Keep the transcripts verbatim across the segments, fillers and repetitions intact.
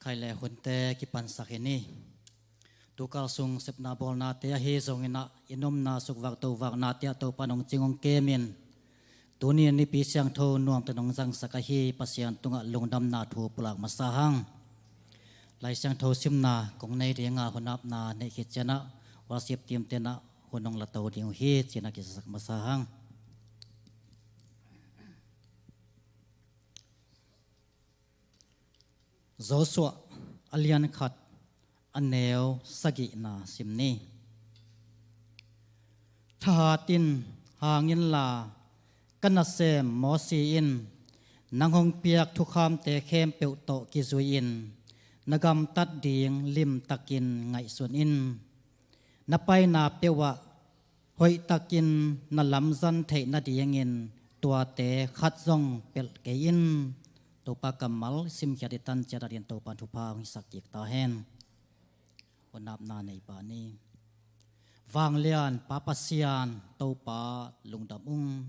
Khai le hunte kipansak hi ni. Tukal sung sepna bawlnate ahi zongin ah, i nomna sukvak tovaknate ah Topa nong cing hong kemin, tuni nipi siangtho nuamte nong zangsak ahi Pasian tungah lungdamna thu pulak masa hang. Lai Siangtho simna kong nei dinga hun apna neih khit ciangin ah, worship team te'n ah hun hong la to ding uh hi, ci-in ah kizasak masa hang. Joshua a lian khat, a neu sagihna sim ni. Thahat in, hang inla, ka nasem Mosi in nang hong piak thukhamte khempeuh tawh kizui-in na gamtat ding limtakin ngaihsun in. Na paina peuhah hoihtakin na lamzang theih nadingin tuate khat zong pelh kei in. Topa kammal simkhiat i tan ciat adingin Topa in thupha hong hisak kik ta hen. Hun apna nei pah ni. Vanglian Pa Pasian, Topa lungdam ung.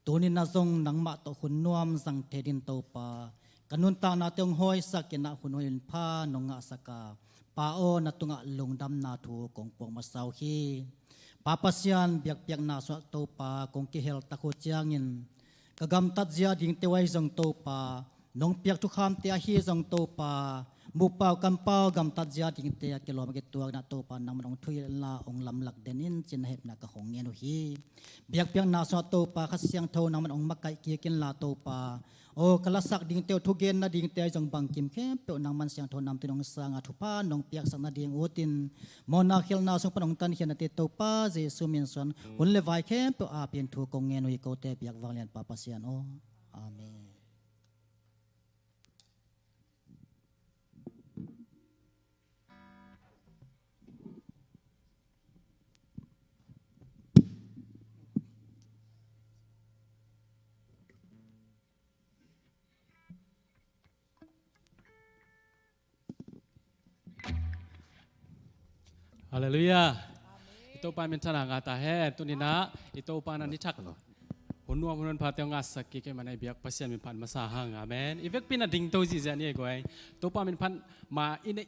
Tuni-in ah zong nangmah tawh hun nuam zang thei dingin Topa, ka nuntaknate hong hawisakin ah hun hoih hun pha nong ngahsak a, Pa aw, na tungah lungdamna thu kong puak masa uh hi. Pa Pasian, biakpiakna sungah Topa kong kihel tak uh ciangin, ka gamtat zia dingte uh ahi zong Topa, nong piak thukhamte ahi zong Topa, mupau kampau gamtat zia dingte a kilawm a kituakin ah Topa, nangman hong thuhilh inla hong lamlak den in, ci-in na hehpihna ka hong ngen uh hi. Biakpiakna sungah Topa, Kha Siangtho nangman hong makaih kik inla Topa, aw, ka lasak dingte uh, thugen nadingte ahi zong bangkim khempeuh nangman siangtho namtui in hong sang a, thupha nong piaksak nading utin, mawhna khialhna sung pan hong tankhiatnate Topa Jesu min suang, hun le vai khempeuh a ap-in thu kong ngen uh hi, kote biak, vanglian Pa Pasian aw. Amen. Halleluiah. Amen. I Topa minthanna ngah ta hen. Tuni-in ah i Topa in ah ni thak lo, hun nuam hun phate hong ngahsak kik ahih manin i biak Pasian min phat masa hang. Amen. I vekpi-in ah dingto ziahziah ni ei guai. Topa min phat ma i neih,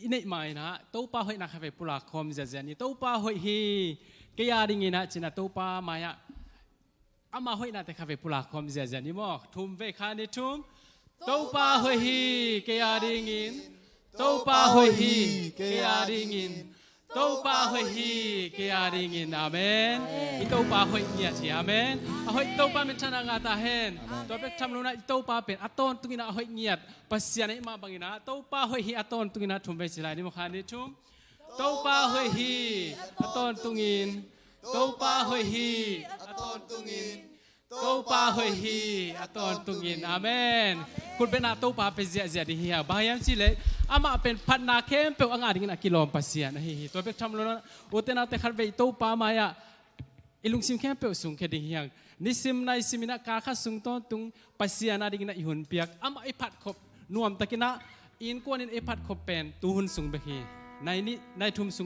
i neih ma-in ah Topa hoihna khatvei pulak khawm ziahziah ni. Topa hoih hi, kei a dingin ah, ci-in ah Topa mai-ah ama hoihnate khatvei pulak khawm ziahziah ni maw. Thum vei, khat, nih, thum. Topa hoih hi, kei a dingin. Topa hoih hi, kei a dingin. Topa hoih hi, kei a dingin. Amen. I Topa hoih ngiat hi. Amen. A hoih Topa minthanna ngah ta hen. Amen. Tua bek tham lo-in ah i Topa pen a tawntungin ah a hoih ngiat Pasian ahih mah bangin ah, Topa hoih hi a tawntungin ah, thum vei ci lai ni maw, khat, nih, thum. Topa hoih hi a tawntungin. Topa hoih hi a tawntungin. Topa hoih hi a tawntungin. Amen. Khut bengin ah Topa pia ziahziah ding hi hang. Bang hang hiam cih leh amah pen phatna khempeuh a ngah dingin a kilawm Pasian ahi hi. Tua bek tham lo-in ah, ute naute, khatvei Topa mai-ah i lungsim khempeuh sungkhia ding hi hang. Nisim naisim in ah kal khat sung tawntung Pasian a dingin ah i hun piak, amah i phatkhop nuamtakin ah, innkuan in i phatkhop pen tuhun sung bek hi. Nai nih, nai thum sung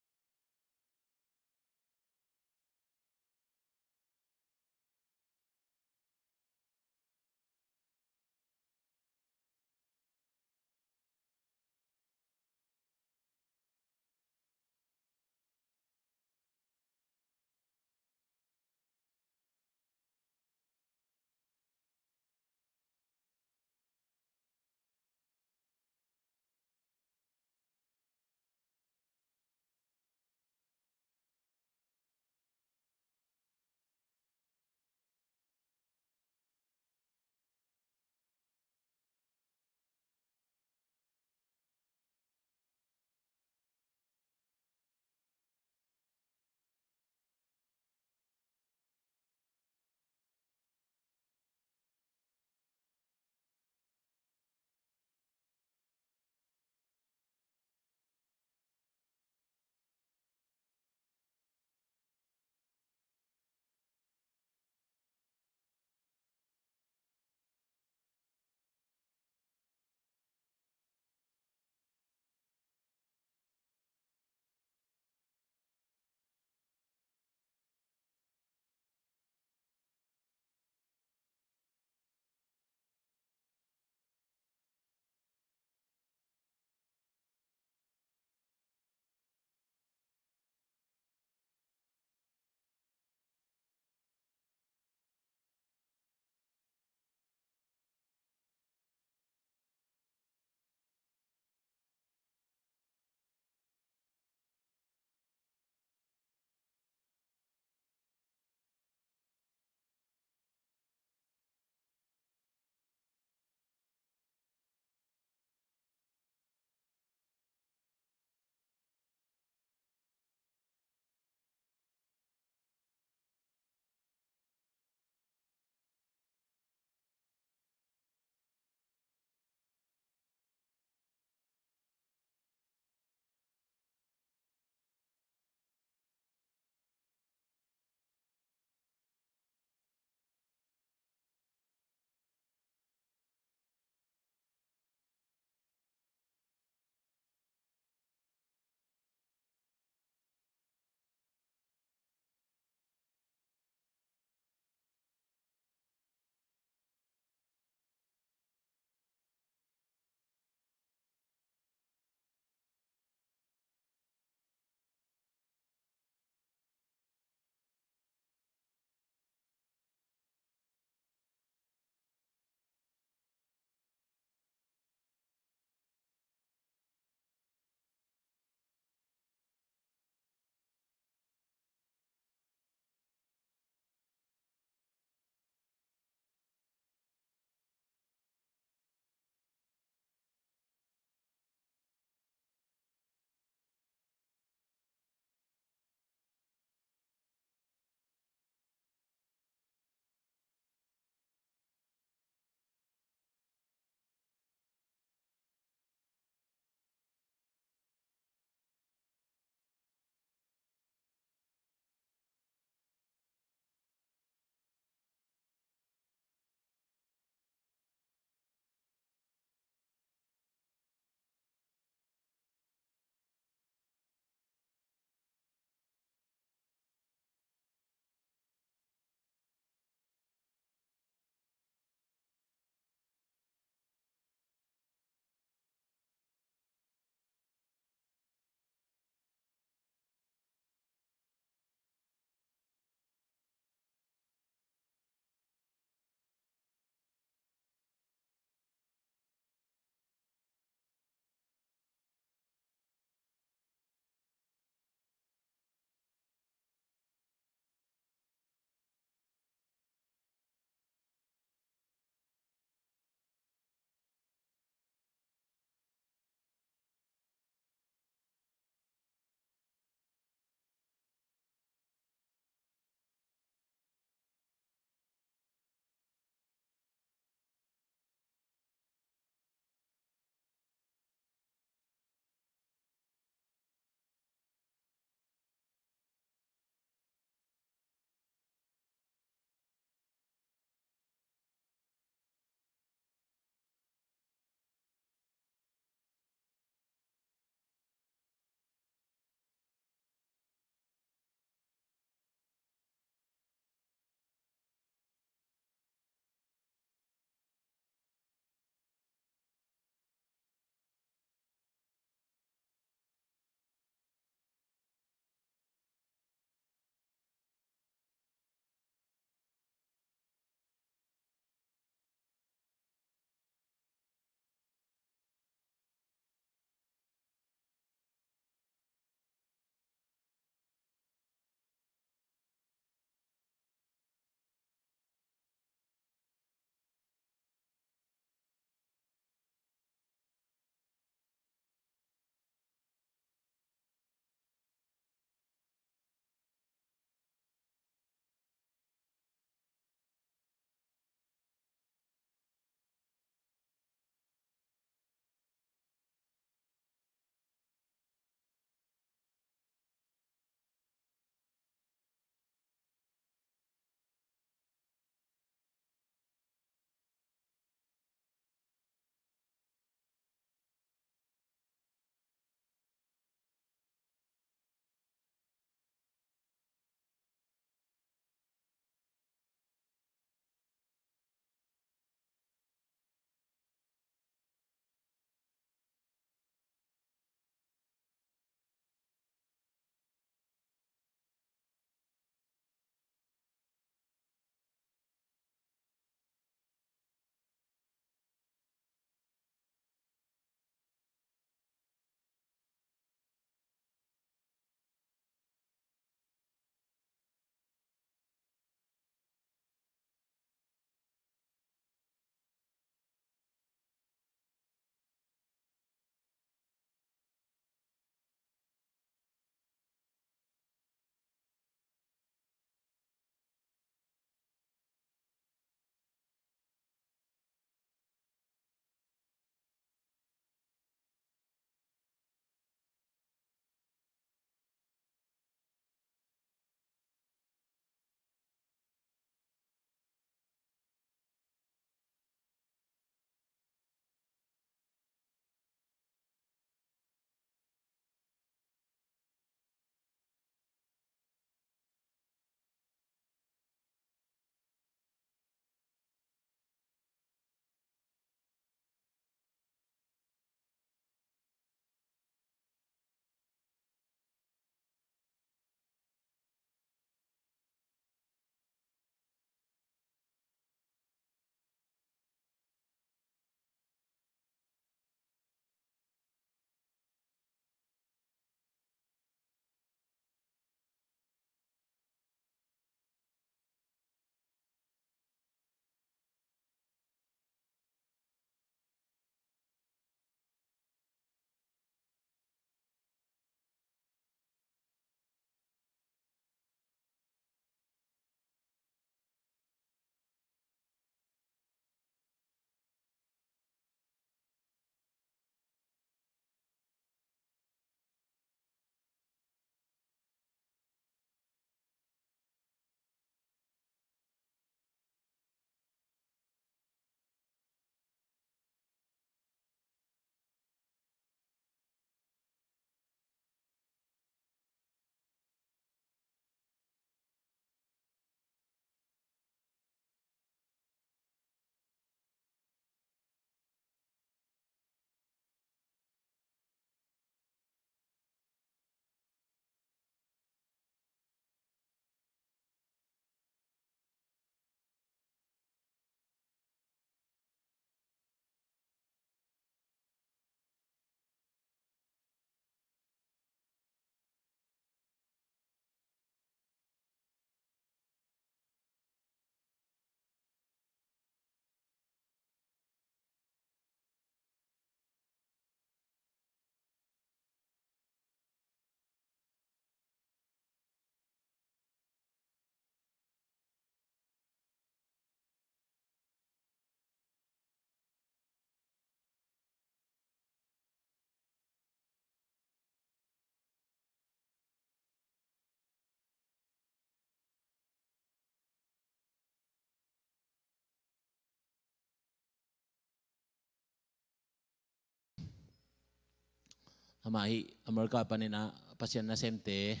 Amah hih America panin ah Pasian nasemte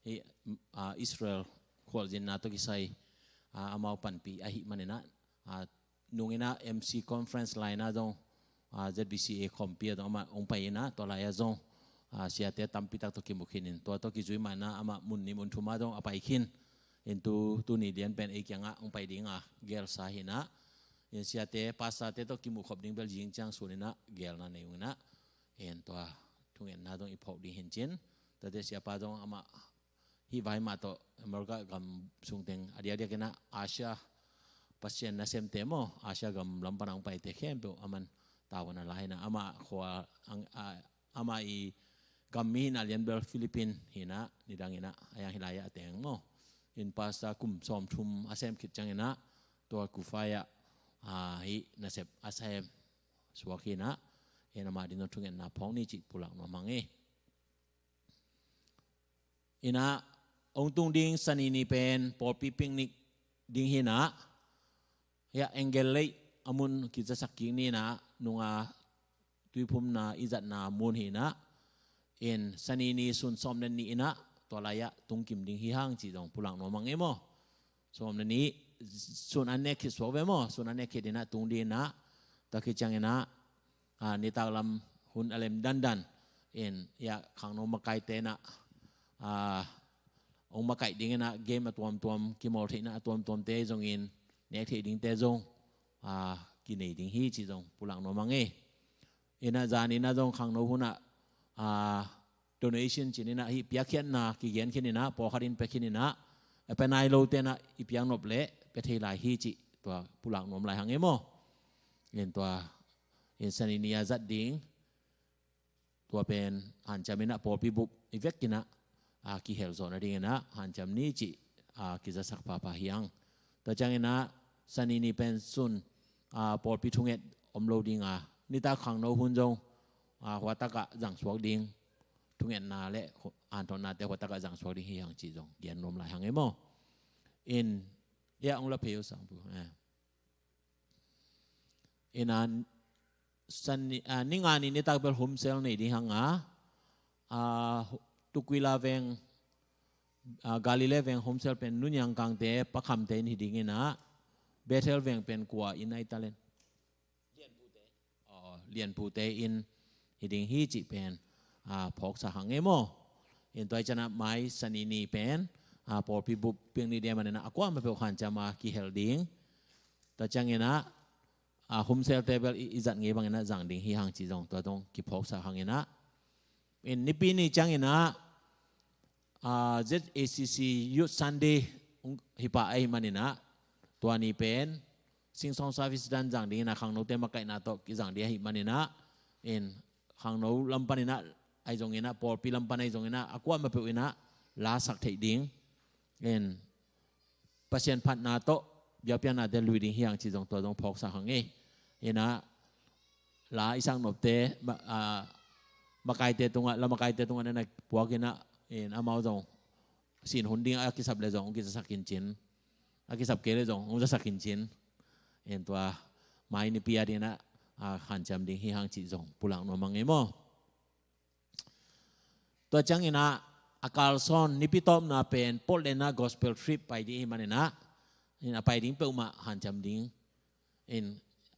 hih, ah, Israel khualzinna tawh kisai, ah, amau panpih ahih manin ah, ah, nungin ah M C conference lai-in ah zong, ah, Z B C A khawmpi ah zong amah hong pai in ah, tua lai-ah zong, ah, siate tampi tak tawh kimu khin in, tua tawh kizui manin ah amah mun nih mun thum ah zong a pai khin in, tu, tuni lian pen ei kiangah hong pai ding a gelsa hi in ah, in siate pastorte tawh kimuh khop ding bel zing ciang sun in ah gelna nei ung in ah, in tua thungetna zong i phawk ding hi in cin. Tuate siapa zong amah hih vai mah tawh America gam sung teng a diakdiak in ah Asia, Pasian nasemte maw, Asia gam lam pan a hong paite khempeuh aman tavuan a la hi in ah, amah khua ang, a, amah i gam mi hi in ah lianbel Philippine hi in ah, nidang in ah a yang hih lai-ah a teng maw, in pastor kum sawmthum a sem khit ciangin ah tua Kufai ah, ah, hih nasep a sem suak hi in ah, in amah ding zong thungetna phawk ni cih pulak nuam hang e. In ah hong tung ding Sani ni pen pawlpi picnic ding hi in ah, hiah Engel Lake a mun kizasak kik ni in ah, nunga tuiphumna i zatna mun hi in ah, in Sani ni sun sawm le nih in ah tua lai-ah tung kim ding hi hang cih zong pulak nuam hang e maw. Sawm le nih, sun an nek khit suak ve maw, sun an nek khit in ah tung ding in ah, tua khit ciangin ah, ah, nitak lam hun a lem dandan in, hiah khangno makaite in ah, ah, hong makaih ding in ah game a tuamtuam, kimawl theihna a tuamtuamte zongin, nek theih dingte zong, ah, kinei ding hi cih zong pulak nuam hang e. In ah zan in ah zong khangno hun ah, ah, donation ci-in ah hih piakkhiatna kigen khin in ah, pawlkhat in pia khin in ah, a pia nai lote in ah i piak nop leh pia thei lai hi cih tua pulak nuam lai hang e maw. In tua, in Sani ni a zat ding tua pen hanciam in ah pawlpi bup i vek in ah, a, kihel zawh nading in ah hanciam ni cih, a, kizasak phapha hi hang. Tua ciangin ah Sani ni pen sun, a, pawlpi thunget om lo ding a, nitak khangno hun zong, a, huatak ah zang suak ding, thungetna le hu-, hanthotnate huatak ah zang suak ding hi hang cih zong gen nuam lai hang e maw. In, hiah hong la phei uh sangpu, eh. In ah, Sani, ah, Ninga ni nitak bel home cell nei ding hang a, ah, Tukwila veng, ah, Galilee veng home cell pen Nu Niang Kangte, Pa Khamte in hi ding in ah, Bethel veng pen kua in ai ta len. Aw, Lianpute in hi ding hi cih pen, ah, phawksak hang e maw. In tua ciang ah mai Sani ni pen, ah, pawlpi bup picnic ding ahih manin ah a kuamah peuh hanciam a kihel ding. Tua ciangin ah, ah, home cell-te bel i, i zat ngei bangin ah zang ding hi hang cih zong tua zong kiphawksak hang in ah. In Nipi ni ciangin ah, ah, Z A C C Youth Sunday hong hi pah ahih manin ah, tua ni pen Sing Song Service dan zang ding in ah, khangnote makaihna tawh kizang ding ahih manin ah, in khangno lam panin ah ahi zongin ah, pawlpi lam pan ahi zongin ah, a kuamah peuh in ah lasak theih ding, in Pasian phatna tawh biakpiaknate lui ding hi hang cih zong tua zong phawksak hang e. In ah la i sak nopte, ma-, ah, makaite tungah, la makaite tungah na na puak in ah, in amau zong sin hun ding a kisap leh zong hong kizasak khin cin, a kisap kei leh zong hong zasak khin cin. In tua mai Nipi a ding in ah, ah, hanciam ding hi hang cih zong pulak nuam hang e maw. Tua ciangin ah a kalsawn Nipi tawpna pen Portland ah gospel trip pai ding ahih manin ah, in a pai ding peuhmah hanciam ding. In,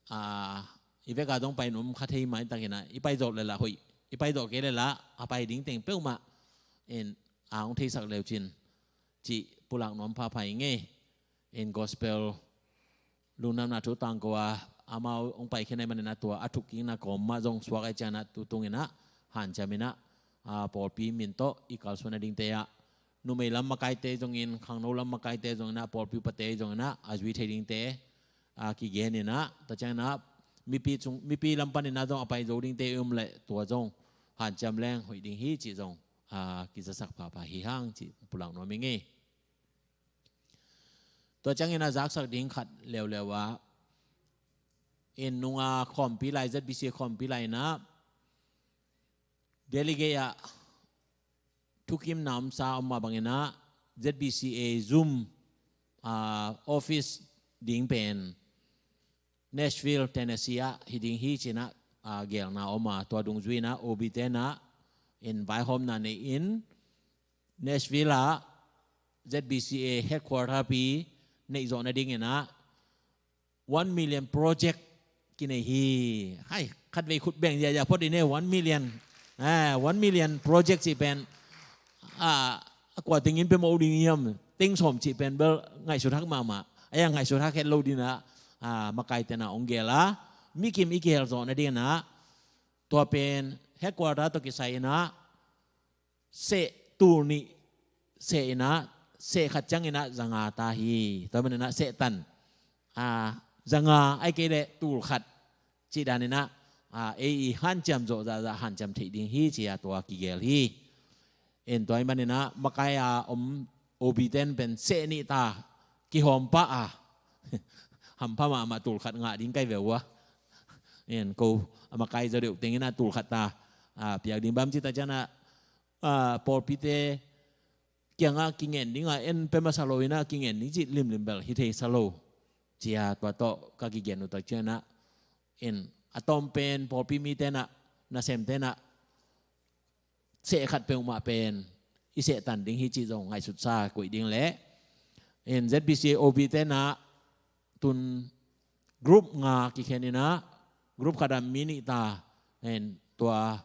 ah, i vek a zong pai nuam kha thei mah in, tak in ah i pai zawh leh lah hoih, i pai zawh kei leh lah a pai ding teng peuhmah, in, a hong theisak le uh cin cih pulak nuam phapha ing e. In gospel lungdamna thu tangko a amau hong pai khin ahih manin ah tua a thukkikna kawm mah zong suak ahih ciangin ah tu tung in ah hanciam in ah, ah, pawlpi min tawh i kalsuan nadingte ah, numei lam makaite zongin, khangno lam makaite zongin ah, pawlpi upate zongin ah a zui thei dingte, ah, kigen in ah, tua ciangin ah mipi cung, mipi lam panin ah zong a pai zo dingte i om leh tua zong hanciam leng hoih ding hi cih zong, ah, kizasak phapha hi hang cih pulak nuam ing e. Tua ciangin a zaksak ding khat leuleu ah, in nunga khawmpi lai, Z B C A khawmpi lai in ah, delegate ah thukimna omsa om mah bangin ah, Z B C A Zoom, ah, office ding pen Nashville, Tennessee ah hi ding hi ci-in ah, ah, gelna om a, tua dungzui in ah O B te in ah, in vaihawmna nei in Nashville ah Z B C A headquarter pi neih zawh nadingin ah one million project kinei hi. Hai, khatvei khut beng ziazia phot in e, one million, ah, one million project cih pen, ah, a kua tengin pe mawh ding hiam, teng sawm cih pen bel ngaihsut hak mahmah. Ahi a ngaihsut hak het lo dingin ah, ah, makaite na ong gel a, mikim i kihel zawh nadingin ah, tua pen headquarter tawh kisai in ah, seh tul nih seh in ah, seh khat ciangin ah zanga ta hi. Tua manin ah seh tan, ah, zanga ahih kei leh tul khat cih danin ah, ah, ei i hanciam zawh zahzah hanciam theih ding hi ci-a tua kigel hi. In tua ahih manin ah makai a om O B ten pen seh nih ta kihawm pah a, hampha mahmah, tul khat ngah ding kai ve ua. In ko a makai zaw deuh tengin ah tul khat ta, ah, piak ding bang ci ta ciangin ah, ah, pawlpite kiangah kingen ding a, en pe masa lo in ah kingen ding cih limlim bel hi thei sa lo. Ci-a tua tawh ka kigen uh tak ciangin ah, in a tawm pen pawlpi mite in ah, nasemte in ah seh khat peuhmah pen i seh tan ding hi cih zong ngaihsutsa koih ding leh, in Z B C A O B te in ah tun group nga kikhen in ah, group khat ah mi nih ta, in tua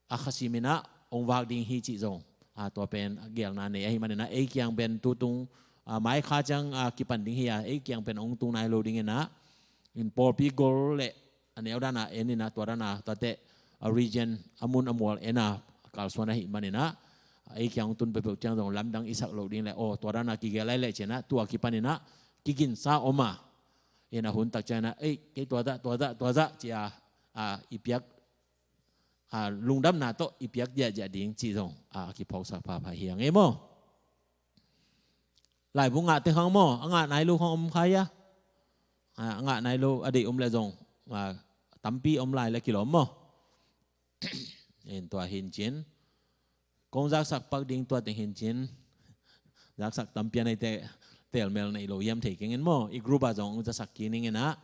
a khasim in ah ong vak ding hi cih zong, ah, tua pen a gelna nei ahih manin ah ei kiang pen tutung, ah, mai kha ciang, ah, kipan ding hi a, ei kiang pen ong tung nai lo dingin ah, in pawlpi gol leh a neu dan a en in ah, tua dan a tuate a region a mun a mual en a kalsuan ahih manin ah, ei kiang ong tun peuhpeuh ciang zong lamdang i sak loh ding leh, aw, tua dan a kigel lai leh ci-in ah tua kipan in ah kiginsa om a, in a hun tak ciangin ah, ei, kei tua zah, tua zah, tua zah ci-a, ah, i piak, ah, lungdamna tawh i piak ziahziah ding cih zong, ah, a kiphawksak phapha hi hang e maw. Laibu ngah teh khang maw, a ngah nai lo khang om kha hia? Ah, a ngah nai lo a deih om leh zong, ah, tampi om lai leh kilawm maw. In tua hi in cin, kong zaksak pak ding tua teng hi in cin, zaksak tampi a nei teh telmel nei lo hiam thei keng in maw. I group ah zong ong zaksak kik ning in ah,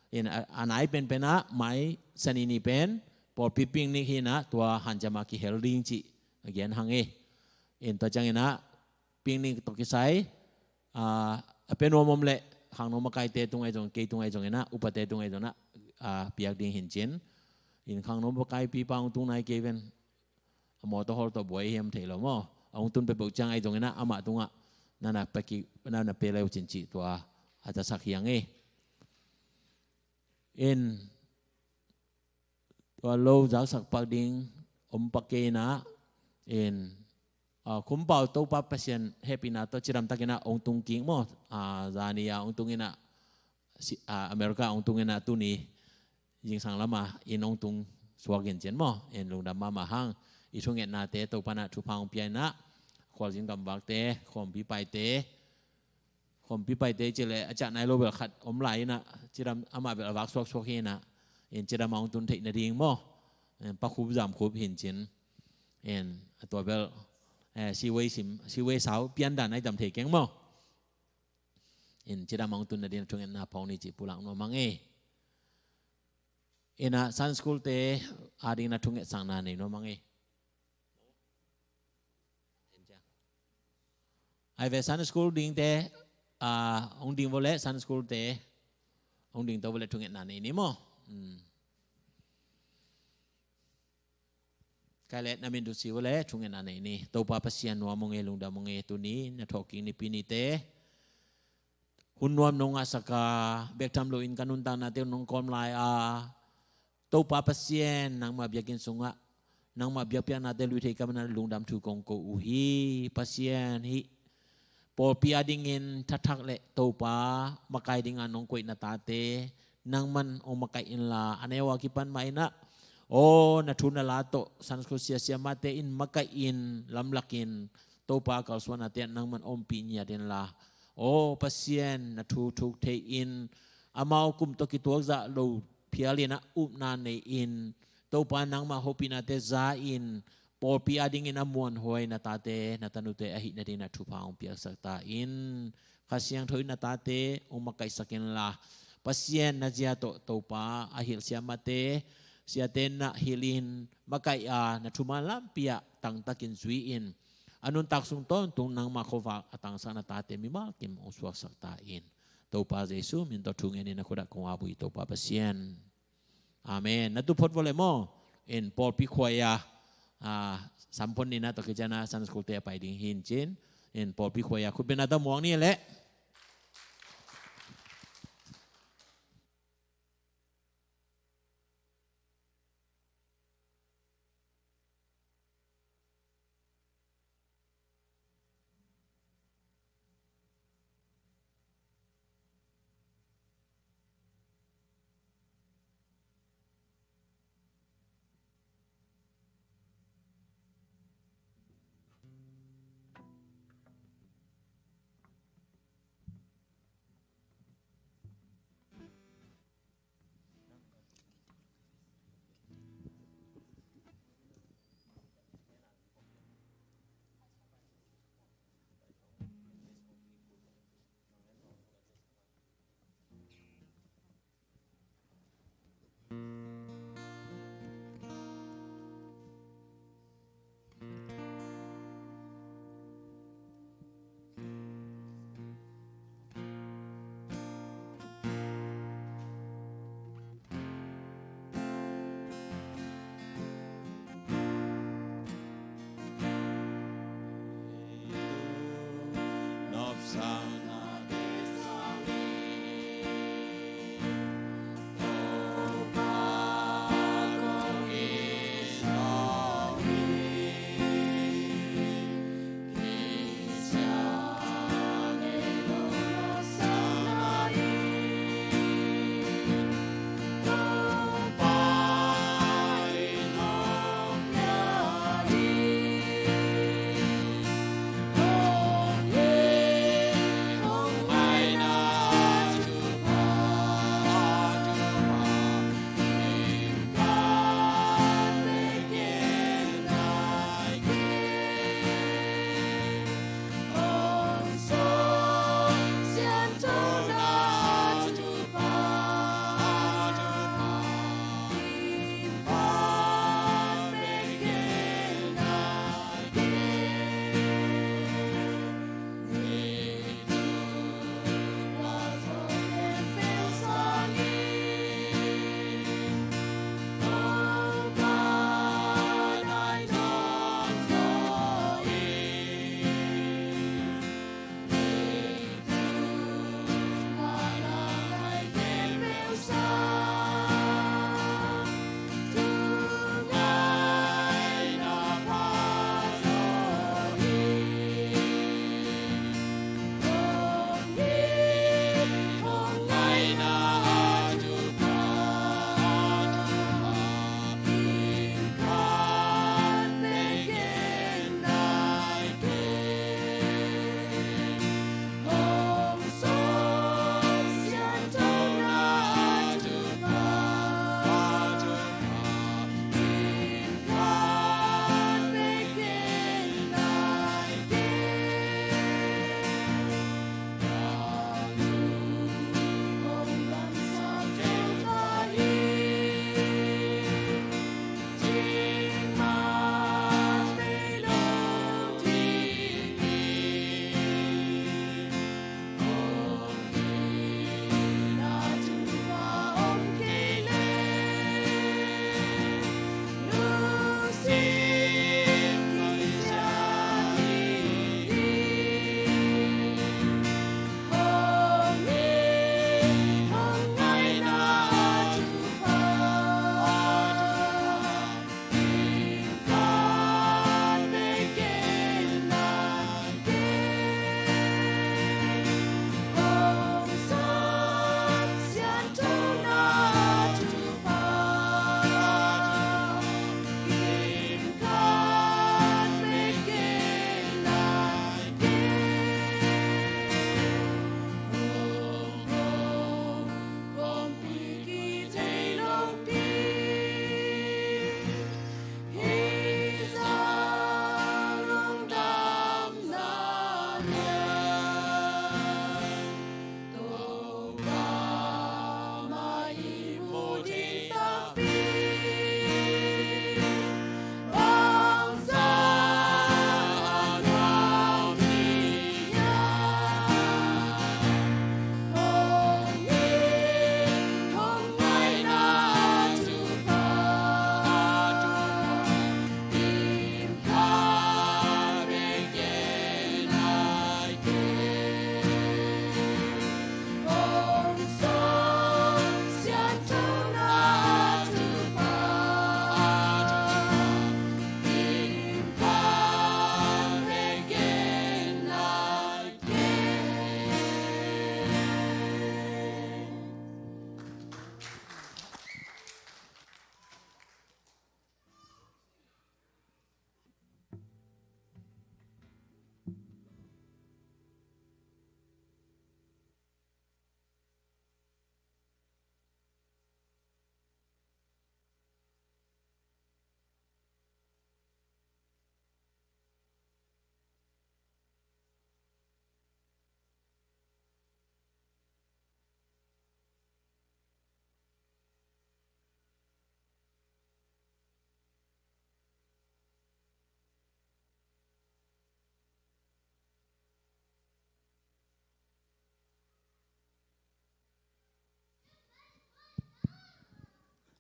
in a, a nai penpen ah mai Sani ni pen pawlpi picnic hi in ah, tua hanciam a kihel ding cih a gen hang e. In tua ciangin ah picnic tawh kisai, ah, a pia nuam om leh khangno makaite tung ahi zong, kei tung ahi zongin ah, upate tung ahi zongin ah, ah, piak ding hi in cin. In khangno makaipipa ong tung nai kei ven, a mawtaw hawl tawh buai hiam thei lo maw. A ong tun peuhpeuh ciang ahi zongin ah amah tungah na na pia kik, na na pia le uh cin cih tua a zaksak hi hang e. In tua lo zaksak pak ding om pak kei in ah, in, ah, Khumpau Topa Pasian hehpihna tawh cidam takin ah ong tung kik maw. Ah, zani a ong tung in ah, si-, ah, America ong tung in ah, tuni zingsang lam a inn ong tung suak in cin maw. In lungdam mahmah hang, i thungetnate Topa in ah thupha ong pia in ah, khualzin gamvakte, khawmpi paite, khawmpi paite ci leh a ciah nai lo bel khat om lai in ah, cidam amah bel a vak suaksuak hi in ah, in cidam a ong tun theih nading maw. In pakhup zamkhup hi in cin. In a tua bel, eh, siwei sim, siwei sau pian dan ahi tam thei keng maw. In cidam a ong tun nading a thungetna phawk ni cih pulak nuam hang e. In ah Sunday school te adingin a thungetsakna nei nuam hang e. Ai ve, Sunday school dingte, ah, ong ding vo leh Sunday school te ong ding to vo leh thungetna nei ni maw. Hmm. Kai leh na min tu si vo leh thungetna nei ni. Topa Pasian, nuam ung e, lungdam ung e, tuni na thawhkik nipi nite hun nuam nong ngahsak a, bek tham loin ka nuntaknate nong kawm lai a, Topa Pasian, nangmah biakinn sungah nangmah biakpiaknate luithei ka man a lungdam thu kong ko uh hi. Pasian, hih pawlpi adingin thathak leh Topa makai dinga nong koih na tate nangman ong makaih inla, a neu a kipan mah in ah, aw, na thu na la tawh Sunday school sia siamahte in makaih in, lamlak in, Topa kalsuannate ah nangman ompih ngiat inla, aw Pasian, na thu thuk thei in, amau kum tawh kituak zah lo phial in ah upna nei in, Topa nangmah hopihnate za in, pawlpi adingin a muanhuai na tate na tanute ahih nadingin ah thupha ong piaksak ta in. Kha Siangtho in na tate ong makaihsak inla, Pasian, na zia tawh Topa a hilh siamahte Siate na hilhin makaih a, na thuman lampi ah tangtakin zui-in, a nuntak sung tawntung nangmah khuavak a tangsak na tate mimal kim hong suaksak ta in. Topa Jesu min tawh thu ngenin na khut ah kong ap uh hi, Topa Pasian. Amen. Na tu phot vawleh maw? In pawlpi khuai a, a, samphon nina tawh kiciana Sunday school te a pai ding hi in cin. In pawlpi khuai a khutbetna tawh muak ni leh.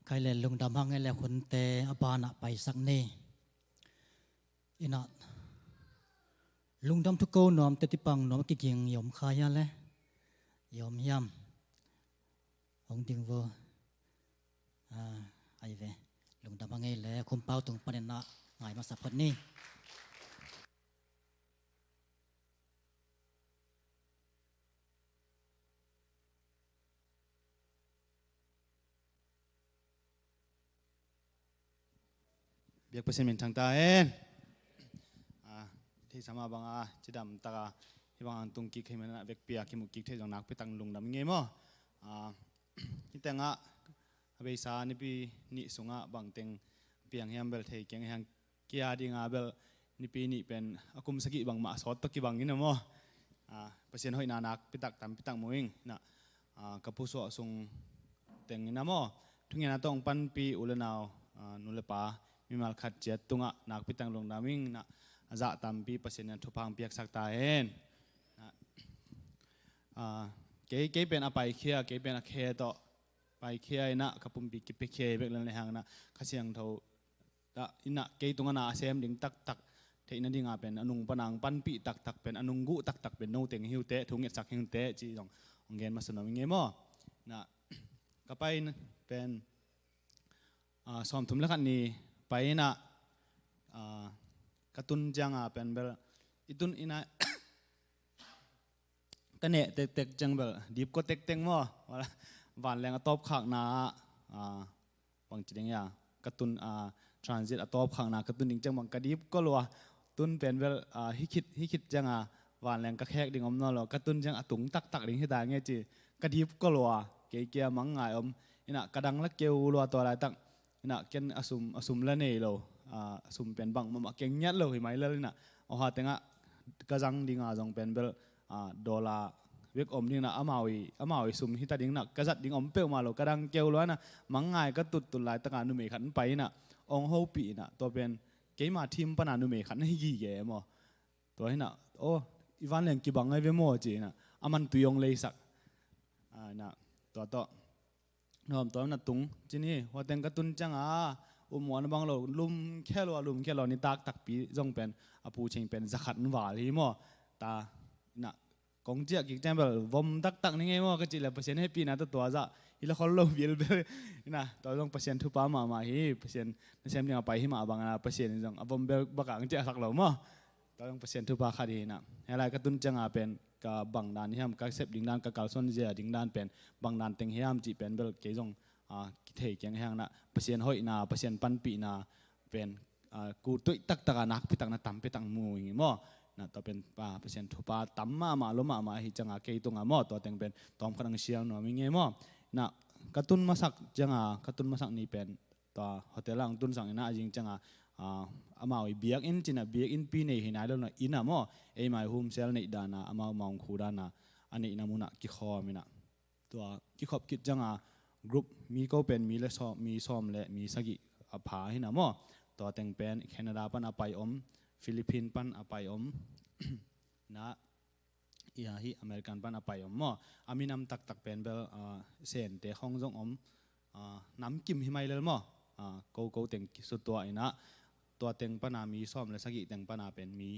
Kai le lungdam hang e le khunte a banah paisak ni. Inah lungdam thu ko nuam te tipang nuam a kiging i om kha hia le? I om hiam? Hong ding vo. Ah, ai ve. Lungdam hang e le khumpau tung panin ah ngai masa phot ni. Biak Pasian min thang ta hen. Ah, theihsa mah banga cidam taka hibang ang tung kik hei manah vekpi a kimu kik thei zong nakpi tak lungdam ngei maw? Ah, hih tengah a beisa nipi nih sungah bangteng piang hiam bel thei keng hiang kia dinga bel nipi nih pen a kum sagih bangmah a sawt tawh kibang in a maw? Ah, Pasian hoihna nakpi tak tampi tak mu ing. Inah, ah, ka pusuah sung teng in a maw? Thungetna tawh hong panpih u le nau, ah, nu le pa, mimal khat ciat tungah nakpi tak lungdam ing. Inah a zah tampi Pasian in a thupha hong piaksak ta hen. Inah, ah, kei, kei pen a paikhia, kei pen a khe tawh paikhia inah ka pumpi kipiakhia hi bek lel nei hang inah Kha Siangtho ah, inah kei tungah na a sem ding taktak theihna dinga pen a nung pana hong panpih taktak pen a nung guh taktak pen no teng hi uh teh, thu ngetsak hi uh teh ci zong hong gen masa nuam ing e maw? Inah ka pai pen, ah, sawmthum le khat ni pai inah, ah, ka tun cianga pen bel i tun inah ka neh tektek ciang bel dipkua tektek maw? Vanleng a tawpkhakna ah, ah, bangci ding ia, ka tun, ah, transit a tawpkhakna ka tun ding ciang bang ka dipkua lua. Tun pen bel, ah, hikhit hikhit cianga vanleng ka khek ding om nawn lo, ka tun ciang a tung taktak ding hita nge ci. Ka dipkua lua, kei kia mang ngai om. Inah ka dang la keu lua tua laitak. Inah ken a sum, a sum la nei lo, ah, a sum pen bang mahmah keng ngiat lo hi mai lel inah. Oha tengah ka zang dinga zong pen bel, ah, dollar bek om ding inah amau i, amau i sum hita ding inah ka zat ding om peuhmah lo, ka dang keu lua inah. Mang ngai ka tuttun laitaka numei khat in pai inah hong hopih inah tua pen keima thim pana numei khat na hi gige maw? Tua hinah, aw, i vanleng kibang ngai ve maw ci inah a man tui hong leisak. Ah, inah tua tawh nuam tua na tung cin hi. Huateng ka tun cianga um muan a bang lo, lum khe lua, lum khe lua, nitak takpi zong pen a pu cing pen zakhat in val hi maw? Ta inah kong ciah kik ciang bel vom taktak ni ngei maw ka cih le Pasian hehpihna tawh tua zah hi la khol lo bilbel. Inah tua zong Pasian thupha mahmah hi. Pasian nasem ding a pai hi mah bang inah Pasian in zong a vom bel bakah ang ciahsak lo maw? Tua zong Pasian thupha khat hi inah. Hih lai ka tun cianga pen ka bang dan hiam, ka sep ding dan, ka kalsuan zia ding dan pen bang dan teng hiam cih pen bel kei zong, ah, kithei keng hiang inah Pasian hoihna, Pasian panpihna pen, ah, ku tuih taktaka nakpi tak na tampi tak mu ing maw? Inah tua pen, ah, Pasian thupha tam mahmah lo mahmah hi cianga kei tunga maw? Tua teng pen tawm khat ang sial nuam ing e maw? Inah ka tun masak cianga, ka tun masak ni pen tua hotel ah ang tun sang inah a zing cianga, ah, amau i biakinn cina, biakinn pi nei hi nai lo na inah maw? Eimai humsel neih dana, amau maungkhu dana a neihna munah kikhawm inah tua kikhop khit cianga group mi ko pen mi le sawm, mi sawm le mi sagih a pha hinah maw? Tua teng pen Canada pan a pai om, Philippine pan a pai om, na ia hi American pan a pai om maw? A minam taktak pen bel, ah, Sente khong zong om, ah, namkim hi mai lel maw? Ah, ko ko teng kisutua inah tua teng pana mi sawm le sagih teng pana pen mi,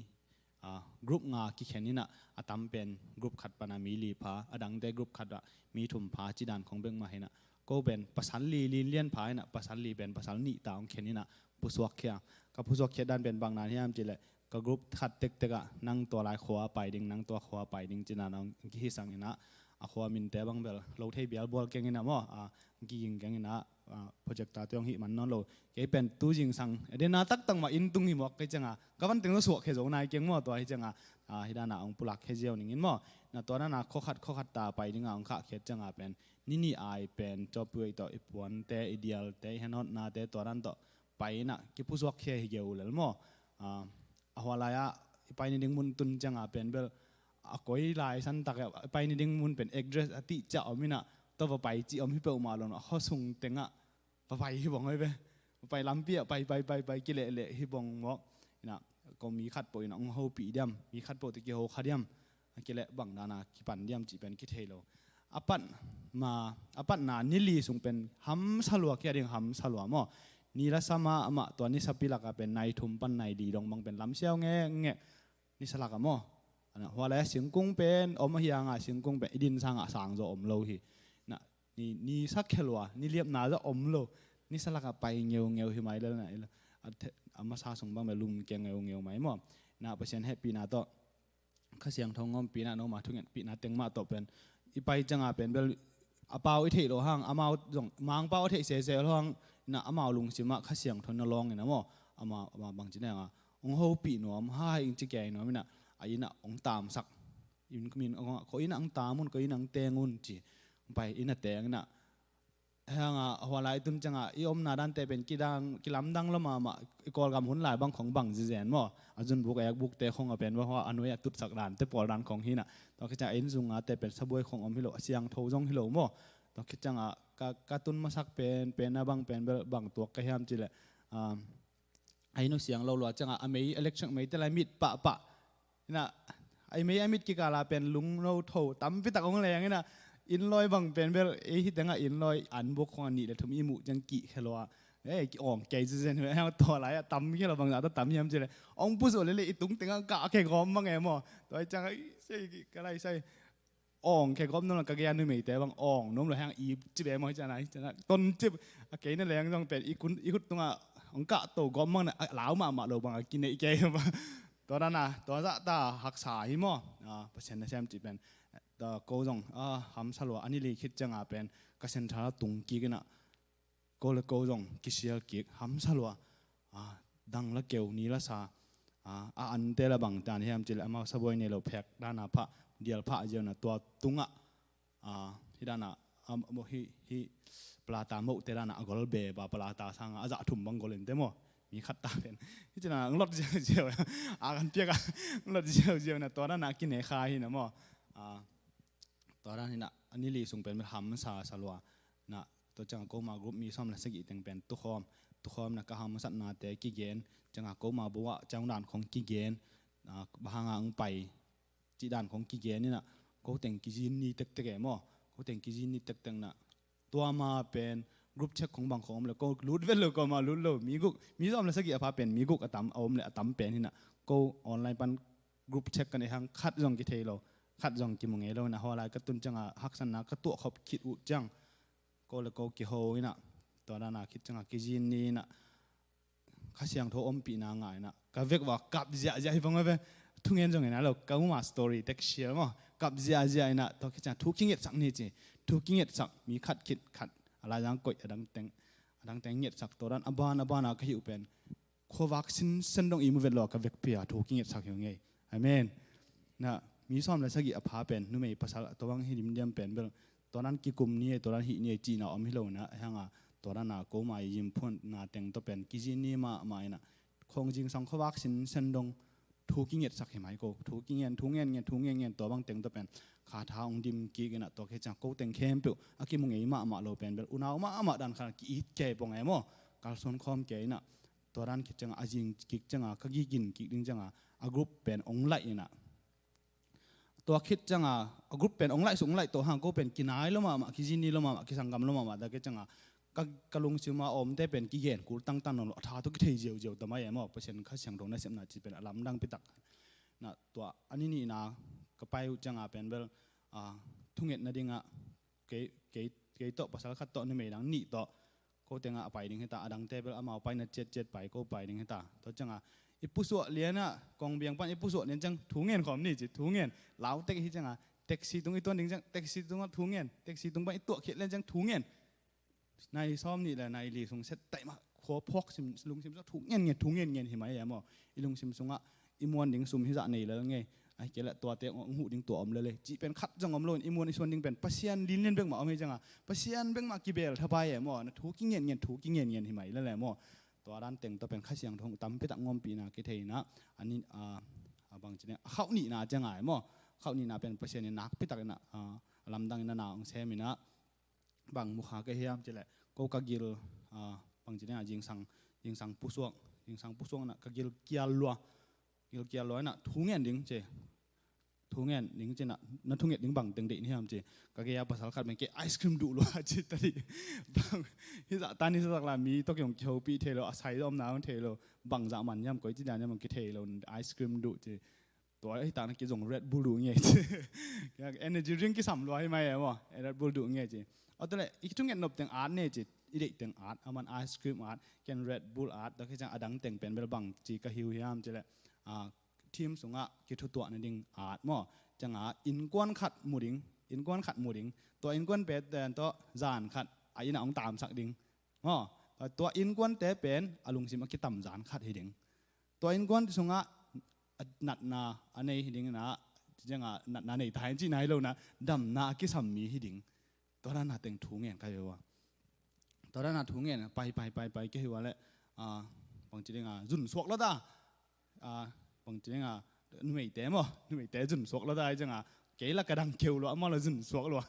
ah, group nga kikhen inah a tam pen group khat pana mi li pha, a dangte group khat ah mi thum pha ci dan khong bek mah hinah ko pen pasal li linlian pha inah pasal li pen pasal nih ta hong khen inah pusuak khia. Ka pusuak khiat dan pen bang dan hiam cih leh ka group khat tektek ah nang tua lai khua a pai ding, nang tua khua a pai ding ci dan hong kihisang inah a khua minte bang bel lo thei bial bual keng inah maw? Ah, kiging keng inah, ah, projector te hong hih man nawn lo. Kei pen tu zingsang a dena taktak mah inn tung hi mawk kei cianga ka van teng lo suak khe zo nai keng maw? Tua hi cianga, ah, hi dana hong pulak khe ziau ning in maw? Na tua dana khua khat khua khat ta pai dinga hong khah khiat cianga pen ni nih ai pen cawpuai tawh i puante, i dialte, i henawtnate tua dan tawh pai inah kipusuak khia hi geu lel maw? Ah, a hua lai-ah i pai ni ding mun tun cianga pen bel a koi lai santak ah i pai ni ding mun pen address a tih ciah om inah tua va pai cih om hi peuhmah lo, a khuasung tengah va pai hi bawng hoi ve. Va pai lampi ah pai pai pai pai kilehleh hi bawng mawk. Inah ko mi khat peuh inah hong hopih diam, mi khat peuh tawh kiho kha diam, a kileh bang dana kipan diam cih pen kithei lo. A pan ma a patna ni li sung pen hamsa lua, kia ding hamsa lua maw. Ni la sa mah amah tua ni sapi laka pen nai thum pan nai li dong bang pen lam siau ngekngek. Ni sa laka maw. Ana hua lai a singkung pen om ahi anga singkung pen i din sanga sang zaw om lo hi. Na ni, ni sa khe lua, ni liapna zaw om lo. Ni sa laka pai ngeungeu hi mai lel na ila. A masa sung bang pen lum kia ngeungeu mai maw. Na Pasian hehpihna tawh Kha Siangtho ngompihna, noma thungetpihna teng mah tawh pen i pai cianga pen bel a pau i theih loh hang, amau zong Mangpau a theih sese loh hang, ina amau lungsimah Kha Siangtho na lawng ina maw, ama, ama bangci nanga hong hopih nuam, hai ing ci kei nuam ina, a ina hong tamsak. Inn kumin hong, ko ina hong tam un, ko ina hong teng un ci. Hong pai ina teng ina, hanga hua lai tun cianga i omna dante pen kidang, kilamdang lo mahmah, i Kawlgam hun lai bang khong bang zizen maw. A zunbuk a ekbukte khong a pen bang hua a nuai a tutsak dante pawl dan khong hina. Tua khit cianga inn zungate pen sabuai khong om hi lo, a siangtho zong hi lo maw. Tua khit cianga ka, ka tun masak pen, pen a bang pen bel bang tuak ka hiam cileh, um, a inn uh siang lo lua cianga a mei, electric mei te lai mit pahpah. Ina a mei a mit kikala pen lungno tho tampi tak hong leng ina, innloi bang pen bel ei hi tenga innloi an buk khong a nih le thum i muh ciang kih khe lua. Ei, ki awng kei zizen hi hang tua lai a tam khe lo bang zah ta tam hiam cileh. Hong pusuh lele i tung tenga kah khe gawm bang e maw. Tua i cianga i sei ka lai sei awng khe gawm nong la ka gei a numeite bang awng nom lo hang i cip e maw hi ciana, hi ciana ton cip. A kei na leng zong pen i kun, i khut tunga hong kah to gawm bang na, a lau mahmah lo bang a kineih kei bang. Tua dana, tua zah ta haksa hi maw. A, Pasian na sem cih pen. Tua ko zong, a, hamsa lua, a ni li khit cianga pen, ka central tung kik ina, ko le ko zong kisial kik, hamsa lua. A, dang la keu, ni la sa. A, a ante la bang tan hiam cileh amau sabuai nei lo phek dana phah, dial phah ziau na tua tungah. A, hi dana, a, mo hi, hi, plata moh te dana a gol be ba plata sanga a zah thum bang gol ente maw. Mi khat ta pen. Hi cina, ng lot ziau ziau. A kan piak a, ng lot ziau ziau na tua dana kine kha hi na maw. A, tua dan hi na, a ni li sung pen bel hamsa sa lua. Na, tua cianga koma group mi sawm le sagih teng pen tukhawm. Tukhawm na ka hamsatnate kigen. Cianga koma buah ciang dan khong kigen. A, bahanga ng pai. Cih dan khong kigen ina, ko teng kizin ni tektek e maw. Ko teng kizin ni tektek na. Tua ma pen group chat khong bang khong om le, ko lut vet lo, ko ma lut lo. Mi guk, mi zom le sagih a pha pen, mi guk a tam, a om le a tam pen hina. Ko online pan group chat kan e hang khat zong kithei lo. Khat zong kimu ngei lo ina, hua lai ka tun cianga haksanna ka tuah khop khit uh ciang. Ko le ko kiho ina. Tua dana khit cianga kizin ni ina. Kha Siangtho ompihna ngah ina, ka vek va kap ziahziah hi vang ve. Thungen zong ina lo, ka uma story tek sial maw. Kap ziahziah ina, tua khit ciang thu kingetsak ni ci. Thu kingetsak, mi khat khit khat. A laizang koih, a dang teng, a dang teng ngetsak, tua dan a ban, a ban a ka hih uh pen. Khuavak sinsen dong i mu vet lo, ka vekpi a thu kingetsak hi uh ngei. Amen. Na, mi sawm le sagih a pha pen, numei pasal, a tua bang hi limdiam pen bel. Tua dan kikum ni e, tua dan hih ni e, cihna om hi lo na, hanga, tua dan a koma i yimphun na teng tua pen, kizin ni mahmah ina. Khong zingsang khuavak sinsen dong, thu kingetsak hi mai ko, thu kingen, thu ngen ngen, thu ngen ngen, tua bang teng tua pen, kha tha ong dim kik ina, tua khit ciang ko teng khempeuh, a kimu ngei mahmah lo pen bel, unau mahmah dan kha ki it kei pong e maw, kalsuan khawm kei ina, tua dan khit cianga, a zing kik cianga, ka gikin kik ding cianga, a group pen ong laih ina. Tua khit cianga, a group pen ong laih suk ong laih to hang, ko pen kinai lo mahmah, kizin ni lo mahmah, kisanggam lo mahmah, tua khit cianga, ka, ka lungsima omte pen kigen kul tangtang nawn lo, a tha tawh kithei ziauziau ta mai e maw, Pasian Kha Siangtho nasepna ci pen a lamdang pitak. Na tua, a ni nihna, ka pai uh cianga pen bel, a, thungetna dinga, kei, kei, kei tawh, pasal khat tawh, numei dang nih tawh, ko tenga a pai ding hita, a dangte bel amau paina ciatciat pai, ko pai ding hita. Tua cianga, i pusuah liana, kongbiang pan i pusuah lian ciang, thu ngen khawm ni ci, thu ngen, lau tek hi cianga, taxi tung i tuan ding ciang, taxi tungah thu ngen, taxi tung pan i tuah khiat lian ciang, thu ngen. Nai sawm nih le nai li sung set taih mah, khua phawk sim, lungsim sung thu ngen ngen, thu ngen ngen hi mai e maw. I lungsim sungah i muan ding sum hizah nei lel ngei. Ai kei le tuate ong huh ding tua om lel e. Cih pen khat zong om lo in i muan i suan ding pen Pasian linlian bek mah om hi cianga. Pasian bek mah kibel thapai e maw. Na thu kingen ngen, thu kingen ngen hi mai lel e maw. Tua dan teng tua pen Kha Siangtho tampi tak ngompihna kitheina. A ni, a, a bang ci ne, a khauh nihna cianga e maw. Khauh nihna pen Pasian in nakpi tak ina, a, lamdang ina na ong sem ina. Bang mukha ka hiam cileh, ko ka gil, a, bang ci ne, a, zingsang, zingsang pusuak, zingsang pusuak na ka gil kial lua, gil kial lua na thu ngen ding ci. thu ngen ding ci-in ah, na thunget ding bang teng deih na hiam ci. Ka gei-a pasal khat pen kei ice cream duh lua ci ta dih. Bang, hih zah tan hih zah la mi tawh kei hong kihopih thei lo, a sai zah omna hong thei lo, bang zah man hiam, koi ci dan hiam hong kithei lo, ice cream duh ci. Tua hih tak na kei zong Red Bull duh nge ci. Energy drink kisam lua hi mai e maw, Red Bull duh nge ci. Aw, tua leh i thunget nop teng at ne ci, i deih teng at, aman ice cream at, ken Red Bull at, tua khit ciang a dang teng pen bel bang ci ka hi uh hiam ci leh, ah, team sungah kithutuah nading at maw. Ciangah innkuan khat mu ding, innkuan khat mu ding. Tua innkuan peten tawh zan khat a inn ah hong tamsak ding maw. Tua innkuante pen a lungsim a kitam zan khat hi ding. Tua innkuan sungah a natna a nei hi ding inah, ciangah natna nei ta hen cihna hi lo inah, damna a kisam mi hi ding. Tua dan a teng thu ngen ka hi uh a. Tua dan a thu ngen, pai, pai, pai, pai ka hi uh a leh, ah, bangci ding a, zun suak lo ta. Ah, bangci ding a, numeite maw, numeite zun suak lo ta, ciangah, kei la ka dang keu lo, amau la zun suak lo.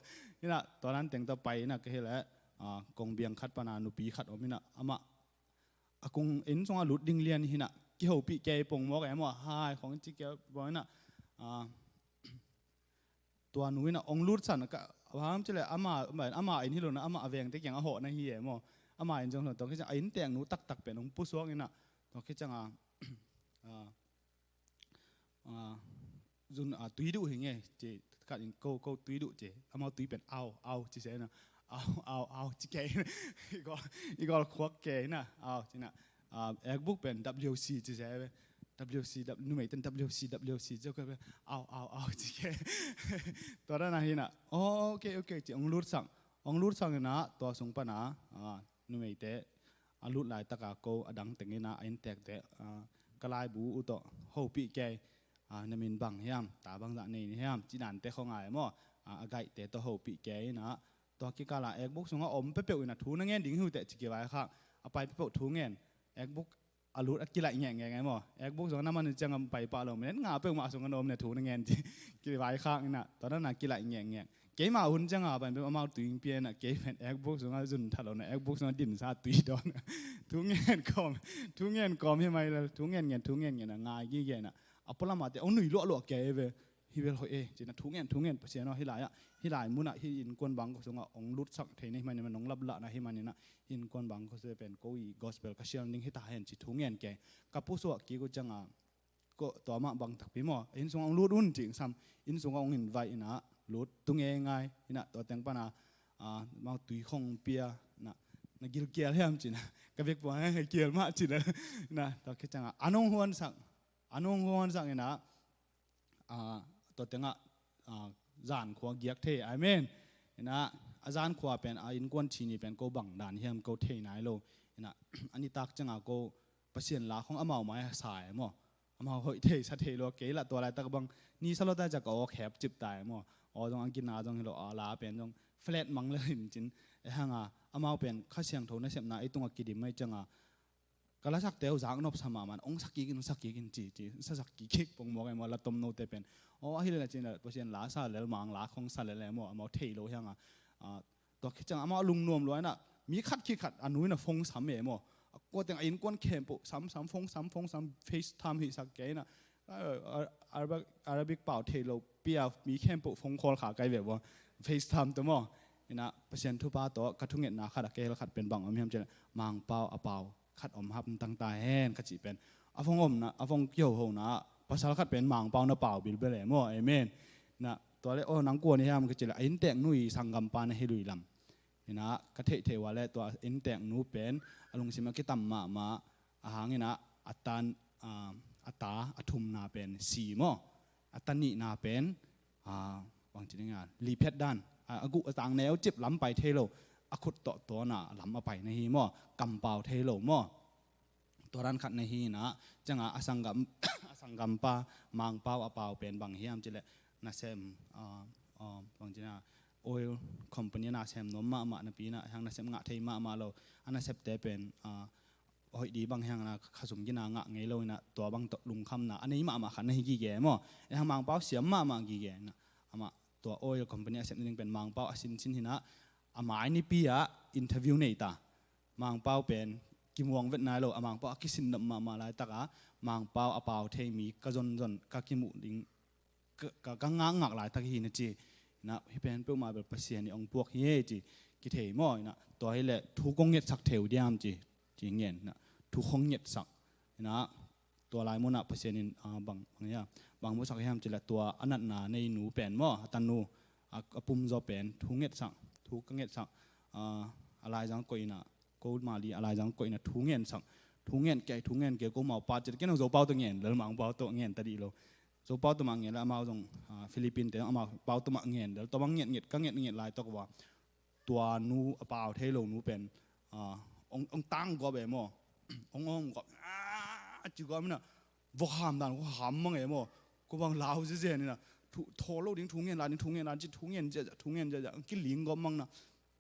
Inah, tua dan teng tawh pai inah ka hi leh, ah, kong biang khat pan a nupi khat om inah, amah, a kong inn sungah lut ding lian hi inah, kihopih kei pong mawk e maw, hai, khong ci kei pong inah, ah, tua nu inah ong lutsak ka, bang ci leh ama, ama inn hi lo inah, ama a vengte kiang a hawh na hi e maw. Ama inn zong hi lo, tua khit ciang a inntek nu taktak pen ong pusuak inah, tua khit ciang a, a, a, zun, a, tui duh hi nge ci, khat in ko, ko tui duh ci, amau tui pen au, au ci se inah, au, au, au ci kei, i gol, i gol khuak kei inah, au ci inah, a, ekbuk pen W C ci se, W C, W, numeiten W C, W C, ci, okay, au, au, au, ci ke. Tua dan a hi inah, oh, okay, okay, ci, ong lutsak, ong lutsak inah, tua sung pan a, ah, numeite, a lut laitak a ko, a dang teng inah, a inntekte, ah, ka laibu uh tawh, hopih kei, ah, na min bang hiam, ta bangzah nei na hiam, ci dante khong a e maw, ah, a gaihte tawh hopih kei inah, tua kikal a ekbuk sungah om peuhpeuh inah thu na ngen ding hi uh teh ci kivaikhak, a pai peuhpeuh thu ngen, ekbuk a lut a kilaih ngekngek e maw. Ekbuk sungah na man ciang a pai pah lo, minute nga peuhmah sungah na om na thu na ngen ci. Kivaikhak inah, tua dan a kilaih ngekngek. Keima hun ciang a pan peuh amau tui ong pia inah, kei pen ekbuk sungah zun tha lo inah, ekbuk sungah dinsa tui dawn. Thu ngen kawm, thu ngen kawm hi mai lo, thu ngen ngen, thu ngen ngen a ngai gige inah. A pualam a te ong nui luahluah kei ve. Hi bel hoih e, ci inah thu ngen, thu ngen, Pasian aw, hih lai ah, hih lai mun ah, hih innkuan bangkua sungah ong lutsak thei na hi manin, nong laplahna hi manin ah, hih innkuan bangkua sungah pen ko i gospel ka share ding hi ta hen ci thu ngen kei. Ka pusuak kik uh ciang a, ko, tua mah bang takpi maw, inn sungah ong lut un ci ing sam, inn sungah ong invite inah, lut tung e ngai, inah tua teng pan a, ah, amau tui khong pia, na, na gilkial hiam ci inah, ka vekpi-a kial mah ci inah, inah, tua khit ciang a, an ong huansak, an ong huansak inah, ah, tua tengah, ah, zankhua giak thei, amen. Inah, a zankhua pen, a innkuan ci ni pen ko bang dan hiam ko thei nai lo. Inah, a nitak ciang a ko Pasian la khong amau mai a sa e maw. Amau hoih thei, sa thei lo, kei la tua laitak bang, ni sa lo ta ciang ka aw khep cip ta e maw. Aw zong a gina zong hi lo, a la pen zong, flat mang le hin cin. E hang a, amau pen, Kha Siangtho nasepna, ei tungah kidim mai ciang a, ka lasakte uh zaknop sa mahmah, ong sak kik in, sak kik in ci, ci, sa sak kik kik pong mawk e maw, la tomnote pen. Aw, ahi lel a ci inah, Pasian la sa lel, Mang la khong sa lel e maw, amau thei lo hi hang a. Ah, tua khit ciang amau a lungnuam lua inah, mi khat khit khat, a nu inah phone sam e maw. A kua teng a innkuan khempeuh, sam, sam, phone sam, phone sam, FaceTime hi sak kei inah. Ah, ah, Arabic, Arabic pau thei lo, pia mi khempeuh phone call kha kai ve bua. FaceTime tawh maw. Inah, Pasian thupha tawh, ka thungetna khat a ka hel khat pen bang om hiam ci leh, Mangpau a pau khat om haptang ta hen ka cih pen. A phone omna, a phone kihohona, pasal khat pen Mangpau na pau bilbel e maw, amen. Inah, tua leh, aw, nang kua na hiam ka cih leh, a inntek nu i sanggampa na hi lui lam. Inah, ka theihtheih uh a leh tua inntek nu pen, a lungsim a kitam mahmah, a hang inah, a tan, ah, a ta, a thumna pen, si maw. A ta nihna pen, ah, bangci ding a, liphet dan, ah, a guh a tang neu cip lam pai thei lo, a khut tawh tawn a lam a pai na hi maw, kampau thei lo maw. Tua dan khat na hi inah, ciang a, a sanggam, a sanggampa, Mangpau a pau pen bang hiam ci leh, nasem, ah, ah, bangci ding a, oil company a nasem nuam mahmah napi inah, hang nasem ngah thei mahmah lo, a nasepte pen, ah, hoih di bang hiang na khasum gina ngah ngei lo inah, tua bang tawh lungkhamna a nei mahmah khat na hi gige maw. E hang Mangpau siam mahmah gige inah, amah tua oil company a sep nading pen Mangpau a sinsin hi inah, a mai nipi ah interview nei ta. Mangpau pen kimuang vet nai lo, a Mangpau a kisin nop mahmah laitak a, Mangpau a pau thei mi ka zonzon, ka kimuh ding ka, ka, ka ngakngak laitak hi na ci. Ina, hih pen peuhmah bel Pasian in hong puak hi e ci kithei maw. Ina, tua hileh thu kong ngetsak thei uh diam ci, ci ngen. Ina, thu kong ngetsak. Ina, tua lai munah Pasian in, ah, bang, bang, ya, bang musak hiam cileh tua a natna nei nu pen maw, a tanu, a, a pumzaw pen thu ngetsak, thu ka ngetsak, ah, a laizang koihna, ko mali a laizang koihna thu ngensak, thu ngen kei, thu ngen kei, ko mau pa cileh, ken Zopau tawh ngen lel, Mangpau tawh ngen ta dih lo. Zopau tawh mah ngen lel, amau zong, ah, Philippine te, amau pau tawh mah ngen lel, tua bang nget nget, ka nget nget laitak uh a, tua nu a pau thei lo nu pen, ah, ong, ong tang gawp e maw, ong om gawp, ah, ci gawp ina, vok ham dan ko ham mang e maw, ko bang lau zezen ina, thu, thaw lo ding thu ngen la ding, thu ngen la ding ci, thu ngen ziahziah, thu ngen ziahziah, ong kiling gawp mang na,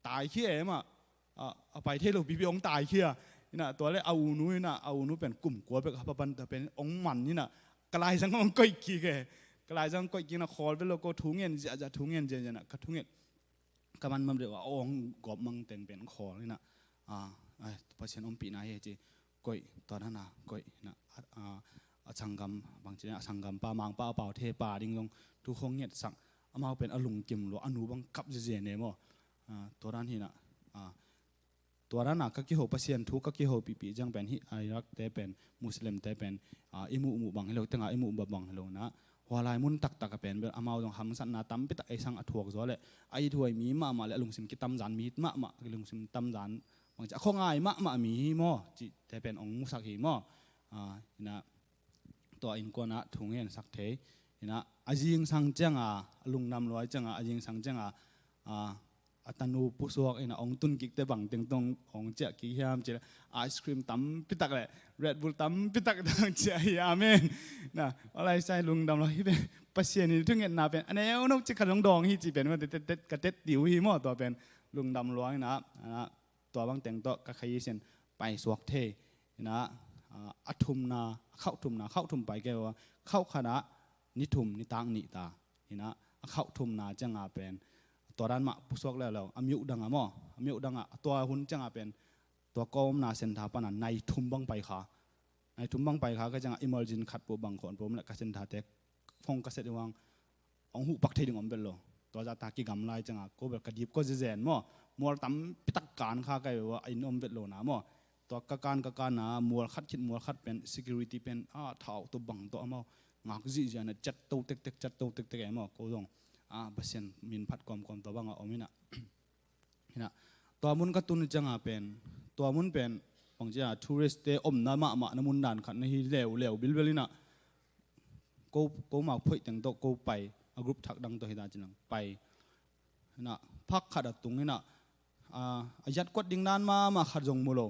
tai khia e mah, ah, a pai thei lo pipi ong tai khia. Ina, tua le a u nu ina, a u nu pen kum kua bek hapa pan ta pen ong man ina, ka laizang ong koih kik e, ka laizang koih kik ina, khawl bek lo ko thu ngen ziahziah, thu ngen ziahziah ina, ka thu ngen ka man mam deuh a ong gawp mang teng pen khawl ina, ah, ai, Pasian ompihna hi ci, koih, tua dan a koih ina, a, a, a sanggam, bang ci a sanggampa, Mangpau a pau thei pa ding zong thu kong ngetsak, amau pen a lungkim lua, a nu bang kap zezen e maw. Ah, tua dan hi ina, ah, tua dan a ka kiho, Pasian thu ka kihopihpih ciang pen hih Iraq te pen, Muslim te pen, ah, i muhmuh bang hi lo, tengah i muh bang hi lo ina, hua lai mun taktak a pen bel amau zong hamsatna tampi tak ei sang a thuak zaw le, a ithuai mi mahmah le a lungsim kitamzan mi mahmah, a lungsim tamzan, bang ci a khuangai mahmah mi hi maw, cihte pen ong musak hi maw. Ah, ina, tua innkuan ah thu ngensak thei ina, a zingsang ciang a, a lungdam luai ciang a, a zingsang ciang a, ah, a tanu pusuak ina ong tun kik te bang teng tawh ong ciah kik hiam cileh, ice cream tampi tak le Red Bull tampi tak tawh ong ciah hi, amen. Na, a lai sai lungdam lo hi ve. Pasian in thu ngetna pen a neu no ci khat zong dawng hi ci pen maw, tet, tet, tet, ka tet diu hi maw, tua pen lungdam luang ina, ah, tua bang teng tawh ka khaisi in paisuak thei ina, ah, a thumna, a khauh thumna, khauh thum pai kei ua, khauh khat ah ni thum, nitak nih ta ina, a khauh thumna ciang a pen tua dan mah pusuak le lo, a miuh dang a maw, a miuh dang a, tua hun ciang a pen tua ka omna centre pan a nai thum bang pai kha, nai thum bang pai kha ka ciang a emergency khat peuh bang khawng peuh om le ka centre te phone ka set i vang ong huh pak thei ding om vet lo. Tua zah ta kigam lai ciang a ko bel ka dip ko zezen maw, mual tampi tak kan kha ka hi ua, a inn om vet lo na maw. Tua ka kan, ka kan a mual khat khit, mual khat pen security pen, ah, thau tawh bang tawh amau ngak zihziah na, ciat to tektek, ciat to tektek e maw, ko zong, ah, Pasian min phat kawmkawm tua bang a om ina. Ina, tua mun ka tun ciang a pen, tua mun pen bang ci a, tourist te omna mahmah na mun dan khat na hi leuleu bilbel ina, ko, ko mau phoih teng tawh ko pai, a group thak dang tawh hi ta ci nang pai ina, phak khat a tung ina, ah, a yat kuat ding dan mahmah khat zong mu lo,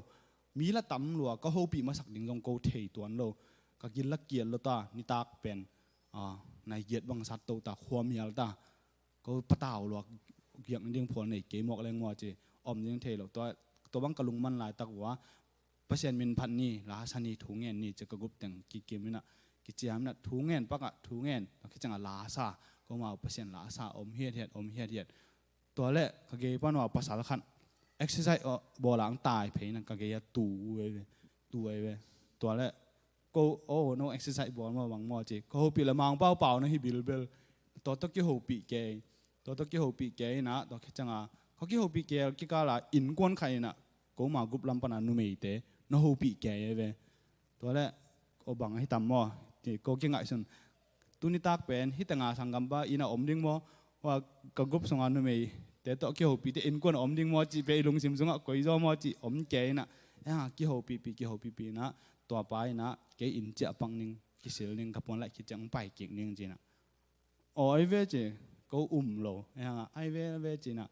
mi la tam lua, ka hopih masak ding zong ko thei tuan lo, ka gil la kial lo ta, nitak pen, ah, nai giat bang sat to ta, khua mial ta, ko patau lua, giak ding phual nei kei mawk leng maw ci, om ding thei lo. Tua, tua bang ka lungman laitak ua, Pasian min phat ni, la sa ni, thu ngen ni ci ka group teng kikim ina, kiciam ina, thu ngen pak ah, thu ngen, tua khit ciang a la sa, ko mau Pasian la sa om hiathiat, om hiathiat. Tua le ka gei pan ua pasal khat exercise bawl a ong tai phei ina, ka gei a tu e ve, tu e ve. Tua le ko, oh, no exercise bawl maw bang maw ci, ka hopih le Mangpau pau na hi bilbel. Tua tawh kihopih kei, tua tawh kihopih kei ina, tua khit ciang a ka kihopih kei kikal a innkuan khat ina, ko ma group lam pan a numeite na hopih kei e ve. Tua le, o bang ahi tam maw, ci ko kingaihsun. Tuni tak pen hih teng a sanggampa inn a om ding maw, hua ka group sung a numeite tawh kihopihte innkuan a om ding maw cih pen i lungsim sungah koi zaw maw cih om kei ina. Eng a kihopihpih, kihopihpih ina, tua pa ina kei inn ciah pak ning, kisil ning, ka puan laih khit ciang pai kik ning ci ina. Aw, ai ve ci, ko um lo, eng a ai ve ve ci ina.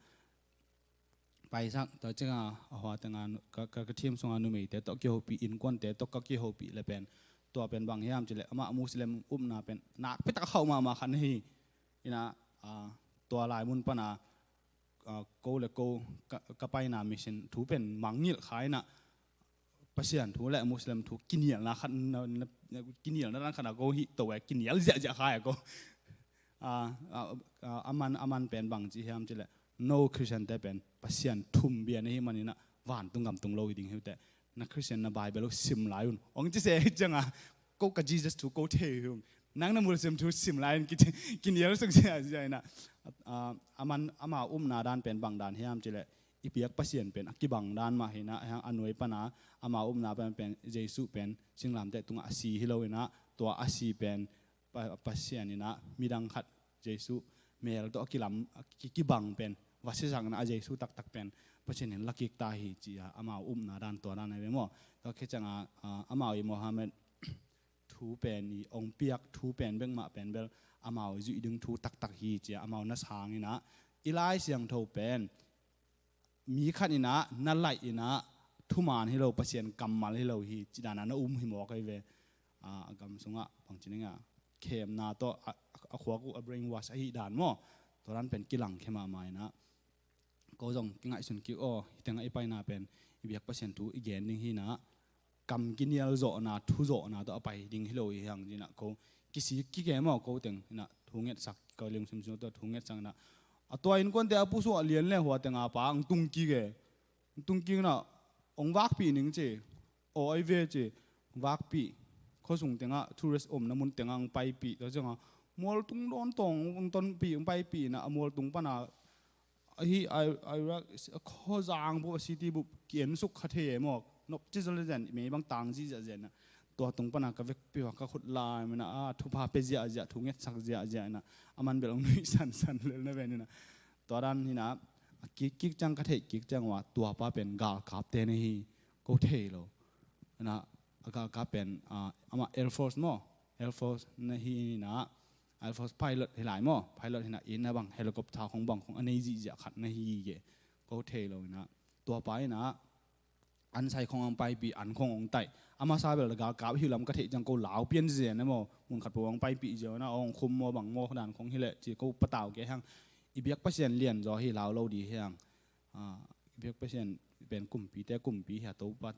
Paisak, tua ciang a, a hua teng a nu-, ka, ka, ka team sung a numeite tawh kihopih, innkuante tawh ka kihopih le pen, tua pen bang hiam cih leh amah Muslim upna pen nakpi tak a khauh mahmah khat na hi. Ina, a, tua lai mun pan a, a, ko le ko ka, ka paina mission thu pen mangngilh kha ina, Pasian thu le Muslim thu kinialna khat na, na, na, kinialna dan khat na ko hih to e, kinial ziahziah kha e ko. A, a, a, a man, a man pen bang ci hiam cih leh, no Christian te pen Pasian thum bia na hih man ina vantung gam tung lo hi ding hi uh teh. Na Christian na Bible uh sim lai un, ong ci se hi ciang a, ko ka Jesus thu ko thei hi ung. Nang na mulsim thu sim lai in ki, kinial suk ziahziah inah, ah, aman, amau upna dan pen bang dan hiam cileh, i biak Pasian pen a kibang dan mah hinah, a nuai pana amau upna pen, pen Jesuh pen singlamteh tungah a si hi lo inah, tua a si pen Pa-, Pasian inah midang khat Jesuh mel tawh a kilam, a ki-, kibang pen va sisak inah, a Jesuh taktak pen Pasian in lakik ta hi ci-a amau upna dan tua dan ahi ve maw. Tua khit ciangah, ah, amau i Mohammed thu pen i ong piak thu pen bek mah pen bel amau zuih ding thu taktak hi ci-a amau na sang inah, i Lai Siangtho pen mi khat inah na laih inah thuman hi lo, Pasian kammal hi lo hi ci dan a na um hi mawk ahi ve. Ah, a gam sungah bangci dingah khemna tawh a, a, a khuak uh a brainwash ahi dan maw. Tua dan pen kilang khe mahmah inah, ko zong kingaihsun kik aw, hi tengah i paina pen i biak Pasian thu i gen ding hi inah, kam kinial zawhna, thu zawhna tawh a pai ding hi lo hi hang ci inah, ko kisik kik e maw, ko teng inah thu ngetsak, ko lungsim sung tawh thu ngetsak inah, a tua innkuante a pusuah lian le hua tenga pa ang tung kik e. Ang tung kik inah ong vakpih ning ci. Aw, ai ve ci. Vakpih. Khuasung tengah, tourist omna mun tengah ang paipih. Tua ciangah mualtung dawn tawng ang tonpih, ang paipih inah a mualtung pana ahi, ai, ai, Iraq, a khuazang bup, a city bup ki-en suk kha thei e maw. Nop ci zaw le zen, mei bang tang zihziah zen a. Tua tung pana ka vekpi hua ka khut lai mana, a, thupha pe ziahziah, thu ngetsak ziahziah inah, aman bel ong nuih sansan lel na ven inah. Tua dan inah, a kik kik ciang ka theih kik ciang ua, tua pa pen galkapte na hi, ko thei lo. Inah, a galkap pen, a, amah Air Force maw, Air Force na hi inah, Air Force pilot hi lai maw, pilot hi inah, inn a bang, helicopter khong bang khong a nei zihziah khat na hi ge, ko thei lo inah. Tua pa inah, an sai khong ang paipih, an khong ang taih. A masa bel galkap hi lam ka theih ciang ko lau pian zen a maw, mun khat peuh ang paipih ziau inah, ang khum maw bang maw dan khong hi leh ci, ko patau kei hang. I biak Pasian lian zaw hi, lau lo di hi hang. Ah, i biak Pasian pen kumpite kumpi hi a, Topa,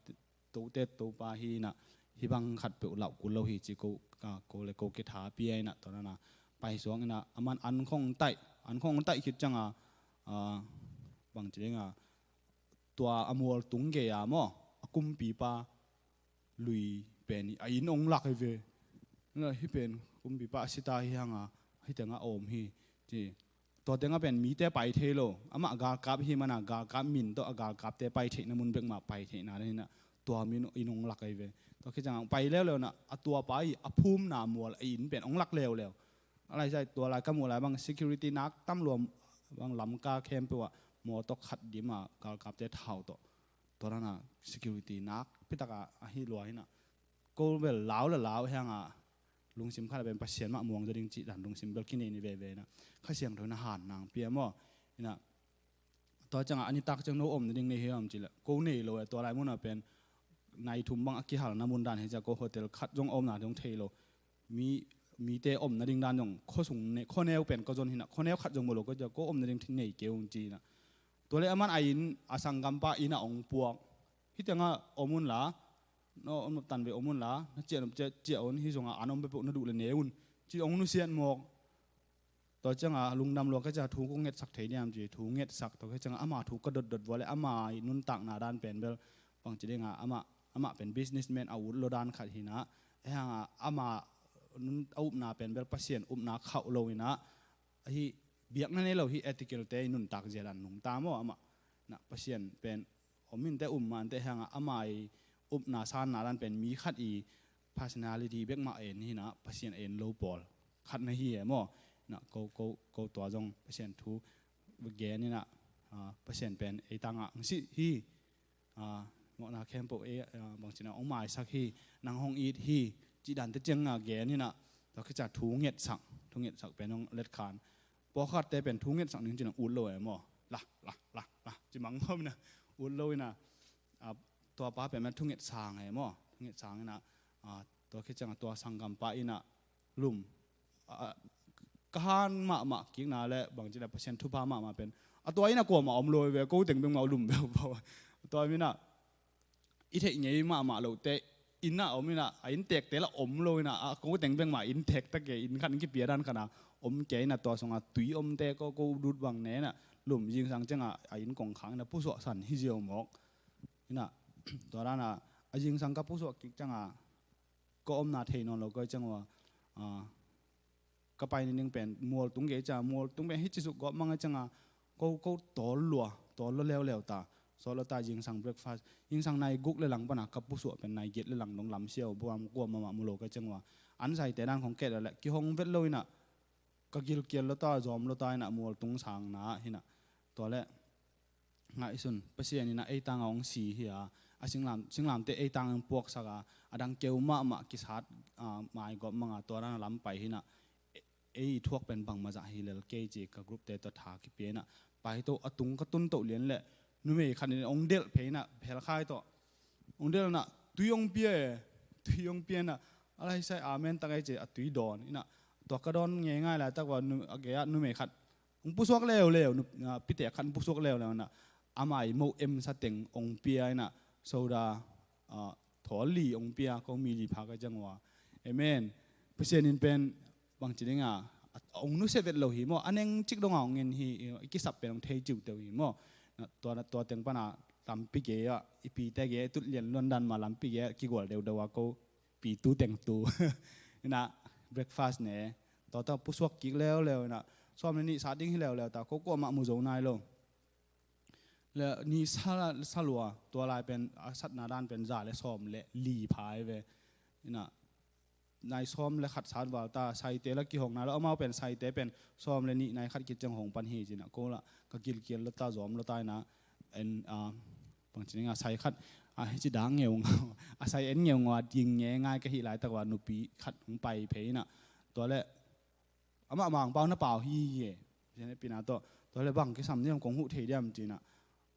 Tote Topa hi inah, hih bang khat peuh lauh kul lo hi ci, ko, ah, ko le ko kitha pia inah, tua dan a paisuak inah, aman an khong taih, an khong taih khit ciangah, ah, bangci dingah, tua a mualtung gei-a maw, a kumpipa lui pen a inn ong lak hi ve. Hih pen kumpipa a sita hi hanga, hih tengah a om hi ci. Tua tengah pen mite pai thei lo. Amah galkap hi mana, galkap min tawh a galkapte pai theihna mun bek mah pai theihna dan inah, tua min inn ong lak hi ve. Tua khit ciangah pai leuleu inah, a tuapa i a phumna mual a inn pen ong lak leuleu. A lai zai tua lai ka muh lai bang security nak tam lua bang, Lamka khempeuh ah mawtaw khat dim a galkapte thau tawh. Tua dan a security nak pitak a ahi lua hi inah. Ko bel lau le lau hi hanga, lungsim khat a pen Pasian mah muang zaw ding cih dan lungsim bel kinei ni veve inah. Kha Siangtho inah han nang pia maw. Inah, tua ciangah a nitak ciang no om nading nei hiam cileh, ko nei lo e, tua lai munah pen nai thum bang a kihalna mun dan hi ciah, ko hotel khat zong a omna zong thei lo. Mi, mite om nading dan zong khuasung ne, khuaneu pen ka zon hi inah, khuaneu khat zong mu lo ka ciah, ko om nading nei kei ung ci inah. Tua le aman a inn, a sanggampa inn a ong puak. Hih tengah om unla, no om nop tan ve om unla, na ciah nop ciah, ciah un, hih zongah an om peuhpeuh na duh le ne un ci, ong nusiat mawk. Tua ciangah lungdam lua ka ciah, thu kong ngetsak thei diam ci, thu ngetsak. Tua ka ciangah ama thu ka dotdot vua le ama i nuntakna dan pen bel bangci dingah, amah, amah pen businessman a ut lo dan khat hi inah. Ahi hangah ama nun, a upna pen bel Pasian upna khauh lo inah, ahi biakna nei lo hi, ethical te i nuntak zia dan nungta maw amah. Inah Pasian pen om minte um mante hangah ama i upna sanna dan pen mi khat i personality bek mah en hi inah, Pasian en lo pawl khat na hi e maw. Inah ko, ko, ko tua zong Pasian thu gen inah, ah, Pasian pen ei tangah ang sih hi. Ah, mawhna khempeuh ei, ah, bangci inah ong maisak hi, nang hong it hi, cih dante ciangah gen inah, tua khit ciah thu ngetsak, thu ngetsak pen ong letkhan. Pawlkhatte pen thu ngetsak ning ci-in ong ut lo e maw. Lah, lah, lah, lah, ci mang khawm inah, ut lo inah, ah, tua pa pen thu ngetsang e maw. Thu ngetsang inah, ah, tua khit ciangah tua sanggampa inah lum, ah, ka han mahmah kikna le bangci inah Pasian thupha mahmah pen, a tua inah kuamah om lo ve, ko teng bek mah lum ve uh. Tua inah i theih ngei mahmah lote inn ah om inah, a innteekte lah om lo inah, a ko teng bek mah innteek ta kei, inn khat in kipia dan khat ah om kei inah, tua sungah tui omte ko, ko dut bang ne inah, lum zingsang ciangah a inn kongkhak inah pusuahsan hi ziau mawk. Inah, tua dan ah, a zingsang ka pusuah kik ciangah, ka omna thei nawn lo kei ciang ua, ah, ka pai ni ding pen mual tung kei ciang, mual tung pen hici suk gawp mang a cianga ko ko tawl lua, tawl lua leuleu ta. Sawt lua ta, zingsang breakfast, zingsang nai guk le lang pana ka pusuah pen nai giat le lang dong lam siau buam kuam mama mu lo ka ciang ua. An saite dan khong ket le kihong vet lo ina ka gilkial lua ta, zawm lua ta ina mual tung sang na hina. Tua le ngaihsun, Pasian ina ei tanga hong si hi a, a singlam, singlamte ei tanga hong puaksak a, a dang keu mahmah kisat, a, mai gawp manga tua dan a lam pai hina. Ei thuak pen bangmah zah hi lel kei ci ka group te tawh tha kipia ina. Pai to a tung ka tun to lian le numei khat in hong delh phei ina, phelkhai tawh hong delh ina, tui hong pia e, tui hong pia ina. A lai sai amen tak ei ci a tui dawn ina. Tua ka dawn ngeingai laitak ua nu-, a gei ah numei khat hong pusuak leuleu, nu-, a, pitek khat hong pusuak leuleu ina. Amai mo em sa teng hong pia ina, soda, a, thawl li hong pia, ko mi li pha ka ciang ua. Amen. Pasian in pen bangci dinga, a, hong nusia vet lo hi maw, a neng cik donga hong en hi, i kisap pen hong thei ciuteu hi maw. Na, tua, na, tua teng pana lampi gei ah, i pite gei ah, i tut lian luan dan ma lampi gei ah, kigual deudeu a ko pi tu teng tu. Ina, breakfast ne, tua ta pusuak kik leuleu ina, sawm le nih sa ding hi leuleu ta, ko kuamah mu zo nai lo. Le ni sa, sa lua, tua lai pen, a satna dan pen za le sawm le li pha hi ve. Ina, nai sawm le khat sat val ta, saite la kihong nai lo, amau pen saite pen sawm le nih nai khat kiciang hong pan hi cina, ko la ka gilkial lua ta, zawm lua ta ina, en, a, bangci dinga sai khat, a, hici dang ngeungau, a sai en ngeungau a ding ngeingai ka hih laitak ua nupi khat hong pai phei ina. Tua le amah mangpau na pau hi hi e. Pasian hehpihna tawh. Tua le bang kisam diam, kong huh thei diam cina.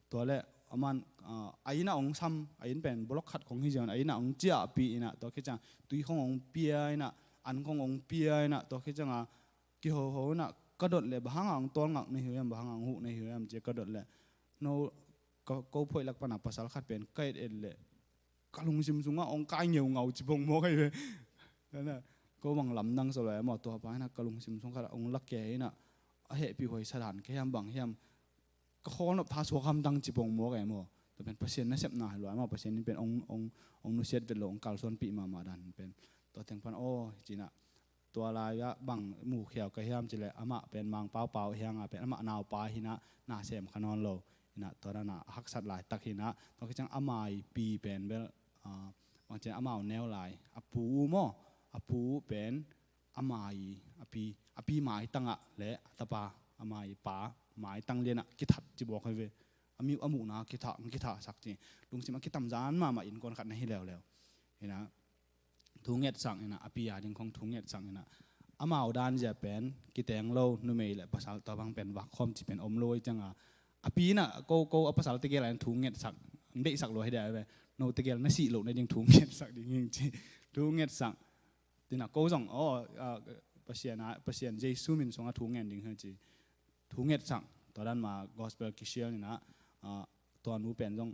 Tua le aman, a, a inn ah hong sam, a inn pen bolok khat kong hi zian, a inn ah hong ciahpih ina, tua khit ciang tui khong hong pia ina, an khong hong pia ina, tua khit cianga kihoho ina, ka dot le bang hanga hong tawlngak na hi hiam, bang hanga hong huh na hi hiam ci ka dot le, no, ka, ko phoih lak pana pasal khat pen ka et et le ka lungsim sungah hong kai ngeungau ci pong mawk ahi ve. Ko bang lamdang sa lo e maw, tua pa ina ka lungsim sung khat hong lak ke ina, a hehpih huai sa dan ka hiam bang hiam, ka khawl nop tha suak hamtang ci pong mawk e maw. Tua pen Pasian nasepna hi lo e maw, Pasian in pen hong, hong, hong nusiat vet lo, hong kalsuanpih mahmah dan pen. Tua teng pan aw cina, tua lai-ah bang mukhiau ka hiam cileh amah pen mangpau pau hianga pen amah naupa hina, na sem kha nawn lo hina, tua dana a haksat laitak hina. Tua khit ciang amai pi pen bel, a, bang ciang amau neu lai a pu maw, a pu pen amai a pi, a pi maitangah le a tapa, amai pa maitang lianah kithat ci bawk hi ve. A miuh a muhna kithat, kithatsak ci. Lungsim a kitamzan mahmah innkuan khat na hi leuleu hina. Thu ngetsak ina, a pi a ding khong thu ngetsak ina. Amau dan zia pen kiteng lo, numei le pasal tua bang pen vakkhawm ci pen om lo i cianga. A pi ina ko, ko a pasal tegel a thu ngetsak, deihsak lo hi dia ve. No tegel na sih lo na ding thu ngetsak ding hing ci. Thu ngetsak. Tina ko zong, aw, a, Pasian a, Pasian Jesu min sunga thu ngen ding hi ci. Thu ngetsak. Tua dan ma gospel kisial ina, a, tua nu pen zong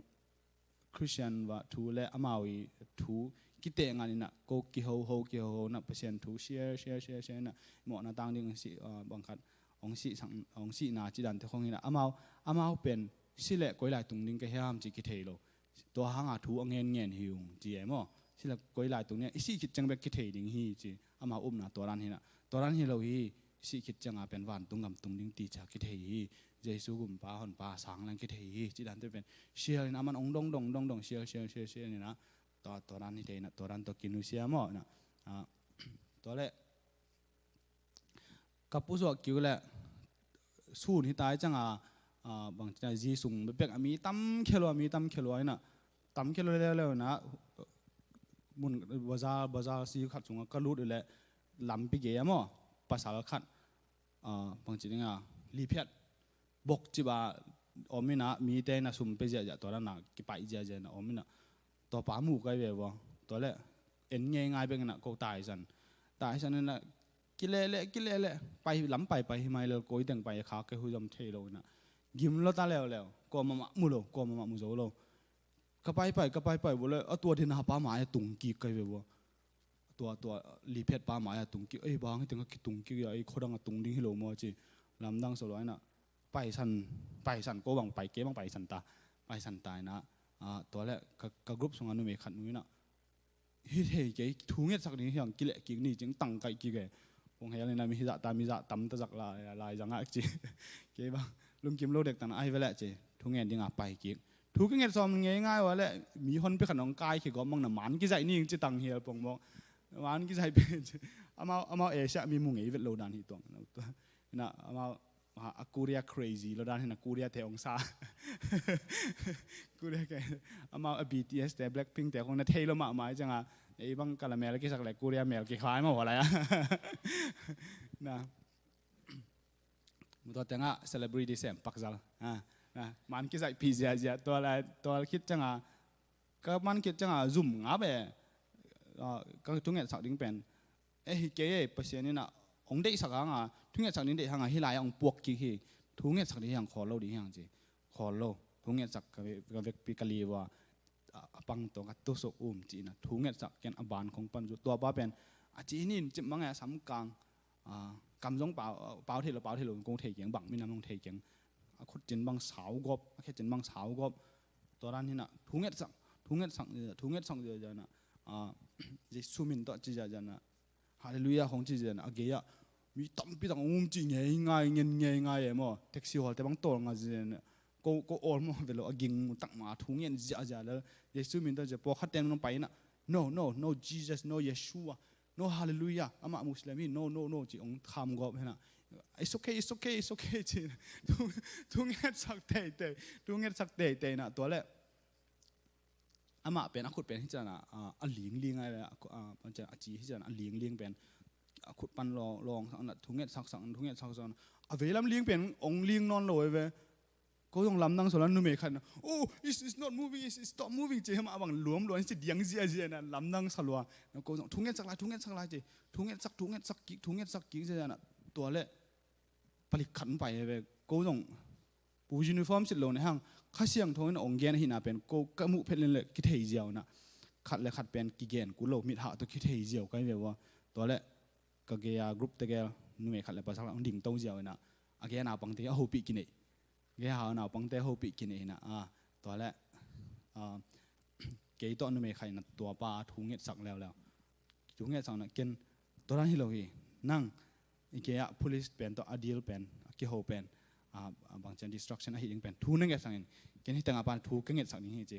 Christian va thu le amau i thu kiteh ngan ina, ko kihoho, kihoho na Pasian thu share, share, share, share na, mawhna tang ding si, ah, bangkhat hong sih sang, hong sihna ci dante khong ina, amau, amau pen si le koi lai tung ding ka hiam ci kithei lo. Tua hanga thu a ngen ngen hi ung ci e maw. Si le koi lai tung ding, i sih khit ciang bek kithei ding hi ci. Amau upna tua dan hina. Tua dan hi lo hi, sih khit cianga pen vantung gam tung ding ti ca kithei hi. Jesu gumpa honpa sang lang kithei hi ci dante pen share ina, aman hong dong dong dong dong share, share, share, share ina. Tua, tua dan hi thei ina, tua dan tua kinusia maw ina. Ah, tua le ka pusuak kiu le sun hi tai cianga, ah, bang tina zi sung bepek a mi tam khelua, mi tam khelua ina, tam khelua leuleu ina, mun bazar, bazar si khat sunga ka lut le lampi gei a maw, pasal khat, ah, bang ci dinga, liphiat bok ciba om ina, mite ina sum pe ziahziah tua dana kipaih ziahziah ina om ina, tua pa mu kai ve vua. Tua le en ngei ngai bek ina ko taisan, taisan ina, kilehleh, kilehleh, pai lam pai pai hi mai lel, koi teng pai kha ke hui zom thei lo ina, gim lo ta leuleu, ko mama mu lo, ko mama mu zo lo. Ka paipai, ka paipai vua le a tua dina pa mai a tung kik kai ve vua. Tua, tua liphiat pa mai a tung kik, ei bang hi teng a kitung kik a, ei khodang a tung ding hi lo maw ci. Lamdang sa lo ina, paisan, paisan ko bang pai ke bang paisan ta, paisan ta ina, ah, tua le ka, ka group sunga numei khat nu ina, hi thei kei, thu ngetsak ding hiang kileh kik ni cing tang kaih kik e. Kong hel ina mi hizah ta, mi zah tam ta zak lai, lai zangah ci. Kei bang lungkim lo dek tana ai veleh ci. Thu ngen dinga pai kik. Thu ka nget sawm ngei ngai wa leh mi hon pi khan ong kai khi gawm mang na man kizaih ning ci tang hial pong mawk. Man kizaih pi ci. Amau, amau Asia mi mu ngei vet lo dan hi tuang. Ina amau a, a Korea crazy lo dan hi na Korea te ong sa. Korea ke amau a B T S te Blackpink te kong na thei lo mahmah i cianga. Ei bang kala mel kisak le Korea mel kikhai ma wa lai a. Na. Mutua tenga celebrity sem pakzal. Ha. Na. Man kizaih pi ziazia. Tua lai, tua khit cianga. Ka man khit cianga zum nga be. Ah, ka thungetsak ding pen. Eh, hi kei ei, Pasian ina. Ong deihsak hanga. Thungetsak ding deih hanga. Hi lai ong puak kik hi. Thungetsak ding hiang khol lo ding hiang ci. Khol lo. Thungetsak ka ve-, ka vekpi ka liwa. A, a pang to ka tusuk um ci ina. Thungetsak ken a ban khong pan zu. Tua pa pen. A ci nin cip mang e a samkang. A, kam zong pau, pau thei lo, pau thei lo. Kong thei kiang bang. Minam ong thei kiang. A khut cin bang sau gop. A khe cin bang sau gop. Tua dan hina. Thungetsak. Thungetsak. Thungetsak. A, Jesu min to ci zia zia na. Halleluiah khong ci zian a gei ah mi tampi tak um ci ngei ngai ngen ngei ngai e maw. Taxi hall te bang tol nga zian ko ko ol maw velo a ging tak ma thu ngen zia zia le Jesu min ta zia pawlkhat ten nong pai na. No, no, no Jesus, no Yeshua, no Halleluiah, amah Muslim hi, no, no, no ci ong kham gawp hena. It's okay, it's okay, it's okay ci. Thu, thu ngetsak teitei, thu ngetsak teitei na tua le. Amah pen a khut pen hi ciana a, a lingling a, a, a, a ci hi ciana a lingling pen a khut pan lawng lawng sak na thunget saksak thunget saksak na a veilam ling pen ong ling nawn lo e ve. Ko zong lamdang sa lua numei khat na, oh, it's, it's not moving, it's, it's stop moving ci hema bang luam luam ci diang zia zia na lamdang sa lua. Na ko zong thunget sak lai thunget sak lai ci thunget sak thunget sak kik thunget sak kik zia na tua le palik khat pai e ve. Ko zong pu uniform sit lo ne hang Kha Siangtho in ong gen ahina pen ko ka muh phet len le kithei ziau na khat le khat pen kigen kul lo mit hah to kithei ziau kai ve ua. Tua le ka gei a group tegel numei khat le pasal ong ding to ziau ina a gei a naupangte a hopih kinei gei a naupangte a hopih kinei ina a tua le a kei tawh numei khat ina tua pa thu ngetsak leuleu. Thu ngetsak na ken tua dan hi lo hi. Nang i kei ah police pen tawh a deal pen a kiho pen a bangcian destruction ahi ding pen thu na ngetsak in ken hi tengah pan thu ka ngetsak ding hi ci.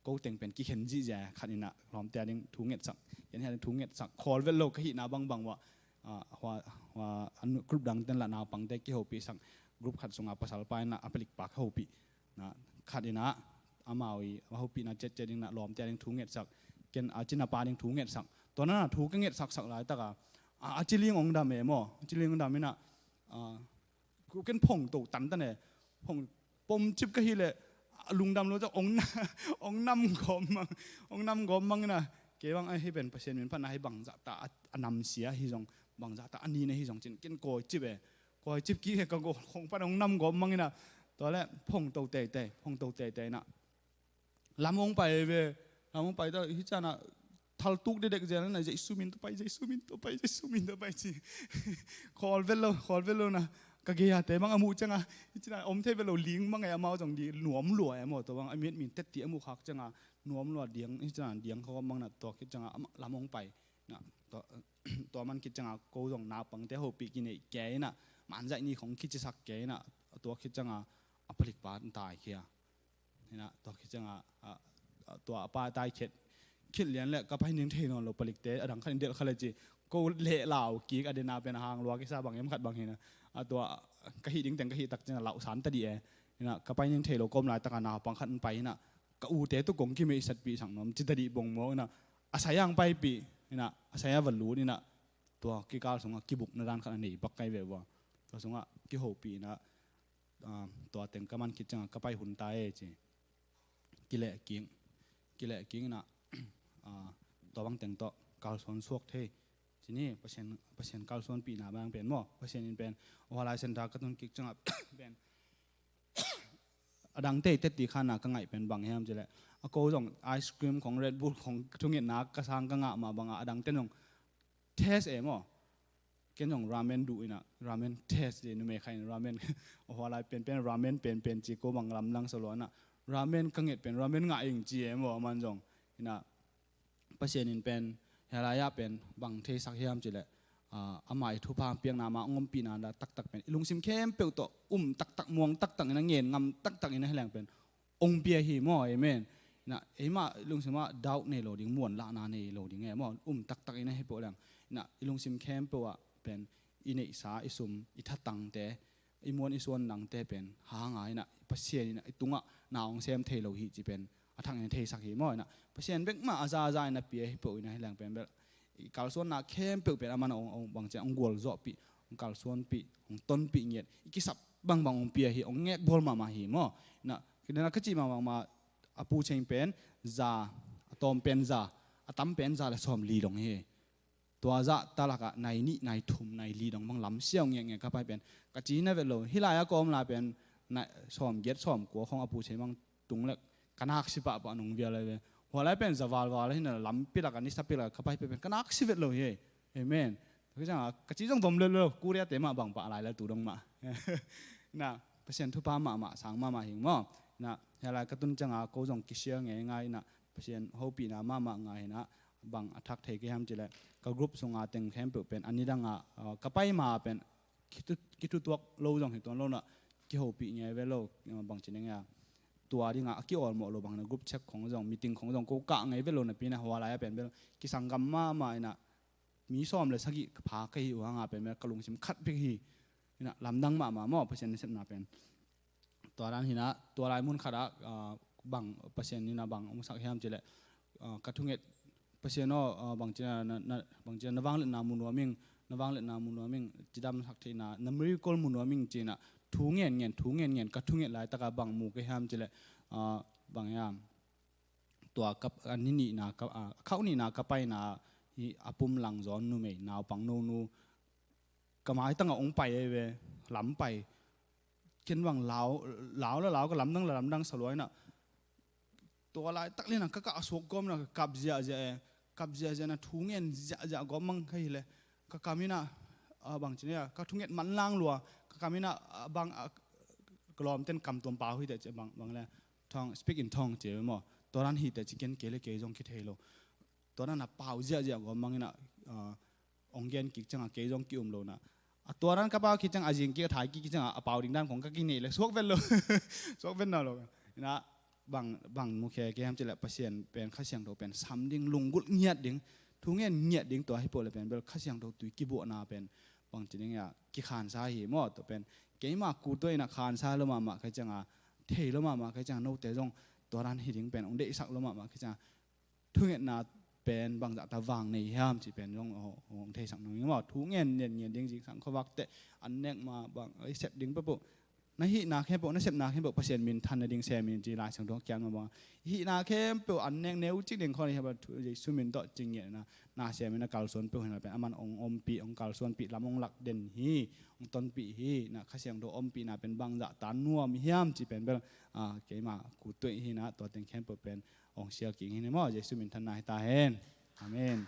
Ko teng pen kikhen zihzia khat ina lawmte a ding thu ngetsak ken hi a ding thu ngetsak khawl vet lo ka hihna bangbang uah hua group dangten lah naupangte kihopihsak group khat sunga pasal pa ina a palik pa ka hopih na khat ina amau i a hopihna cetcet ding na lawmte a ding thu ngetsak ken a cina pa ding thu ngetsak tua na thu ka ngetsak sak laitaka a ciling ong dam e maw a ciling ong dam ina ken phong to tantan e phong pom cip ka hi le a lungdam lo ca ong nam gawm mang ong nam gawm mang ina kei bang a hi pen Pasian min phatna hi bangzah ta a namsia hi zong bangzah ta a nina hi zong cin ken kawi cip e kawi cip kik he ka go khong pan ong nam gawm mang ina tua le phong to teitei phong to teitei na lam ong pai ve lam ong pai ta hi cana thal tuk dedek zel na Jesu min to pai Jesu min to pai Jesu min to pai ci khawl vel lo khawl vel lo na ka gei a te bang a muh cianga hi cina om thei vel lo ling mang e amau zong di nuam lua e maw tua bang a miat min tet ti a muh khak cianga nuam lua diang hi cina diang khaw mang na tua khit cianga lam ong pai na tua man khit cianga ko zong naupangte hopih kinei kei na manzaih ni khong khicisak kei na tua khit cianga a palik pa tai khia hina tua khit cianga tua a pa tai khet khit lian le ka pai ning thei nawn lo palikte a dang khan in delh kha le ci ko leh lau kik a dena pen a hang lua kisa bang em khat bang hina a tua ka hih ding teng ka hih tak cianga lauh san ta dih e hina ka pai ning thei lo kawm laitaka naupang khat in pai hina ka ute tu kong kimeihsatpih sak nuam ci ta dih bong maw hina a sai ang paipih hina a sai a va lut hina tua kikal sunga kibukna dan khat a nei bak kai ve vua tua sunga kihopih hina tua teng ka man khit cianga ka pai hun ta e ci kileh king kileh king ina tua bang teng tawh kalsuan suak thei cini Pasian kalsuanpihna bang pen maw Pasian in pen hua lai center ka tun kik cianga pen a dang tei teti khana ka ngaih pen bang hiam cileh a ko zong ice cream khong Red Bull khong thungetna ka sang ka ngah mah banga a dang ten zong test e maw ken zong ramen duh ina ramen test de numei kha in ramen a hua lai penpen ramen penpen ci ko bang lamlang sa lua ina ramen ka nget pen ramen ngah ing ci e maw a man zong ina Pasian in pen hia lai ah pen bang theisak hiam cileh ah, ama i thupha piakna, ama hong ompihna taktak pen i lungsim khempeuh tawh um taktak, muang taktak in a, ngen ngam taktak in a hi leng pen hong pia hi maw. Amen. Ina, eima lungsim ah doubt nei lo ding, muanlahna nei lo ding e maw. Um taktak in a hi peuh leng, ina, i lungsim khempeuh ah pen i neihsa, i sum, i thatangte, i muan i suan dangte pen hang a, ina, Pasian ina i tungah na hong sem thei lo hi ci pen a thak in a theisak hi maw. Ina, Pasian bek mah a zaza ina pia hi peuh ina hi leng pen bel i kalsuanna khempeuh pen aman hong, hong bang ciang hong gualzawhpih, hong kalsuanpih, hong tonpih ngiat, i kisap bangbang hong pia hi, hong ngekbawl mahmah hi maw. Ina, kidana ka cih bangbang mah, a Pu Ceng pen za, a tawm pen za, a tam pen za le sawmli dong hi. Tua zah talakah nai nih, nai thum, nai li dong bang lam siau ngekngek ka pai pen ka ci na vet lo. Hih lai-ah ka om lai pen na, sawmgiat, sawmkua khong a Pu Ceng bang tung lek ka naksi pahpah nung vial lai ve. Hua lai pen za valval hi na, lampi lakah, nisapi lakah ka pai pen ka naksi vet lo hi. Amen. Ka ci zong vom lo lo, Korea te mah bang pah lai lal tu dong mah. Na, Pasian thupha mahmah, sang mahmah hing maw. Na, hia lai ka tun cianga ko zong kisia ngeingai na, Pasian hopihna mahmah ngai hina, bang a thak thei kei hiam cileh, ka group sunga teng khempeuh pen a nidanga, ah, ka pai ma pen kithu, kithutuak lo zong hi tuan lo na, kihopih ngei ve lo, ah, bang ci ning a, tua dinga a kiawlmawh lo bang na, group chat khong zong, meeting khong zong ko kah ngei ve lo napi na, hua lai-ah pen bel kisanggam mahmah ina, mi sawm le sagih pha ka hi uh hanga pen bel ka lungsim khat pik hi. Ina, lamdang mahmah maw, Pasian nasepna pen. Tua dan hina, tua lai mun khatah, ah, bang Pasian ina bang hong sak hiam cileh, ah, ka thunget, Pasian aw, ah, bang cina na, na, bang cina na vangliatna mu nuam ing, na vangliatna mu nuam ing, cidam sak theihna, na miracle mu nuam ing cina, thu ngen ngen, thu ngen ngen, ka thunget laitakah bang mu ka hiam cileh, ah, bang hiam, tua ka, a ni nihna ka, ah, khauh nihna ka paina hi, a pum lang zawn numei, naupang nonu, ka maitangah hong pai ei ve, lam pai. Ken bang lau, lau la lau, ka lamdang la lamdang sa lua ina. Tua laitak lina ka kah a suak gawm na ka kap ziahziah e. Kap ziahziah na thu ngen ziahziah gawm mang ka hi le. Ka kam ina, ah, bang cina, ka thunget manlang lua. Ka kam ina, ah, bang, ah, ka lawmten kam tuam pau hi teh ci bang, bang le. Tongue, speak in tongue ci ve maw. Tua dan hi teh ci ken kei le kei zong kithei lo. Tua dan a pau ziahziah gawm mang ina, ah, hong gen kik cianga kei zong ki-um lo na. A tua dan ka pau kik cianga, a zing kik, a thai kik cianga, a pau ding dan khong ka kineih le suak vet lo. Suak vet nawn lo. Ina, bang, bang mukhia kei hiam cileh, Pasian pen, Kha Siangtho pen sam ding, lunggulh ngiat ding, thu ngen ngiat ding, tua hi peuh le pen bel Kha Siangtho tui kibuahna pen bang ci ning a, kikhansa hi maw. Tua pen keima ku tua ina khansa lo mahmah ka hi cianga, thei lo mahmah ka hi cianga, note zong tua dan hi ding pen hong deihsak lo mahmah ka hi cianga, thungetna pen bangzah ta vang nei hiam cih pen zong hong, hong theisak nung ing maw. Thu ngen ngen ngen ding, zingsang khuavak teh an nek ma bang, ei, sep ding peuhpeuh, na hihna khempeuh, na sepna khempeuh Pasian minthan nading sem in ci Lai Siangtho kian ma bang. Hihna khempeuh an nek neu cik ding khawng hi a, Jesu min tawh ci ngiatna, na sem in a kalsuan peuh hi na pen aman hong ompih, hong kalsuanpih, lam hong lak den hi, hong tonpih hi. Na Kha Siangtho ompihna pen bangzah ta nuam hiam cih pen bel, ah, keima ku tuih hi na, tua teng khempeuh pen hong sial kik hi ni maw. Jesu minthanna hi ta hen. Amen.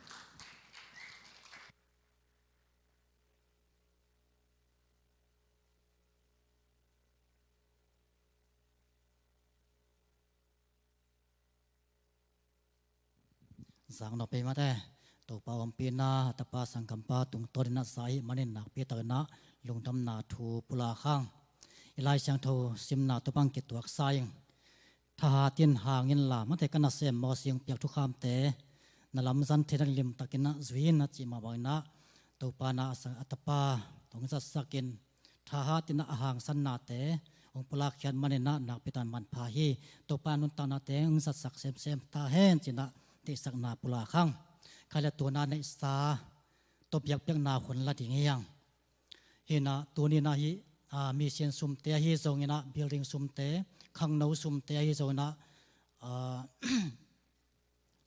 Zang nop ei mate. Topa ompihna, a tapa sanggampa tungtawn in a za ahih manin nakpi takin a lungdamna thu pulak hang. I Lai Siangtho simna tawh bang kituak sa ing. Thahat in hang inla, mate, ka nasem mawh sing piak thukhamte na lamzang theihna limtakin a zui in a cih mah bangin a, Topa in a, a tapa hong zatsak in, thahat in a hangsannate hong pulakkhiat manin a nakpi takin manpha hi. Topa nuntaknate hong zatsak semsem ta hen ci-in a deihsakna pulak hang. Khaile tuni-in a neihsa tawh biakpiakna hun la ding hi hang. Hi-in a tuni-in a hih, ah, mission sumte ahi zongin a, building sumte, khangno sumte ahi zongin a, ah,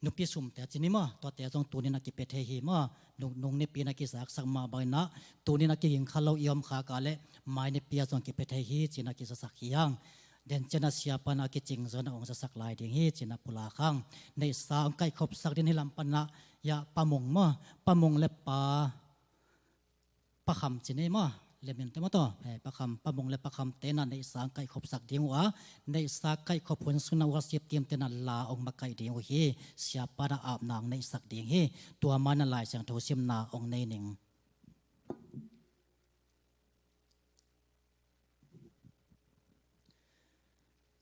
nupi sumte a ci ni maw, tuate zong tuni-in a kipia thei hi maw. Nung, nung nipi-in a kizaksak mah bangin a, tuni-in a kiging kha lo i om khak leh mai nipi-a zong kipia thei hi ci-in a kizasak hi hang. Den ciang a siapa in a kicing zawh in a hong zasak lai ding hi ci-in a pulak hang. Neihsa hong kaihkhopsak ding hi lam pan a, ya, Pa Mung maw, Pa Mung le Pa, Pa Kham ci ni maw, le min te maw taw, eh, Pa Kham, Pa Mung le Pa Kham te in a neihsa hong kaihkhopsak ding uh a, neihsa kaihkhop hun sungin a worship team te in a la hong makaih ding uh hi. Siapa in a apna hong neihsak ding hi. Tua ma-in a Lai Siangtho simna hong nei ning.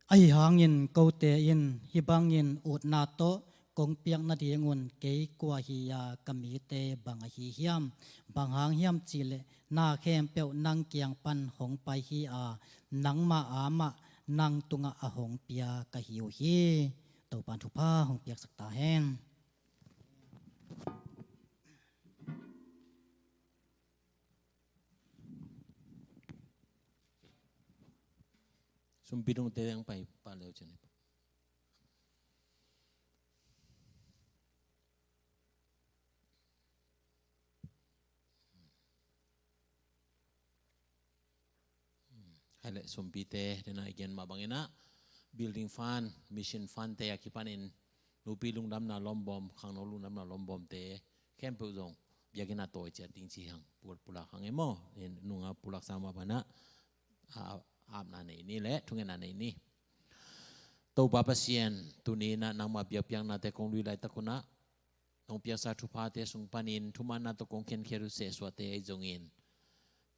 Ahi hangin kote in hih bangin utna tawh kong piak nadingun kei kua hi-a ka mite bang ahi hiam? Bang hang hiam cihleh na khempeuh nang kiang pan hong pai hi-a, nangma amah nang tungah a hong pia ka hi uh hi. Topan thupha hong piaksak ta hen. Sumpi dungte ang pai pa leu cin. Hai le, sumpite, dena i gen mah bangin ah, building fund, mission fund te a kipanin, nupi lungdamna lawmbawm, khangno lungdamna lawmbawmte khempeuh zong biakinn a tawi ciat ding ci hang, pul-, pulak hang e maw? Nunga pulak sa mah bangin ah, a, apna nei ni le, thungetna nei ni. Topa Pasian, tuni in ah nangma biakpiaknate kong lui laitak un ah, nong piaksa thuphate sung panin thumanna tawh kong khenkhiat uh sehsuahte ahi zongin,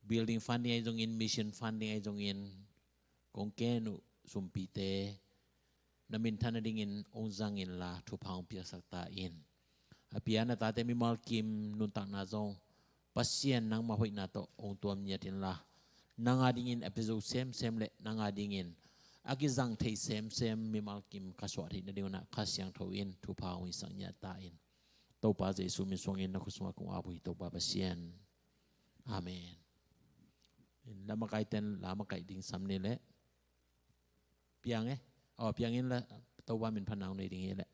building funding ahi zongin, mission funding ahi zongin, kong ken uh sumpite na minthan nadingin hong zang inla, thupha hong piaksak ta in. A pia na tate mimal kim nuntakna zong Pasian nangma hoihna tawh hong tuam ngiat inla, nang a dingin a pia zo semsem le nang a dingin a kizang thei semsem mimal kim ka suah theih nading un ah Kha Siangtho in thupha hong hisak ngiat ta in. Topa Jesu min suangin na khut sungah kong ap uh hi, Topa Pasian. Amen. In la makaiten la makaih ding sam ni le. Piang e. Aw, piang in la, Topa min phatna hong nei ding hi le.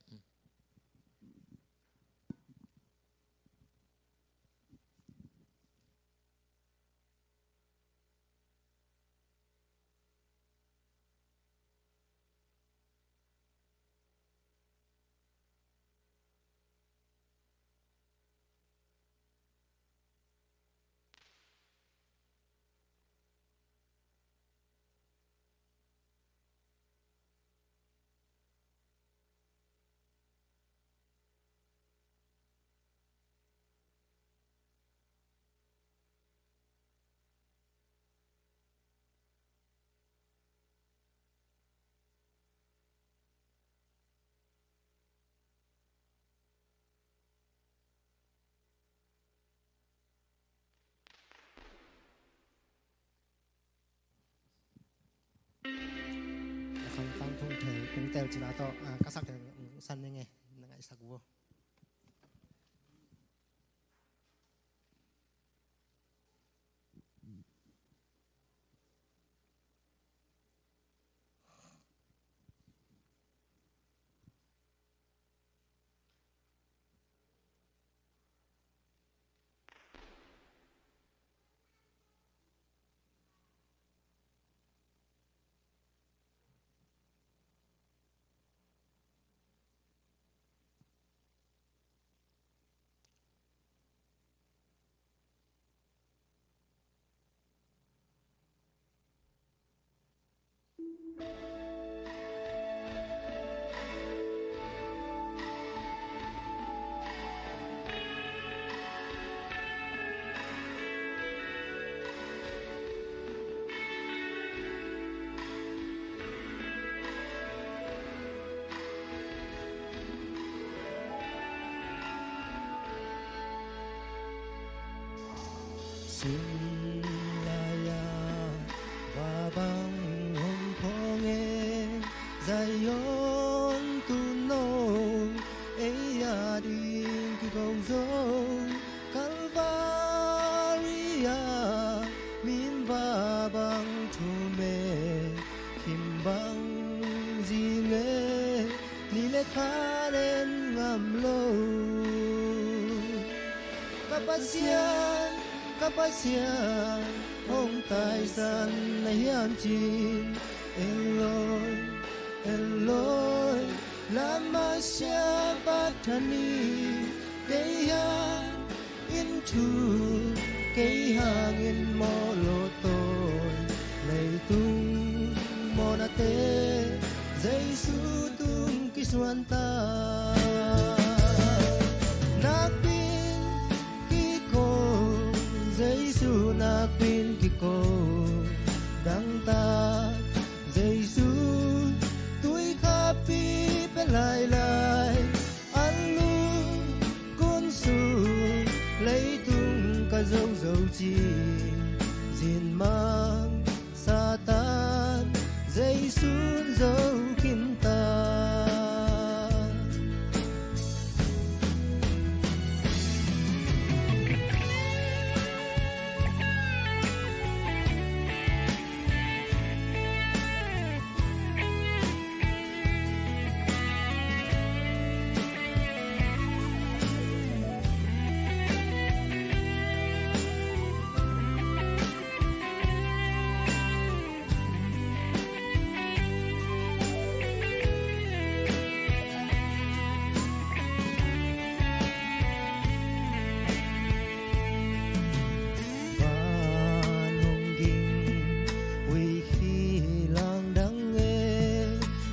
Na khangtang phung tel, phung tel cina tawh, ah, ka sak tel, mm, san ning e, na ngaihsak uh. Sin lai-a va bang hong phawng e, Zion tuuno, ei a ding kiko zo. Kalvari-a min va bang thum e, khim bang zing e, ni le kha len ngam lo. Ka Pasian, ka Pasian, hong taisan na hiam cin, Eloi, Eloi, lama sabakthani, kei hangin thu, kei hangin mawh lo tawi, leitung mawhnate Jesu tung kisuan ta. Nakpi-in kiko, Jesu nakpi-in kiko, dangtak Jesu Leitung ka zo zo ci, zin mang Satan, Jesu'n zo khin ta. Van hong ging, hui khi lang dang e,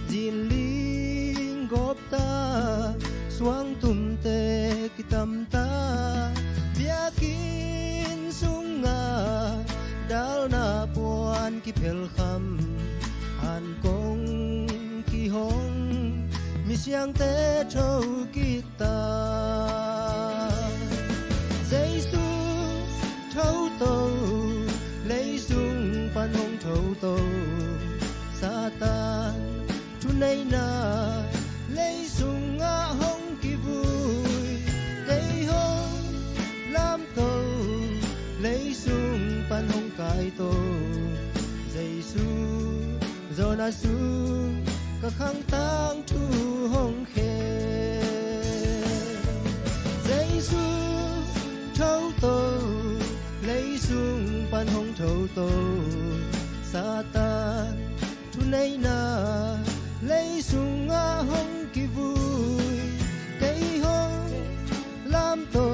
zin ling gawp ta, suang tumte kitam ta, biakinn sungah dalna puan kiphel kham, han kong kihong, misiangte tho kik ta. Jesu tho to, leisung pan hong tho to, Satan thuneihna leisungah hong kivui, tei hong lam to, leisung pan hong kai to, Jesu Jonah sung ka khang tangthu hong khe. Jesu tho to, leisung pan hong tho to, Satan thuneihna leisungah hong kivui, tei hong lam to,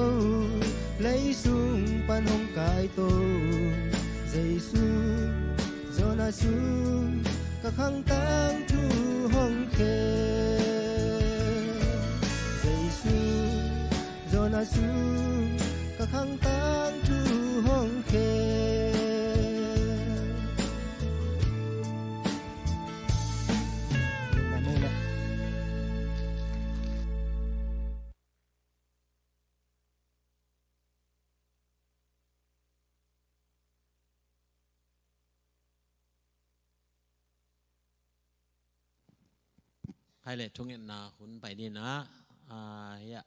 leisung pan hong kai to, Jesu Jonah sung ka khang tangthu hong khe. Jesu Jonah sung ka khang tangthu hong khe. Khai le thungetna hun pai ni na, ah, ya.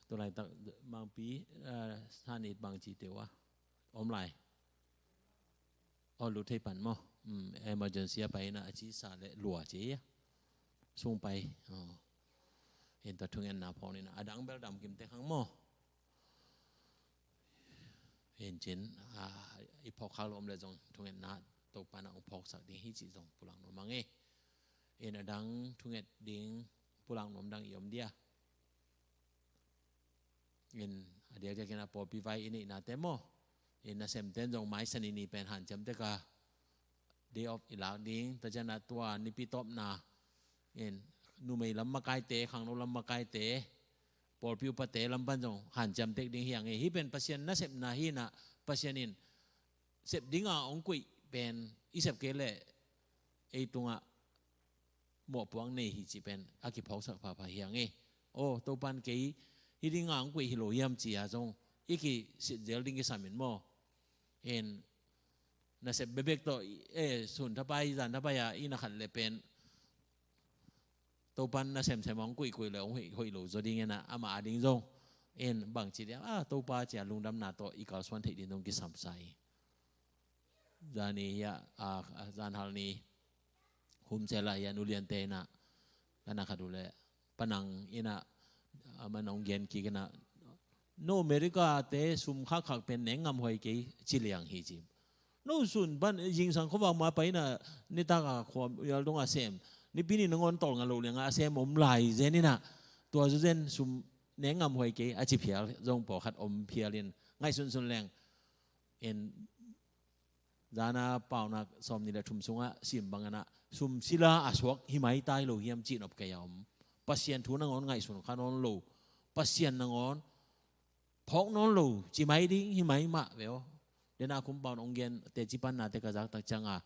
Tulaitak mangpi, ah, sanit bang ci teu a om lai. Aw, lut thei pan maw? Mm, emergency a pai na, a ci sa le lua ci a sung pai. Aw. Enta thungetna phawk ni na, a dang bel dam kim te khang maw? Inn cin, ah, i phawk khak lo om le zong thungetna Topa na ong phawksak ding hi cih zong pulak nuam ang e. Inn a dang thunget ding pulak nuam dang i om dia. Inn a diakdiak inn a pawlpi vai i neihnate maw? Inn a semten zong mai Sani ni pen hanciam tek a day off i lak ding, tua ciangin a tua nipi tawpna in numei lam makaite, khangno lam makaite, pawlpi upate lam pan zong hanciam tek ding hi ang e. Hih pen Pasian nasepna hi na, Pasian in sep dinga ong kuih pen i sep kei leh ei tungah mawhpuak nei hi cih pen a kiphawksak phapha hi ang e. Aw, Topan kei hih dinga ong kuih hi lo hiam ci a zong i kisit zel ding kisam in maw? In nasep bekbek tawh, eh, sun thapai, zan thapai a, i na khat le pen Topan na semsem a hong kuihkuih le hong hoih, hoih lo zaw ding ena, amah a ding zong en bang ci dia, ah, Topa cia lungdamna tawh i kalsuan theih ding zong kisamsa hi. Zani hia, ah, zanhal ni, humsel ah hia, nuliante ena ka na khat uh le, panang ina, ah, man hong gen kik ina, no America te sum khakkhak pen neng ngam huai kei ci liang hi ci. No sun pan zingsang khuavak ma pai ina, nitak a khua mial dong a sem, nipi ni nangawn tawlnga lo liang a sem om lai zen ina, tua zu zen sum neng ngam huai kei a ci phial zong pawlkhat om phial in ngaihsunsun leng. En, zana paunak sawm ni le thum sungah sim bang ina, sum sila a suak hi mai tai lo hiam cih nop kei a om. Pasian thu nangawn ngaihsun kha nawn lo, Pasian nangawn phawk nawn lo ci mai ding hi mai mah ve aw. Dena kumpaun ong gen teci panna te ka zak tak cianga,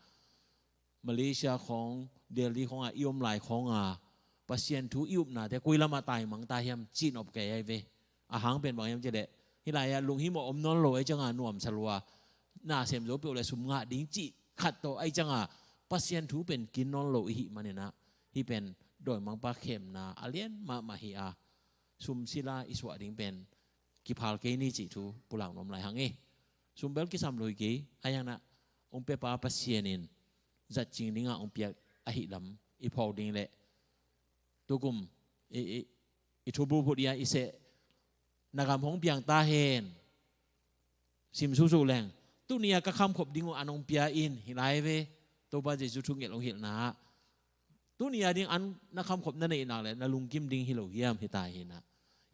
Malaysia khawng, Delhi khawng a i om lai khawng a, Pasian thu i upna te koi lamah taimang ta hiam cih nop kei ai ve. A hang pen bang hiam cih leh, Hih lai-ah lunghimawh om nawn lo ahih ciangin nuamsa lua, na sem zo peuh le sum ngah ding cih khat tawh ahih ciangin Pasian thu pen kin nawn lo i hih manin ah, hih pen dawimangpa khemna a lian mahmah hi a, sum sila i suah ding pen kiphal kei ni cih thu pulak nuam lai hang hi. Sum bel kisam lo hi kei, ahih hangin ah hong piapa Pasian in zatcing dingin hong piak ahih lam i phawk ding leh, tukum i, i, i thubul phut i a i seh, na gam hong piang ta hen. Sim susu leng, tuni-a ka khamkhop ding uh an hong pia in, hi lai ve. Topa Jesu thu ngelh hong hilhna ah, tuni-a ding an na khamkhop na neih nak leh na lungkim ding hi lo hiam, hi ta hi in ah.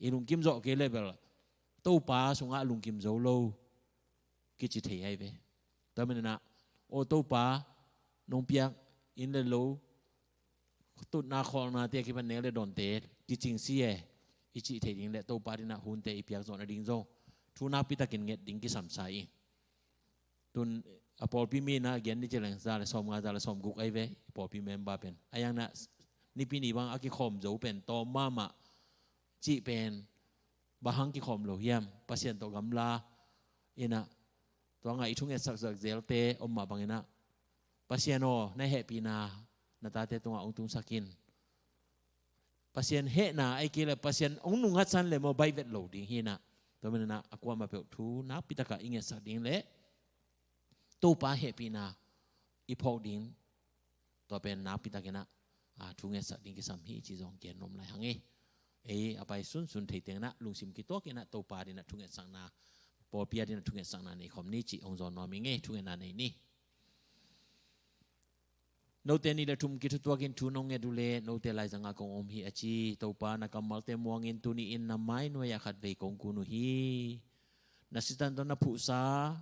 I lungkim zawh kei leh bel Topa sungah lungkim zo lo kici thei ahi ve. Tua manin ah, aw Topa, nong piak inn le lo, tutna khawlnate a kipan nek le dawnte kicing si e, i cih theih ding leh Topa adingin ah hunte i piak zawh nading zong thu nakpi takin nget ding kisam sa ing. Tun a pawlpi mi in ah gen ni ci leng za le sawmnga, za le sawmguk ahi ve, i pawlpi member pen. Ahih hangin ah Nipi ni bang a kikhawm zo pen tawm mahmah cih pen bang hang kikhawm lo hiam? Pasian tawh gamla in ah, tua ngah i thungetsak zelte om mah bangin ah, Pasian aw, na hehpihna na tate tungah hong tungsak in. Pasian hehna ahih kei leh Pasian hong nungngatsan le maw baih vet lo ding hi in ah. Tua manin ah a kuamah peuh thu nakpi takin i ngetsak ding leh Topa hehpihna i phawk ding, tua pen nakpi takin ah, a, thu ngetsak ding kisam hi cih zong gen nuam lai hang hi. Ei a pai sunsun thei tengin ah lungsim kituakin ah Topa adingin ah thu ngetsakna, pawlpi adingin ah thu ngetsakna nei khawm ni cih hong zawn nuam ing e. Thu ngetna nei ni. Note nih le thum kithutuakin thu nong nget uh leh note laizangah kong om hi a ci. Topa, na kammalte muangin tuni-in na mai nuai-ah khatvei kong kun uh hi. Na sisan tawh na phuhsa,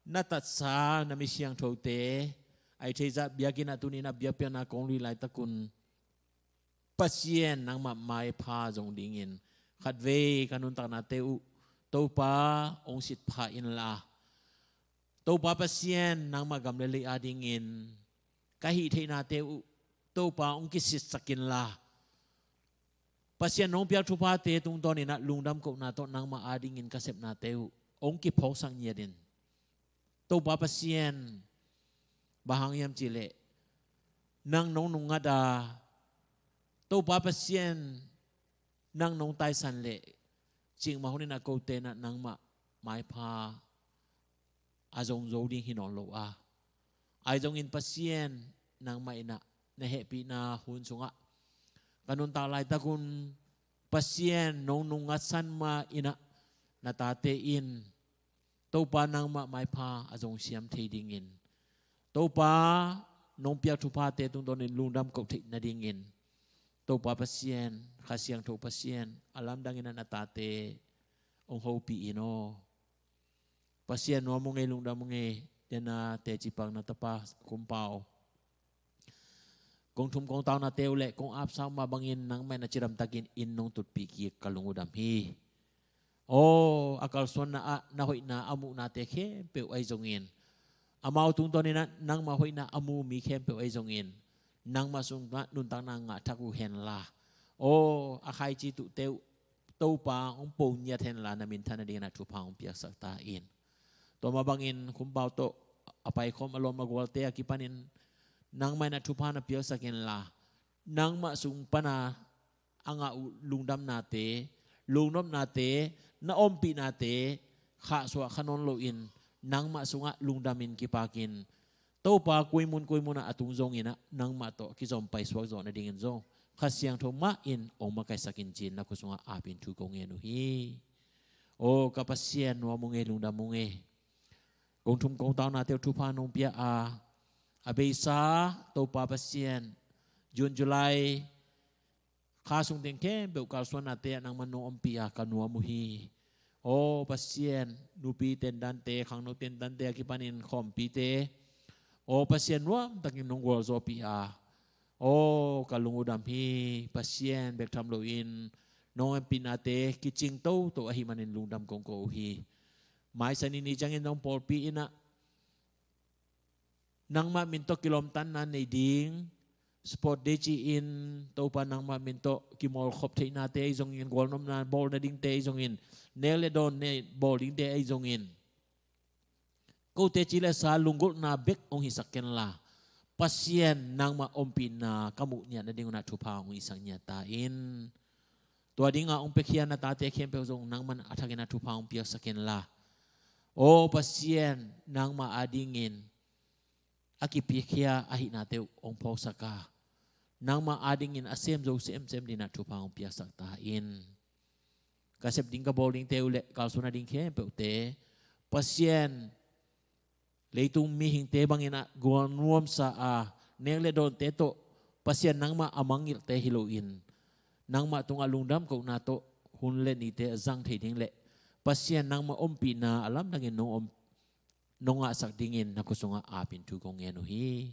na tatsa na mi siangthote, a i theihsa biakinn ah tuni-in ah biakpiakna kong lui laitakun Pasian nangmah maipha zong dingin khatvei ka nuntaknate uh Topa hong sitpha inla, Topa Pasian nangmah gam le lei adingin ka hih theihnate uh Topa hong kisitsak inla, Pasian nong piak thuphate tungtawnin ah lungdam kohna tawh nangmah adingin ka sepnate uh hong kiphawksak ngiatin. Topa Pasian, bang hang hiam cih leh nang nong nungngat a, Topa Pasian nang nong taisan leh cikmah hunin ah kote in ah nangmah maipha a zong zo ding hi nawn lo a, ahi zongin Pasian nangmah in ah na hehpihna hun sungah ka nuntak laitakun Pasian nong nungngatsan ma in ah na tate in Topa nangmah maipha a zong siam thei dingin, Topa nong piak thuphate tungtawnin lungdam koh theih nadingin, Topa Pasian, Kha Siangtho Pasian, a lamdangin ah na tate hong hopih in aw. Pasian nuam ung ei, lungdam ung ei. Dena tecipak na tapa Khumpau, kong thum kong taunate uh leh kong apsa uh mah bangin nangmah in a cidamtakin inn nong tutpih kik ka lung uh dam hi. Aw, a kalsuanna ah na hoihna a muhnate khempeuh ahi zongin, amau tungtawnin ah nangmah hoihna a mu mi khempeuh ahi zongin, nangmah sungah nuntakna ngah thak uh henla, aw, a khaici tuhte uh Topa hong po ngiat henla, na minthan nadingin ah thupha hong piaksak ta in. Tua mah bangin Khumpau tawh a paikhawm a lawm a gualte a kipanin nangmah in ah thupha na piaksak inla, nangmah sung pana a ngah uh lungdamnate, lungnopnate, na ompihnate khahsuah kha nawn loin, nangmah sungah lungdamin kipakin, Topa, koi mun koi munah a tung zongin ah nangmah tawh kizom paisuak zawh nadingin zong Kha Siangtho mah in hong makaihsak in ci-in na khut sungah apin thu kong ngen uh hi. Aw ka Pasian, nuam ung ei, lungdam ung ei. Kong thum kong taunate uh thupha nong pia a, a beisa Topa Pasian, June, July kha sung teng khempeuh kalsuannate ah nangman nong ompih a ka nuam uh hi. Aw Pasian, nupi tendante, khangno tendante a kipanin khawmpite, aw Pasian, nuamtakin nong gualzawhpih a, aw ka lung uh dam hi. Pasian, bek tham loin nong hehpihnate kicing toto ahih manin lungdam kong ko uh hi. Maisan ni ni ciangin nong pawlpi in ah nangmah min tawh kilawmtanna nei ding, sport day ci-in Topa nangmah min tawh kimawlkhop theihnate ahi zongin, gualnopna bawl nadingte ahi zongin, nek le dawn ne bawl dingte ahi zongin, kote ci le sa lunggulhna bek hong hisak kenla, Pasian nangmah ompihna ka muh ngiat nading un ah thupha hong hisak ngiat ta in. Tua dingah hong piakhia na tate khempeuh zong nangman a thakin ah thupha hong piaksak kenla, aw Pasian, nangmah adingin a kipiakhia ahihnate uh hong phawksak a, nangmah adingin a sem zo semsem dingin ah thupha hong piaksak ta in. Ka sep ding ka bawl dingte uh le kalsuan nading khempeuhte, Pasian, leitung mihingte bangin ah gualnuamsa a, nek le dawnte tawh Pasian nangmah a mangngilhte hi loin, nangmah tungah lungdam kohna tawh hun le nite a zang thei ding le Pasian nangmah ompihna a lamdangin nong om, nong ngahsak dingin na khut sungah apin thu kong ngen uh hi.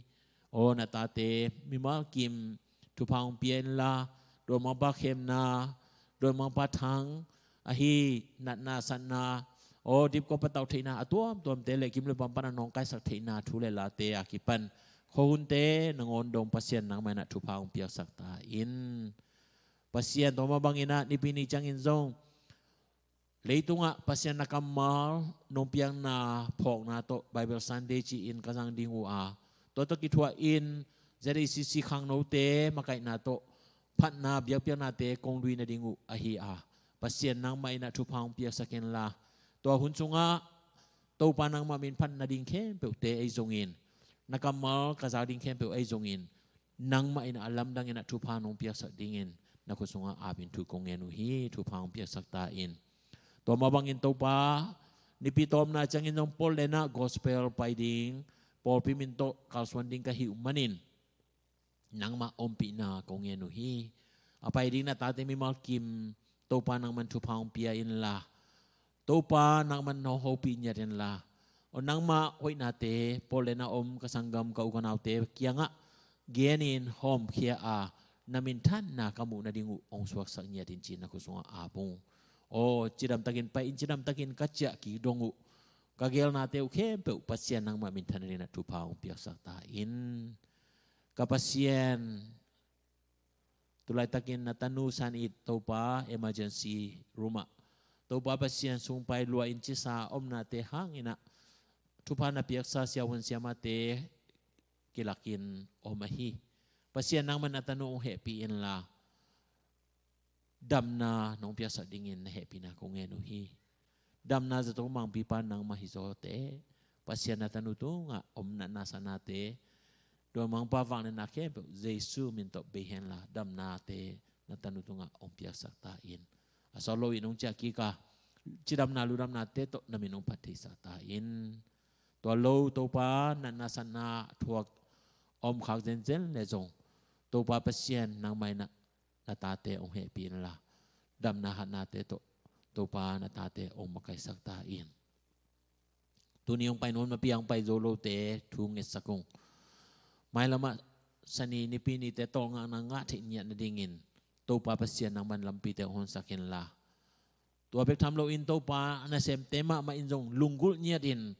Aw na tate mimal kim thupha hong pia inla, dawnmangpa khemna, dawnmangpa thang, ahi natna satna, aw dipkua patauh theihna a tuamtuamte le kim le pam pan a nawngkaisak theihna thu le late a kipan khuahunte nangawn dong Pasian nangmah in ah thupha hong piaksak ta in. Pasian, tua mah bangin ah Nipi ni ciangin zong leitungah Pasian na kammal nong piakna phawkna tawh Bible Sunday ci-in ka zang ding uh a, tua tawh kithuah in Z A C C khangnote makaihna tawh phatna biakpiaknate kong lui nading uh ahi a, Pasian nangmah in ah thupha hong piaksak inla, tua hun sungah Topa nangmah min phat nading khempeuhte ahi zongin, na kammal ka zak ding khempeuh ahi zongin, nangmah in ah a lamdangin ah thupha nong piaksak dingin na khut sungah apin thu kong ngen uh hi. Thupha hong piaksak ta in. Tua mah bangin Topa, Nipi tawpna ciangin zong Portland ah gospel pai ding, pawlpi min tawh kalsuan ding ka hih uh manin, nangmah ompihna kong ngen uh hi. A pai ding na tate mimal kim Topa nangman thupha hong pia inla, Topa nangman hong hopih ngiat inla, aw nangmah hoihnate Portland a om ka sanggam ka u ka naute kiangah genin hawmkhia a, na minthanna ka muh nading uh hong suaksak ngiat in ci-in na khut sungah ap ung. Aw cidamtakin pai in, cidamtakin ka ciah kik dong uh, ka gelnate uh khempeuh Pasian nangmah minthan nadingin ah thupha hong piaksak ta in. Ka Pasian, tulaitakin na tanu San It Topa emergency room ah, Topa Pasian, sungpai lua in cisa omnate hangin ah thupha na piaksa siavuan siamate kilakin om ahi. Pasian nangman na tanu hong hehpih inla, damna nong piaksak dingin na hehpihna kong ngen uh hi. Damna zato mangpipa nangmah hi zaw teh, Pasian na tanu tungah om natna satnate, dawnmangpa vangliatna khempeuh Jesu min tawh bei henla, damnate na tanu tungah hong piaksak ta in. A sawt loin hong ciah kik a, cidamna ludamnate tawh na min hong phat theisak ta in. Tua lo Topa, natna satna thuak a om khak zenzen le zong, Topa Pasian nangmah in ah na tate hong hehpih inla, damna hatnate tawh Topa na tate hong makaihsak ta in. Tuni hong pai nuam napi a hong pai zo lote thu ngetsak ung. Mailamah Sani Nipi nite tawlngakna ngah theih ngiat nadingin Topa Pasian nangman lampite hong honsak inla, tua bek tham loin Topa nasemte mahmah in zong lunggulh ngiatin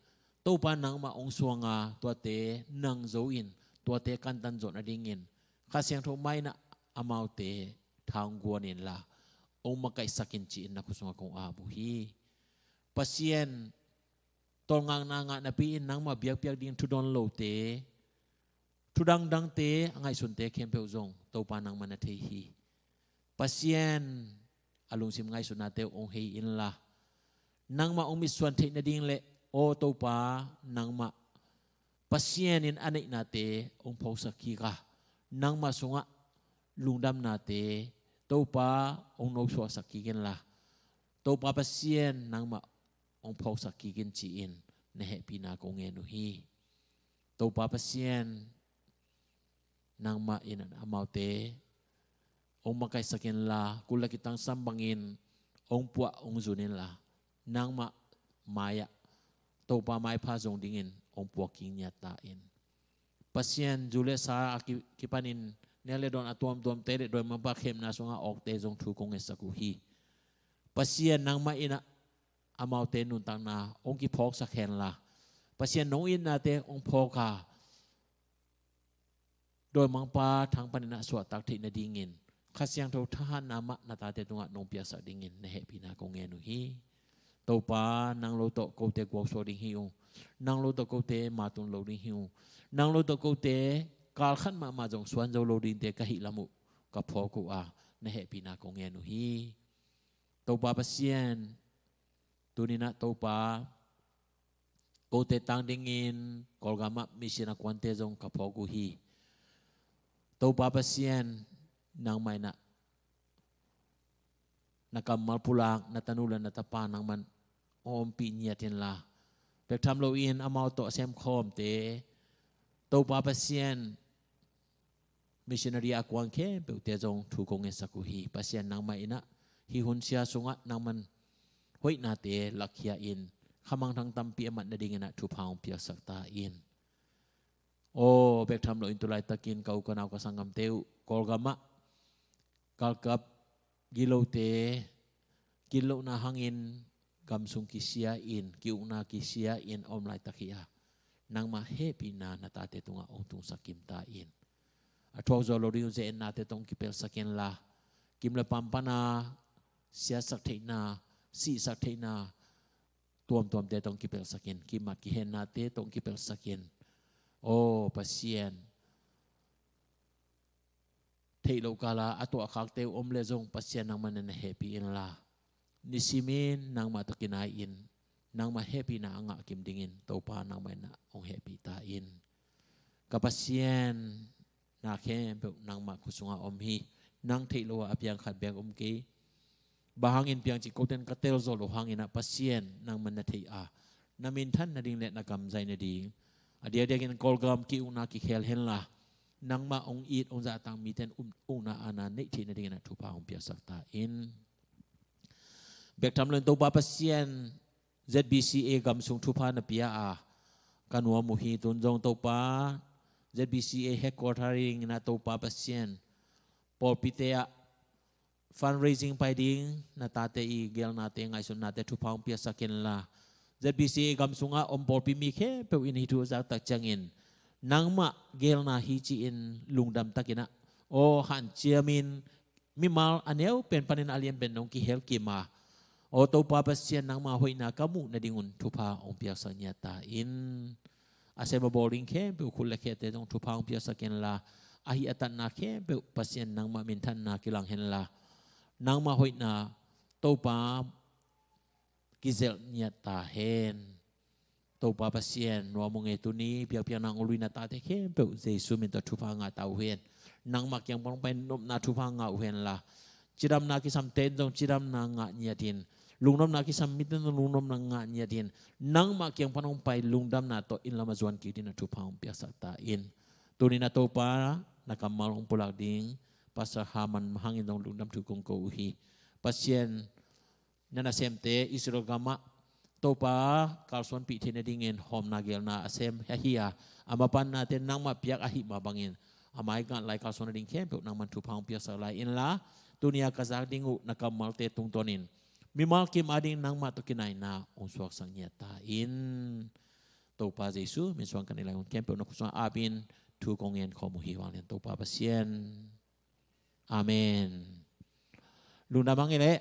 Topa nangmah hong suanga tuate nang zo in, tuate kantan zawh nadingin Kha Siangtho mah in ah amaute tha hong guan inla, hong makaihsak in ci-in na khut sungah kong ap uh hi. Pasian, tawlngakna ngah napi-in nangmah biakpiak ding thu dawn lote, thu dangdangte a ngaihsunte khempeuh zong Topa nangmah na thei hi. Pasian, a lungsim ngaihsutnate uh hong hei inla, nangmah hong mitsuan theih nading le, aw Topa, nangmah Pasian in a neihnate hong phawksak kik a, nangmah sungah lungdamnate Topa hong nosuahsak kik inla, Topa Pasian nangmah hong phawksak kik in ci-in na hehpihna kong ngen uh hi. Topa Pasian, nangmah in amaute hong makaihsak inla, kul le kitangsam bangin hong puah hong zun inla, nangmah mai-ah Topa maipha zong dingin hong puak kik ngiat ta in. Pasian, zu le sa a ki, kipanin nek le dawn a tuamtuamte le dawi mapa khemna sungah awkte zong thu kong ngetsak uh hi. Pasian, nangmah in ah amaute nuntakna hong kiphawksak henla, Pasian, nong itnate hong phawk a, dawimangpa thang panin ah suahtak theih nadingin Kha Siangtho thahatna mah na tate tungah nong piaksak dingin na hehpihna kong ngen uh hi. Topa, nang lo tawh kote gualsuak ding hi uh. Nang lo tawh kote matun lo ding hi uh. Nang lo tawh kote kalkhat mahmah zong suan zo lo dingte ka hih lam uh ka phawk uh a, na hehpihna kong ngen uh hi. Topa Pasian, tuninah Topa, kote tang dingin Kawlgamah mission a kuante zong ka phawk uh hi. Topa Pasian, nangmah inah na kammal pulak, na tanu le na tapa nangman hong ompih ngiat inla, bek tham loin amau tawh a semkhawmte, Topa Pasian, missionary a kuang khempeuhte zong thu kong ngetsak uh hi. Pasian, nangmah inah hih hun sia sungah nangman hoihnate lakkhia in, khamangthang tampi a mat nadinginah thupha hong piaksak ta in. Aw, bek tham loin tulaitakin ka u ka nau ka sanggamte uh Kawlgamah galkap gilote, gitlohna hangin gamsung kisia in, ki-ukna kisia in a om laitak hi a, nangmah hehpihna na tate tungah hong tungsak kim ta in. A thuak zo lo ding uh ze-etnate tawh hong kipelsak inla, kim le pam pana siatsak theihna, sihsak theihna tuamtuamte tawh hong kipelsak in, kimat kihennate tawh hong kipelsak in. Aw Pasian, theih loh kala a tuahkhakte uh om leh zong Pasian nangmah na na hehpih inla, nisimin nangmah tawh kinai-in nangmah hehpihna a ngah kim dingin Topa nangmah inah hong hehpih ta in. Ka Pasian, na khempeuh nangmah khut sungah om hi. Nang theih loh a piang khat beek om kei. Bang hangin piang cih koten ka tel zawh loh hanginah Pasian nangmah na theih a, na minthan nading le na kamzai nading, a diakdiakin Kawlgam ki-ukna kikhel henla, nangmah hong it hong zahtak mite in um, ukna aana neih theih nadinginah thupha hong piaksak ta in. Bek tham loin Topa Pasian, Z B C A gamsung thupha na pia a ka nuam uh hi. Tun zong Topa, Z B C A headquarter inah Topa Pasian, pawlpite ah fundraising pai ding na tate i geelnate ngaihsutnate thupha hong piaksak inla, Z B C A gamsungah om pawlpi mi khempeuh in hih thu a zahtak ciangin nangmah geelna hi ci-in lungdam takinah, aw, hanciamin mimal a neu pen panin a lian pen nong kihel kim a, aw Topa Pasian, nangmah hoihna ka muh nadingun thupha hong piaksak ngiat ta in. A sem a bawl ding khempeuh khut le khiate zong thupha hong piaksak inla, a hih a tatna khempeuh Pasian nangmah minthanna kilang henla, nangmah hoihna Topa kizelh ngiat ta hen. Topa Pasian, nuam ung e, tuni biakpiakna hong luina tate khempeuh Jesu min tawh thupha ngah ta uh hen. Nangmah kiang pan hong pai nopna thupha ngah uh henla, cidamna kisamte in zong cidamna ngah ngiatin, lungnopna kisam mite in zong lungnopna ngah ngiatin, nangmah kiang pan hong pai lungdamna tawh inn lam a zuan kik dingin a thupha hong piaksak ta in. Tuninah Topa, na kammal hong pulak ding Pastor Herman hangin zong lungdam thu kong ko uh hi. Pasian, na nasemte Israel gamah Topa kalsuanpih theih nadingin hawmna geelna a sem ahi a, a mapannate nangmah piak ahih mah bangin a maigah lai kalsuan nading khempeuh nangman thupha hong piaksak lai inla, tuni a ka zak ding uh na kammalte tungtawnin mimal kim ading nangmah tawh kinaina hong suaksak ngiat ta in. Topa Jesu min suang ka neih lai hun khempeuh na khut sungah ap in thu kong ngen khawm uh hi. Vanglian Topa Pasian. Amen. Lungdam hang i leh,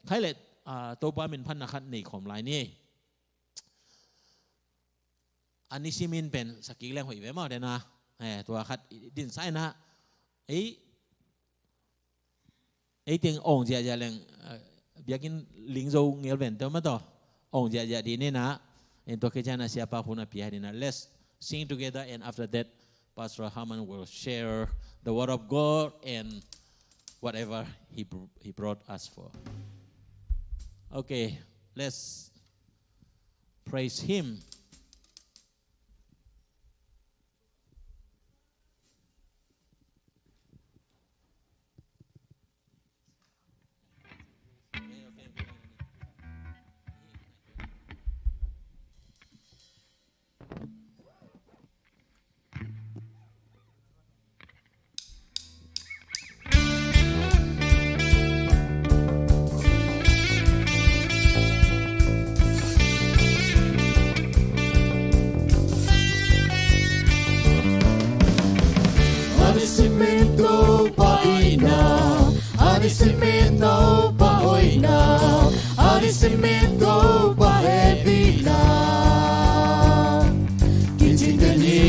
khai leh, ah, Topa min phatna khat nei khawm lai ni. A nisimin pen sakik leng hoih ve maw dena. Eh, tua khat din saina. Ei, ei teng ong ziahziah leng, eh, biakinn ling zo ngel ven teu ma tawh. Ong ziahziah di ni na. En tua kei ciang a siapa hun a pia ni na. Let's sing together, and after that, Pastor Herman will share the word of God and whatever he br-, he brought us for. Okay, let's praise him. Adih Sim Mit Topa hoihna, Adih Sim Mit Topa hehpihna, kicing den hi.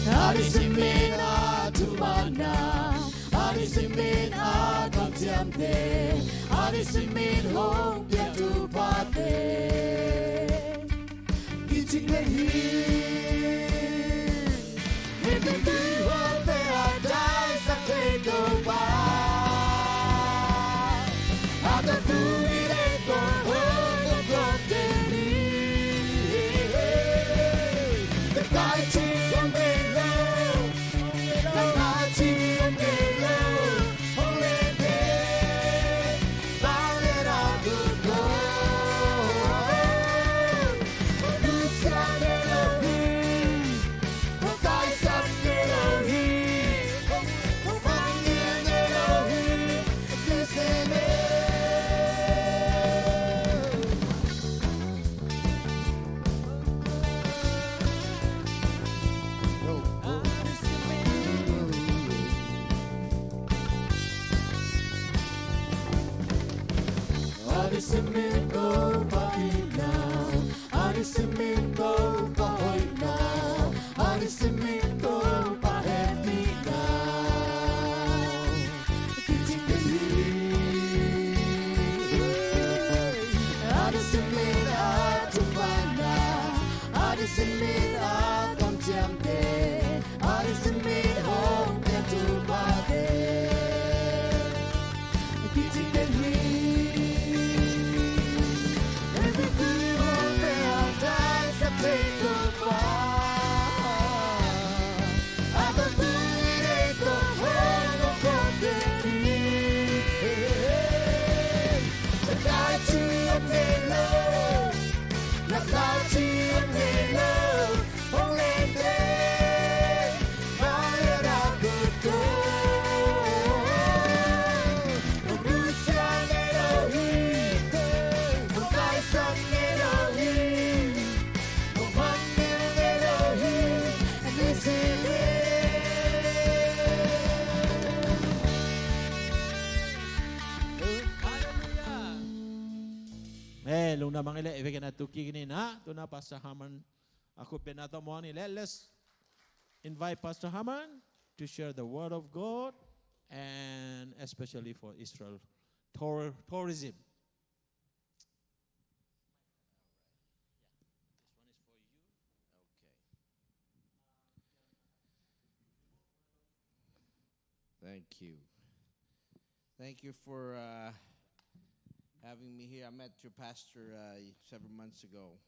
Adih Sim Mit a thumanna, Adih Sim Mit a kamciamte, Adih Sim Mit hong piak thuphate, kicing den hi. Hih tui hualte a taisak thei Topa, a tawntungin ei kong hong kong den hi. Ka taici hong ngei lo, ka taici hong ngei lo, hong len den. Adih Sim Mit Topa itna, Adih Sim Mit Topa hoihna, Adih Sim Mit Topa hehpihna, kicing den hi. Adih Sim Mit a thumanna, Adih Sim Mit a kamciamte, Adih Sim Mit hong piak thuphate, kicing den hi. Hih tui hualte a taisak thei Topa, a tawntungin ei kong hong kong den hi. Ka taici hong ngei lo, ka taici hong ngei lo, hong len den. Hallelujah. Eh, lungdam mahmah leh, i vekin a tu kik ni in ah, tu-in ah Pastor Herman a khutbetna tawh muak ni. Let, let's invite Pastor Herman to share the word of God, and especially for Israel tour, tourism. Thank you. Thank you for, uh, having me here. I met your pastor, uh, several months ago.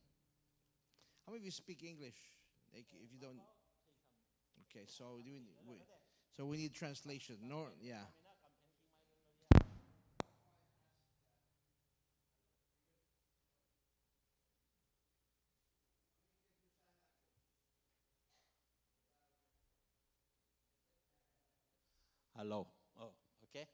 How many of you speak English? Like, if you don't, okay, so do we, we, so we need translation. No, yeah. Hello. Oh, okay.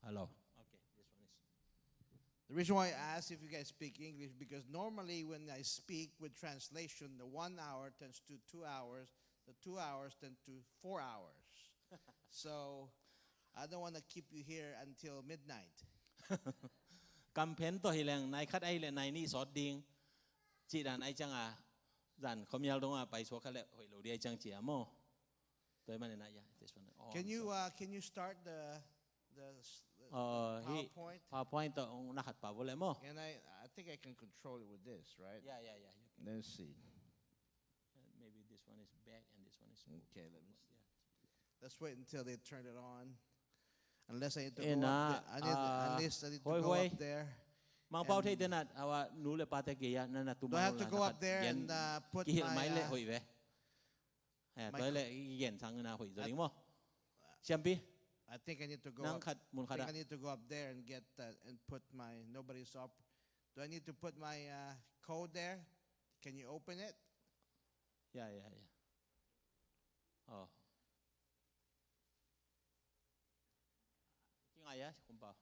Hello. Okay, this one is. The reason why I ask if you guys speak English, because normally when I speak with translation, the one hour turns to two hours, the two hours turn to four hours. So I don't want to keep you here until midnight. Kamphen tawh hi leng, nai khat ahi leh nai nih sawt ding. Cih dan ahi ciangin, zan khuamial dongah paisuak kha leh hoih lo ding ahi ciang ci a maw. Tua ahih manin ah, yeah, this one. Oh, can you, uh, can you start the, the, the, uh, the hih PowerPoint? PowerPoint tawh na khat pah vua leh maw. And I, I think I can control it with this, right? Yeah, yeah, yeah. Let's see. Uh, maybe this one is back and this one is. Okay, let me see. Yeah. Let's wait until they turn it on. Unless I need to go up there. I need, uh, unless I need to go up there. Mangpau thei tenat, awa nu le pate gei-ah na na tu. Do I have to go up there and, uh, put my, uh, kihilh mai leh hoih ve. Tua leh i gen sang na hoih zaw ding maw. Siampi. I think I need to go Nang up, khat, mun I think khat I ah. need to go up there and get, uh, and put my, nobody's up. Do I need to put my, uh, code there? Can you open it? Ya, ya, ya. Oh. Kingai ah, kumpa.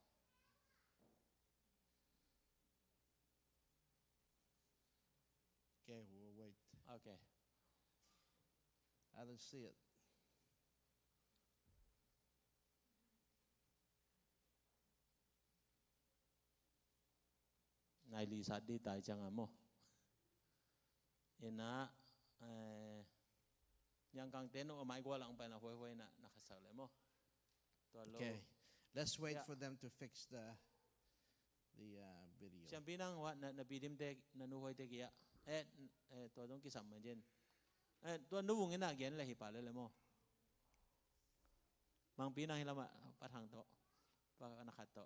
Okay, we'll wait. Okay. I don't see it. Nai li sat di tai ciang a maw. Ina, eh, niangkang te no a mai gua lang pai na huai huai na, na khasak le maw. Tua lo. Okay. Let's wait Ya. for them to fix the, the, uh, video. Siampi nang wa na, na pi dim te, na nu huai te kia. Eh, eh, tua dong kisam ma jen. Eh, tua nu vung ina gen le hi pa le le maw. Mangpi nang hi lama, pa thang to. Pa na khat to.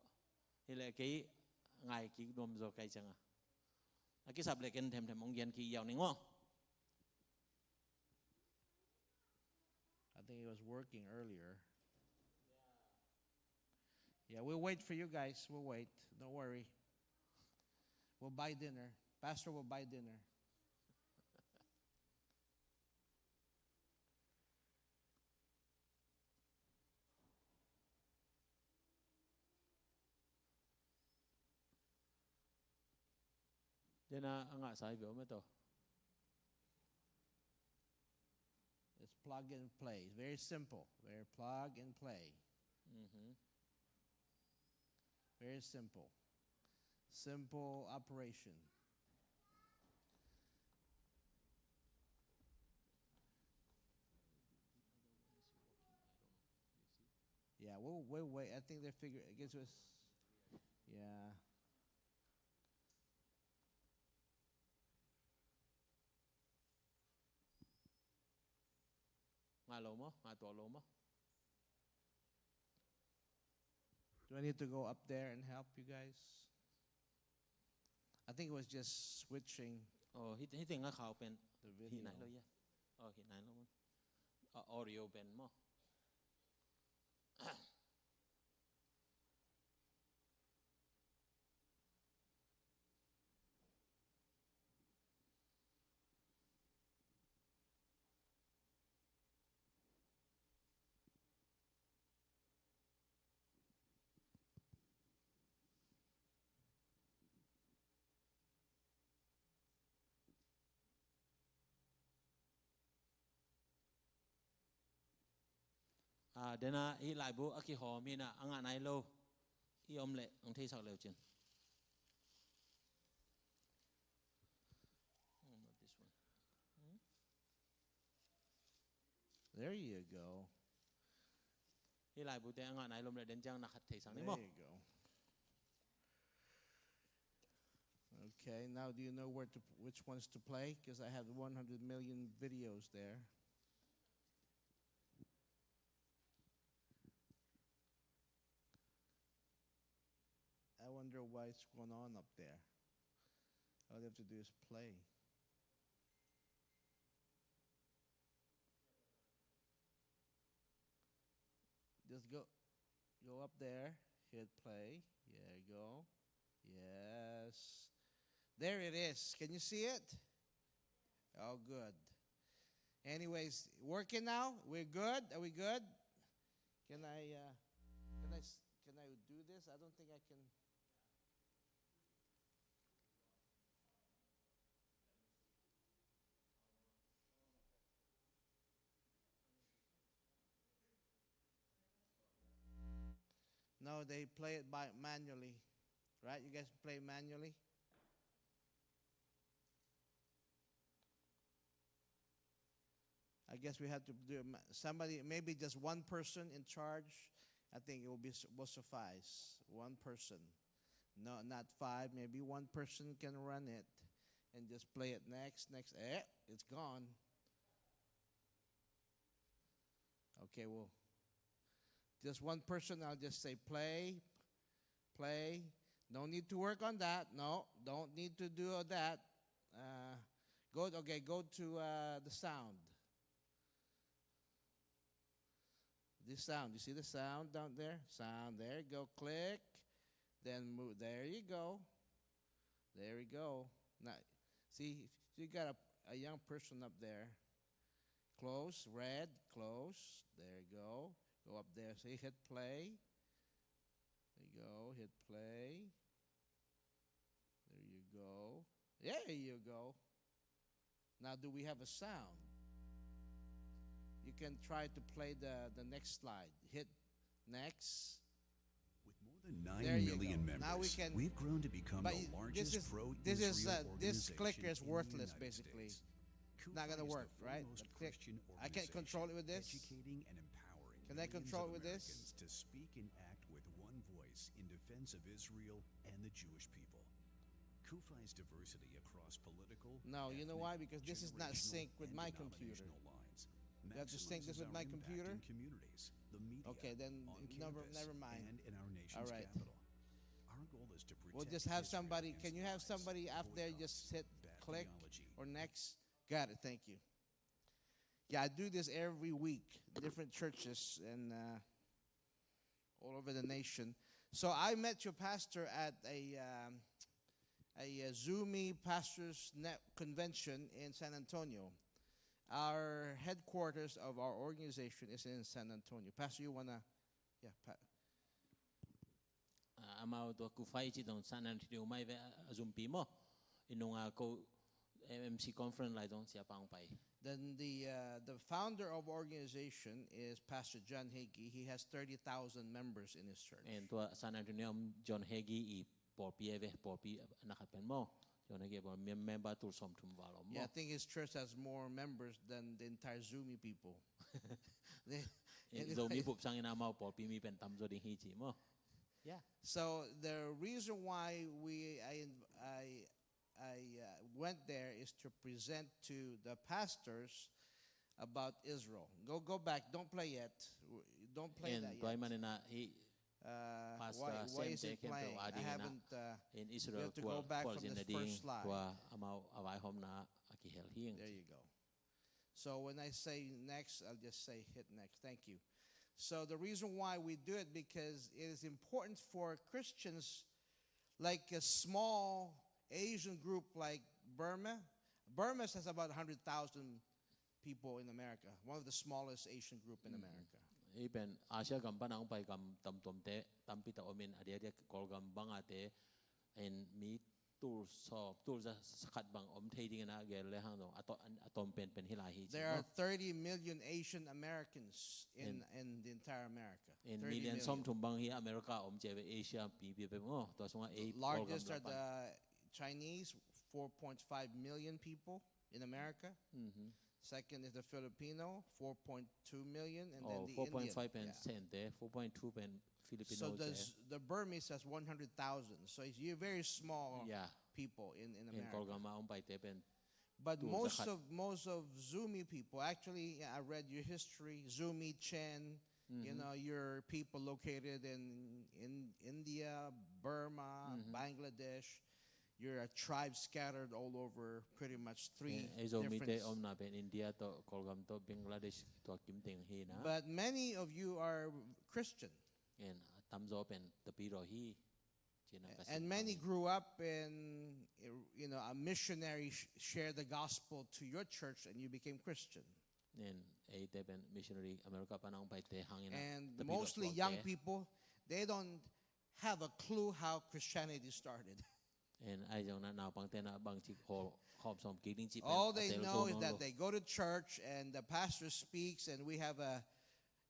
Hi le kei ngai kik nuam zo kai ciang a. A kisap le ken themthem ong gen kik yau ning maw. I think it was working earlier. Yeah, we'll wait for you guys. We'll wait. Don't worry. We'll buy dinner. Pastor will buy dinner. Dena a ngah sai bia om e to. It's plug and play. Very simple. Very plug and play. Mm-hmm. Very simple. Simple operation. Yeah, we'll, we'll wait. I think they figure, I guess it was, yeah. Ngah lo maw, ngah tuak lo maw. Do I need to go up there and help you guys? I think it was just switching. Oh, hi, hi ting a khau pen. The video. Hi nai lo ya. Oh, hi nai lo maw. Uh, audio pen maw. Ah, dena hih laibu a kihawm hi na a ngah nai lo. I om leh hong theisak leu cin. Hmm, not this one. Hmm? There you go. Hih laibu te a ngah nai lom leh den ciang na khat theisak ni maw. There you go. Okay, now do you know where to, which ones to play? 'Cause I have one hundred million videos there. I wonder what's going on up there. All you have to do is play. Just go, go up there, hit play. There you go. Yes. There it is. Can you see it? Oh, good. Anyways, working now? We're good? Are we good? Can I, uh, can I, s-, can I do this? I don't think I can. No, they play it by manually, right? You guys play manually? I guess we have to do it ma-, somebody, maybe just one person in charge. I think it will be, will suffice. One person. No, not five. Maybe one person can run it and just play it next, next. Eh, it's gone. Okay, well, just one person, I'll just say, "Play, play." No need to work on that. No, don't need to do all that. Uh, go, okay, go to, uh, the sound. This sound, you see the sound down there? Sound, there you go, click. Then move, there you go. There you go. Now, see, you got a, a young person up there. Close, red, close. There you go. Go up there, see, hit play. There you go, hit play. There you go. There you go. Now, do we have a sound? You can try to play the, the next slide. Hit next. With more than nine million members, we've grown to become the largest pro-Israel organization in the United States. Now we can, but this is, uh, this clicker is worthless, basically. Not gonna work, right? Kufa is the foremost Christian organization educating and empowering millions of Americans to speak and act with one voice in defense of Israel and the Jewish people. Kufa's diversity across political, ethnic, generational, and denominational lines maximizes our impact in communities, the media, on campus, and in our nation's capital. Our goal is to protect Israel against lies, boycotts, bad theology, and Got it. Thank you. Yeah, I do this every week, different churches and, uh, all over the nation. So I met your pastor at a, um, a, uh, Zomi Pastors Net Convention in San Antonio. Our headquarters of our organization is in San Antonio. Pastor, you wanna, yeah, pa- Ah, amau tua Kufa i cih dong San Antonio mai ve, ah, a zumpi maw. I nunga ko M C conference lai dong siapa hong pai. Then the, uh, the founder of organization is Pastor John Hagee. He has thirty thousand members in his church. En tua San Antonio John Hagee i pawlpi e ve, pawlpi na khat pen maw. John Hagee pawl mem-, member tul sawmthum val om maw. Yeah, I think his church has more members than the entire Zomi people. Zomi bup sangin amau pawlpi mi pen tamzaw ding hi ci maw. Yeah. So the reason why we, I, I, I, uh, went there is to present to the pastors about Israel. Go, go back. Don't play yet. Don't play that yet. En tua ahih manin ah hih pastor sem te khempeuh a dingin ah, in Israel khual, khualzinna ding tua amau a vaihawmna a kihel hi ing. There you go. So when I say next, I'll just say hit next. Thank you. So the reason why we do it, because it is important for Christians, like a small Asian group like Burma. Burma has about a hundred thousand people in America, one of the smallest Asian group in America. Hih pen Asia gam pan a hong pai gam tamtuamte tampi tak om in, a diakdiak Kawlgam bang a te in mi tul sawm, tul za khat bang om thei dingin a gel le hang dong, a to-, a tawm penpen hi lai hi ci maw. There are thirty million Asian Americans in, in the entire America. In million sawmthum bang hi America om ci ve, Asia pipi pe maw. Tua sungah ei Kawlgam lam pan. The largest are the Chinese, four point five million people in America. Second is the Filipino, four point two million, and then the Indian. Oh, four point five pen Sente, four point two pen Filipino te. So the Burmese has one hundred thousand. So it's a very small people in, in America. En Kawlgam a hong paite pen. But most of, most of Zomi people, actually, I read your history, Zomi, Chin, you know, your people located in, in India, Burma, Bangladesh. You're a tribe scattered all over pretty much three different. Eh, ei Zomite omna pen India tawh, Kawlgam tawh, Bangladesh tawh kim teng hi na. But many of you are Christian. En tamzaw pen Tapidaw hi. And many grew up in, you know, a missionary sh-, shared the gospel to your church and you became Christian. En eite pen missionary America pan a hong paite hangin a Tapidaw tuakte. And mostly young people, they don't have a clue how Christianity started. En ahi zongin a naupangte in a bangci hawm sawm kik ding cih pen a tel zo ngei lo. All they know is that they go to church and the pastor speaks and we have a,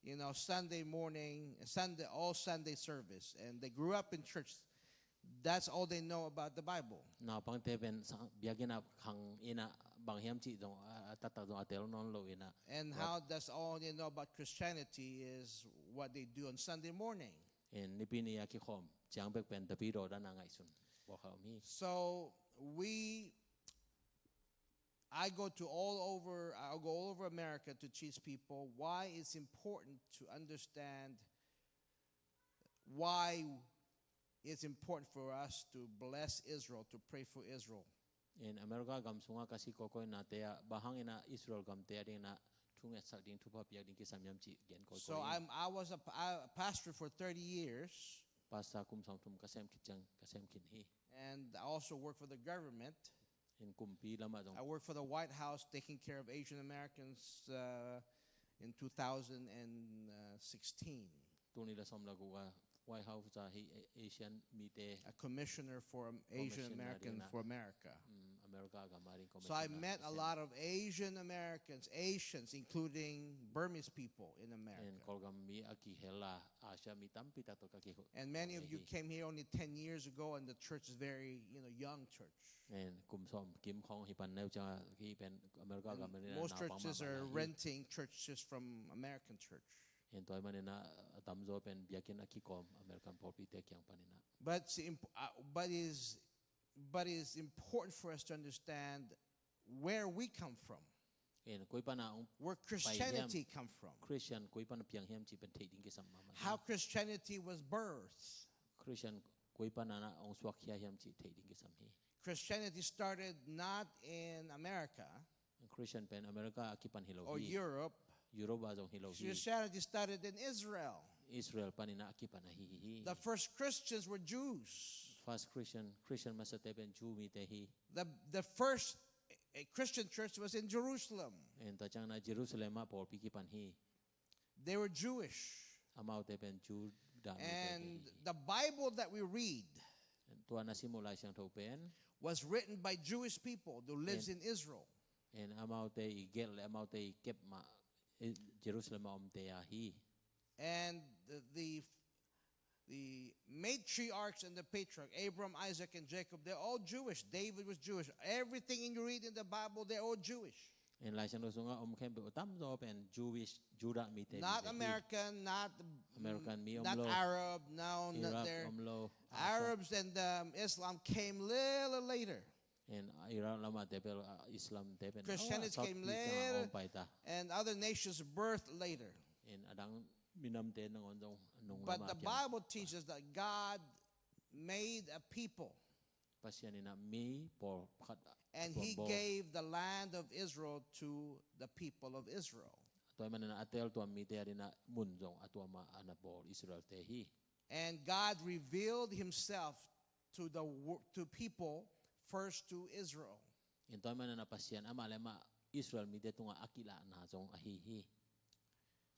you know, Sunday morning, Sunday, all Sunday service, and they grew up in church. That's all they know about the Bible. Naupangte pen sang biakinn ah khang in a bang hiam cih zong a, a taktak zong a tel nawn lo in a. And how that's all they know about Christianity is what they do on Sunday morning. En Nipi ni a kikhawm ciang bek pen Tapidaw dan a ngaihsun pawlkhat om hi. So we, I go to all over, I go all over America to teach people why it's important to understand why it's important for us to bless Israel, to pray for Israel. En America gam sungah ka sik kawikawi nate ah bang hangin a Israel gamte a dingin a thungetsak ding, thupha piak ding kisam hiam cih gen kawikawi. So I'm, I was a, a pastor for thirty years. Pastor kum sawmthum ka sem khit ciang, ka sem khin hi. And I also work for the government. In kumpi lamah zong. I work for the White House, taking care of Asian Americans, uh, in two thousand and sixteen. Tul nih le sawm le guk a White House ah hi Asian mite. A commissioner for, um, Asian American for America. Mm, America gam a ding commissioner. So I met a lot of Asian Americans, Asians, including Burmese people in America. In Kawlgam mi a kihel a, Asia mi tampi tak tawh ka kihu. And many of you came here only ten years ago, and the church is very, you know, young church. In kum sawm kim khawng hi pan neu ciang a hi pen America gam a ding a naupang mahmah hi. And most churches are renting churches from American church. In tua ahih manin a tamzaw pen biakinn a kikawm American pawlpite kiang panin a. But it's imp-, uh, but is, but it's important for us to understand where we come from. In koi pan a hong pai hiam, where Christianity come from. Christian koi pan a piang hiam cih pen theih ding kisam mahmah hi. How Christianity was birthed. Christian koi pan a hong suakkhia hiam cih theih ding kisam hi. Christianity started not in America. Christian pen America a kipan hi lo hi. Or Europe. Europe ah zong hi lo hi. Christianity started in Israel. Israel panin a kipan ahi hi. The first Christians were Jews. First Christian, Christian masate pen Jew mite hi. The, the first, eh, Christian church was in Jerusalem. In tua ciangin a Jerusalem ah pawlpi kipan hi. They were Jewish. Amaute pen Judah mite hi. And the Bible that we read, tua na sim uh Lai Siangtho pen, was written by Jewish people who lives in Israel. In amaute i gelh le amaute i kep mah, eh, Jerusalem a omte a hi. And the, the, the matriarchs and the patriarch, Abraham, Isaac, and Jacob, they're all Jewish. David was Jewish. Everything you read in the Bible, they're all Jewish. In Lai Siangtho sungah om khempeuh a tamzaw pen Jewish, Judah mite hi. Not American, not, American mi om lo. Not Arab, no, not there. Arab om lo. Arabs and, um, Islam came little later. In Arab lam ah te bel, ah, Islam te pen, Christianity came later, and other nations birthed later. In a dang minamte nangawn zong nung lam ah kiang. But the Bible teaches that God made a people. Pasian in a mi pawl khat a tuam bawl. And he gave the land of Israel to the people of Israel. Tua ahih manin a tel tuam mite a dingin a mun zong a tuam a na bawl Israel-te hi. And God revealed himself to the wo-, to people, first to Israel. In tua ahih manin a Pasian amah le amah Israel mite tungah a kilahna zong ahi hi.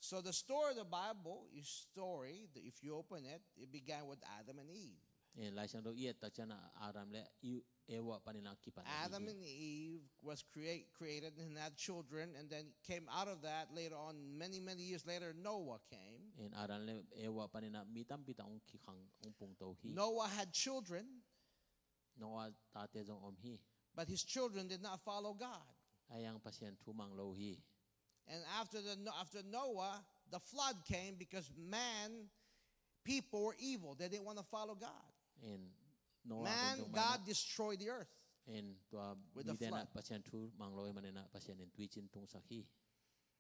So the story of the Bible is story that if you open it, it began with Adam and Eve. In Lai Siangtho i et tak ciangin a Adam le Eva panin a kipan ahi hi. Adam and Eve was create-, created and had children, and then came out of that later on, many, many years later, Noah came. In Adam le Eva panin a mi tampi tak hong kikhang, hong pungto hi. Noah had children. Noah tate zong om hi. But his children did not follow God. Ahi zongin Pasian thu mang lo hi. And after the, after Noah, the flood came because man, people were evil. They didn't want to follow God. In Noah, man, God destroyed the earth with the flood. In tua mite in a Pasian thu mang lo ahih manin a Pasian in tuiciin tungsak hi.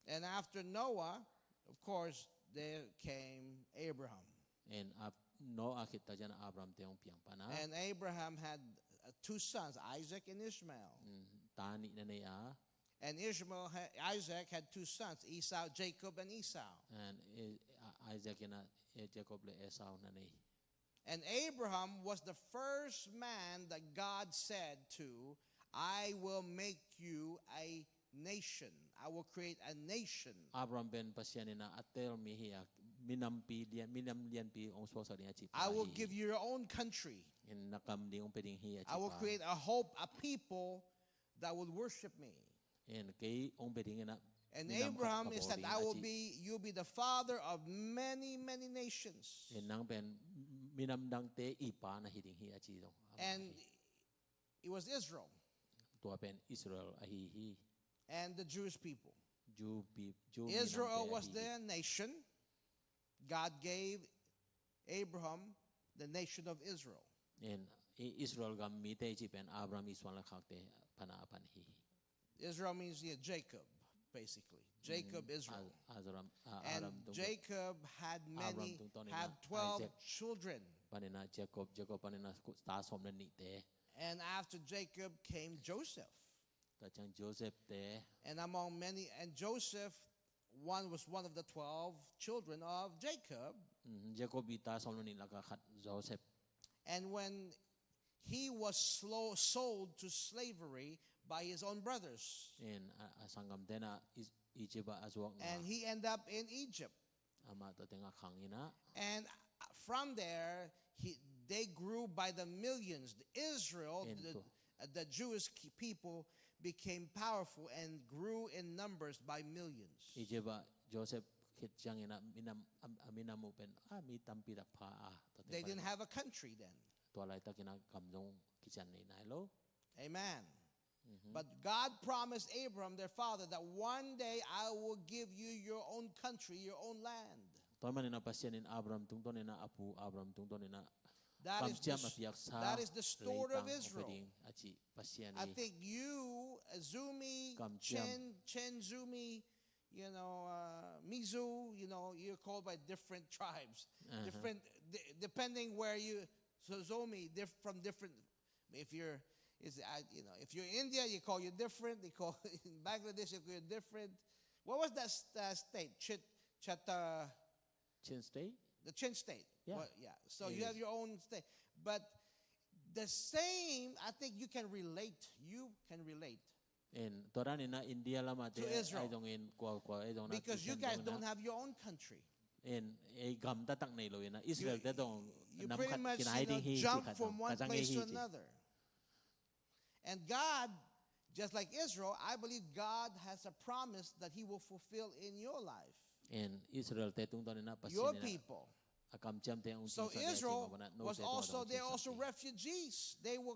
And after Noah, of course, there came Abraham. In Ab-, Noah khit tak ciangin Abraham-te hong piang pan a. And Abraham had, uh, two sons, Isaac and Ishmael. Mm, ta nih na nei a. And Ishmael ha-, Isaac had two sons, Esau, Jacob and Esau. And, eh, A-, Isaac in a, eh, Jacob le Esau na nei. And Abraham was the first man that God said to, "I will make you a nation. I will create a nation." Abraham pen Pasian in a a tel mi hi a, minampi lian, minam lianpi hong suaksak ding a ci pa hi. "I will give you your own country. In na gam ding hong pia ding hi," a ci pa. "I will create a hope, a people that will worship me." In kei hong pia ding in a minam khat ka bawl ding a ci. And Abraham is that, "I will be, you'll be the father of many, many nations." In nang pen minam dangte i pa na hi ding hi a ci zong. And it was Israel. Tua pen Israel ahi hi. And the Jewish people. Jew pe-, Jew minamte ahi hi. Israel was their nation. God gave Abraham the nation of Israel. In I-, Israel gam mite i cih pen Abraham i suan le khakte pan a pan hi hi. Israel means, yeah, Jacob, basically. Jacob, Israel. Mm, Al-, Abraham, ah, Abraham tung. And Jacob had many, had twelve children. Abraham tung tawh in a Isaac. Panin a Jacob, Jacob panin a ku-, ta sawm le nihte. And after Jacob came Joseph. Tua ciang Joseph te. And among many, and Joseph, one, was one of the twelve children of Jacob. Mm, Jacob i ta sawm le nih laka khat Joseph. And when he was slow, sold to slavery by his own brothers. In a, a sanggamte na Is-, Egypt ah a zuak na. And he ended up in Egypt. Amah tawh teng a khang in ah. And from there, he, they grew by the millions. Israel, in the, tua, uh, the Jewish ki-, people became powerful and grew in numbers by millions. Egypt ah Joseph khit ciangin ah minam, a, a minam uh pen, a mi tampi tak pha a. Tua teng. They didn't have a country then. Tua laitakin ah gam zong kician nei nai lo. Amen. Mm-hmm. But God promised Abraham, their father, that one day I will give you your own country, your own land. Tua ahih manin ah Pasian in Abraham tungtawn in ah, a pu Abraham tungtawn in ah, that is the, kamciam a piaksa, that is the story of Israel. Leitang hong pia ding a ci Pasian hi. I think you, uh, Zumi, kamciam. Chen, Chen Zumi, you know, uh, Mizu, you know, you're called by different tribes, uh-huh, different, de-, depending where you, so Zomi, diff-, from different, if you're, is, uh, you know, if you're India, you call you different. They call in Bangladesh, you call you different. What was that s-, uh, state? Chit-, Chata-, Chin State? The Chin State. Yeah. Well, yeah. So you have your own state. But the same, I think you can relate. You can relate. In, tua dan in ah India lam ah te, to Israel. Ai zong in kua, kua, ai zong in ah, because you guys don't have your own country. In, ei gam taktak nei lo in ah Israel te zong nam khat kinai ding hi ci khat zong. You pretty much, you know, jump from one place to another. And God, just like Israel, I believe God has a promise that He will fulfill in your life. In Israel te tungtawn in ah Pasian in ah, your people, a kamciamte hong, so Israel was also, they're also refugees. They were,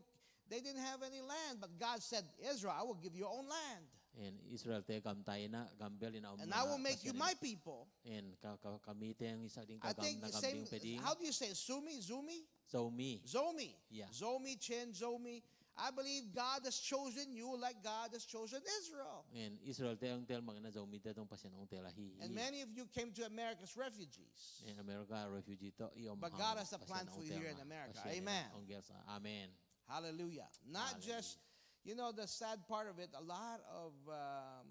they didn't have any land, but God said, "Israel, I will give you your own land." And Israel te gamtai in ah, gambel in ah om, and I will make you my people. And ka, ka, ka mite hong hisak ding, ka gam na gam ding hong pia ding. I think the same, how do you say, Sumi, Zumi? Zomi. Zomi. Yeah. Zomi, Chen, Zomi. I believe God has chosen you like God has chosen Israel. And Israel te hong tel bangin ah Zomi te zong Pasian hong tel ahi hi. And many of you came to America as refugees. And America refugee tawh i om hang. But God has a plan for you here in America. Pasian in ah hong gelsa. Amen. Hallelujah. Not just, you know, the sad part of it, a lot of, um,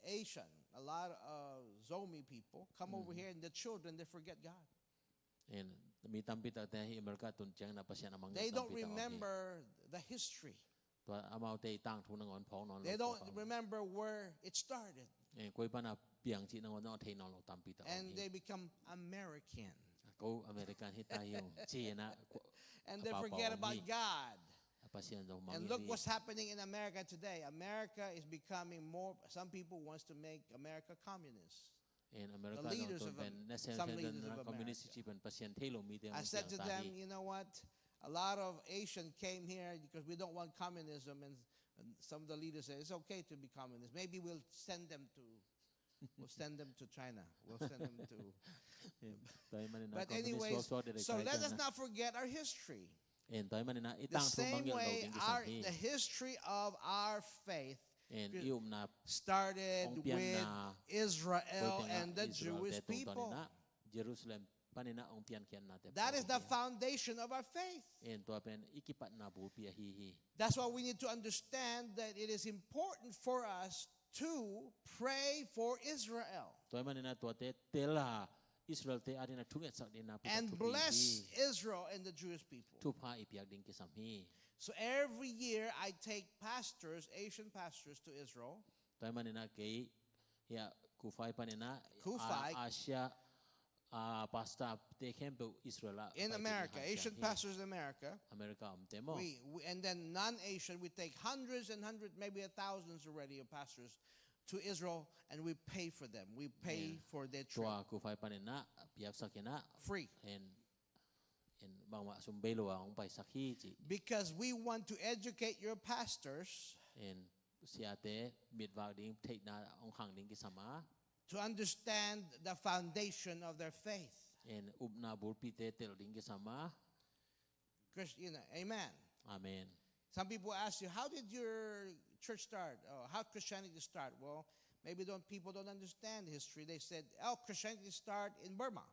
Asian, a lot of Zomi people come over here and the children, they forget God. And mi tampi takte hi America tun ciang na Pasian a mangngilh tampi tak om hi. They don't remember the history. Tua amaute i tangthu nangawn phawk nawn lo. They don't remember where it started. Eh, koi pana piang cih nangawn zong a thei nawn lo tampi tak om hi. And they become American. Ko American hi ta hi ung ci in ah, and they forget about God. A Pasian zong mangngilh hi. And look what's happening in America today. America is becoming more, some people wants to make America communist. In America zong tun pen nasem pen communist ci pen Pasian thei lo mite hong piang ta hi. I said to them, "You know what? A lot of Asian came here because we don't want communism." And, and some of the leaders said, "It's okay to be communist. Maybe we'll send them to, we'll send them to China. We'll send them to." But anyways, so let us not forget our history. In tua ahih manin ah i tangthu mangngilh lo ding kisam hi. The same way our, the history of our faith started with Israel and the Jewish people. In i upna hong pianna, hong pianna, Israel te tungtawn in ah, Jerusalem panin ah hong piankhiatnate. That is the foundation of our faith. In tua pen i kipatna bulpi ahi hi. That's why we need to understand that it is important for us to pray for Israel. Tua ahih manin ah tuate tel a Israel te adingin ah thungetsak dingin ah putah thupi hi. And bless Israel and the Jewish people. Thupha i piak ding kisam hi. So every year I take pastors, Asian pastors, to Israel. Tua ahih manin ah kei, ya, Kufai panin ah, Kufai. A, Asia, a, pastor te khempeuh Israel ah, in America, Asian pastors in America. America omte maw. We, we, and then non-Asian, we take hundreds and hundreds, maybe a thousands already of pastors to Israel, and we pay for them. We pay for their trip. Tua Kufai panin ah piaksak in ah. Free. In, in bangmah sum bei lo a hong paisak hi ci. Because we want to educate your pastors. In siate mitvak ding, theihna hong khang ding kisam a. To understand the foundation of their faith. In upna bulpite tel ding kisam a. Christ-, you know, amen. Amen. Some people ask you, "How did your church start? Or how Christianity start?" Well, maybe don't, people don't understand history. They said, "Oh, Christianity start in Burma."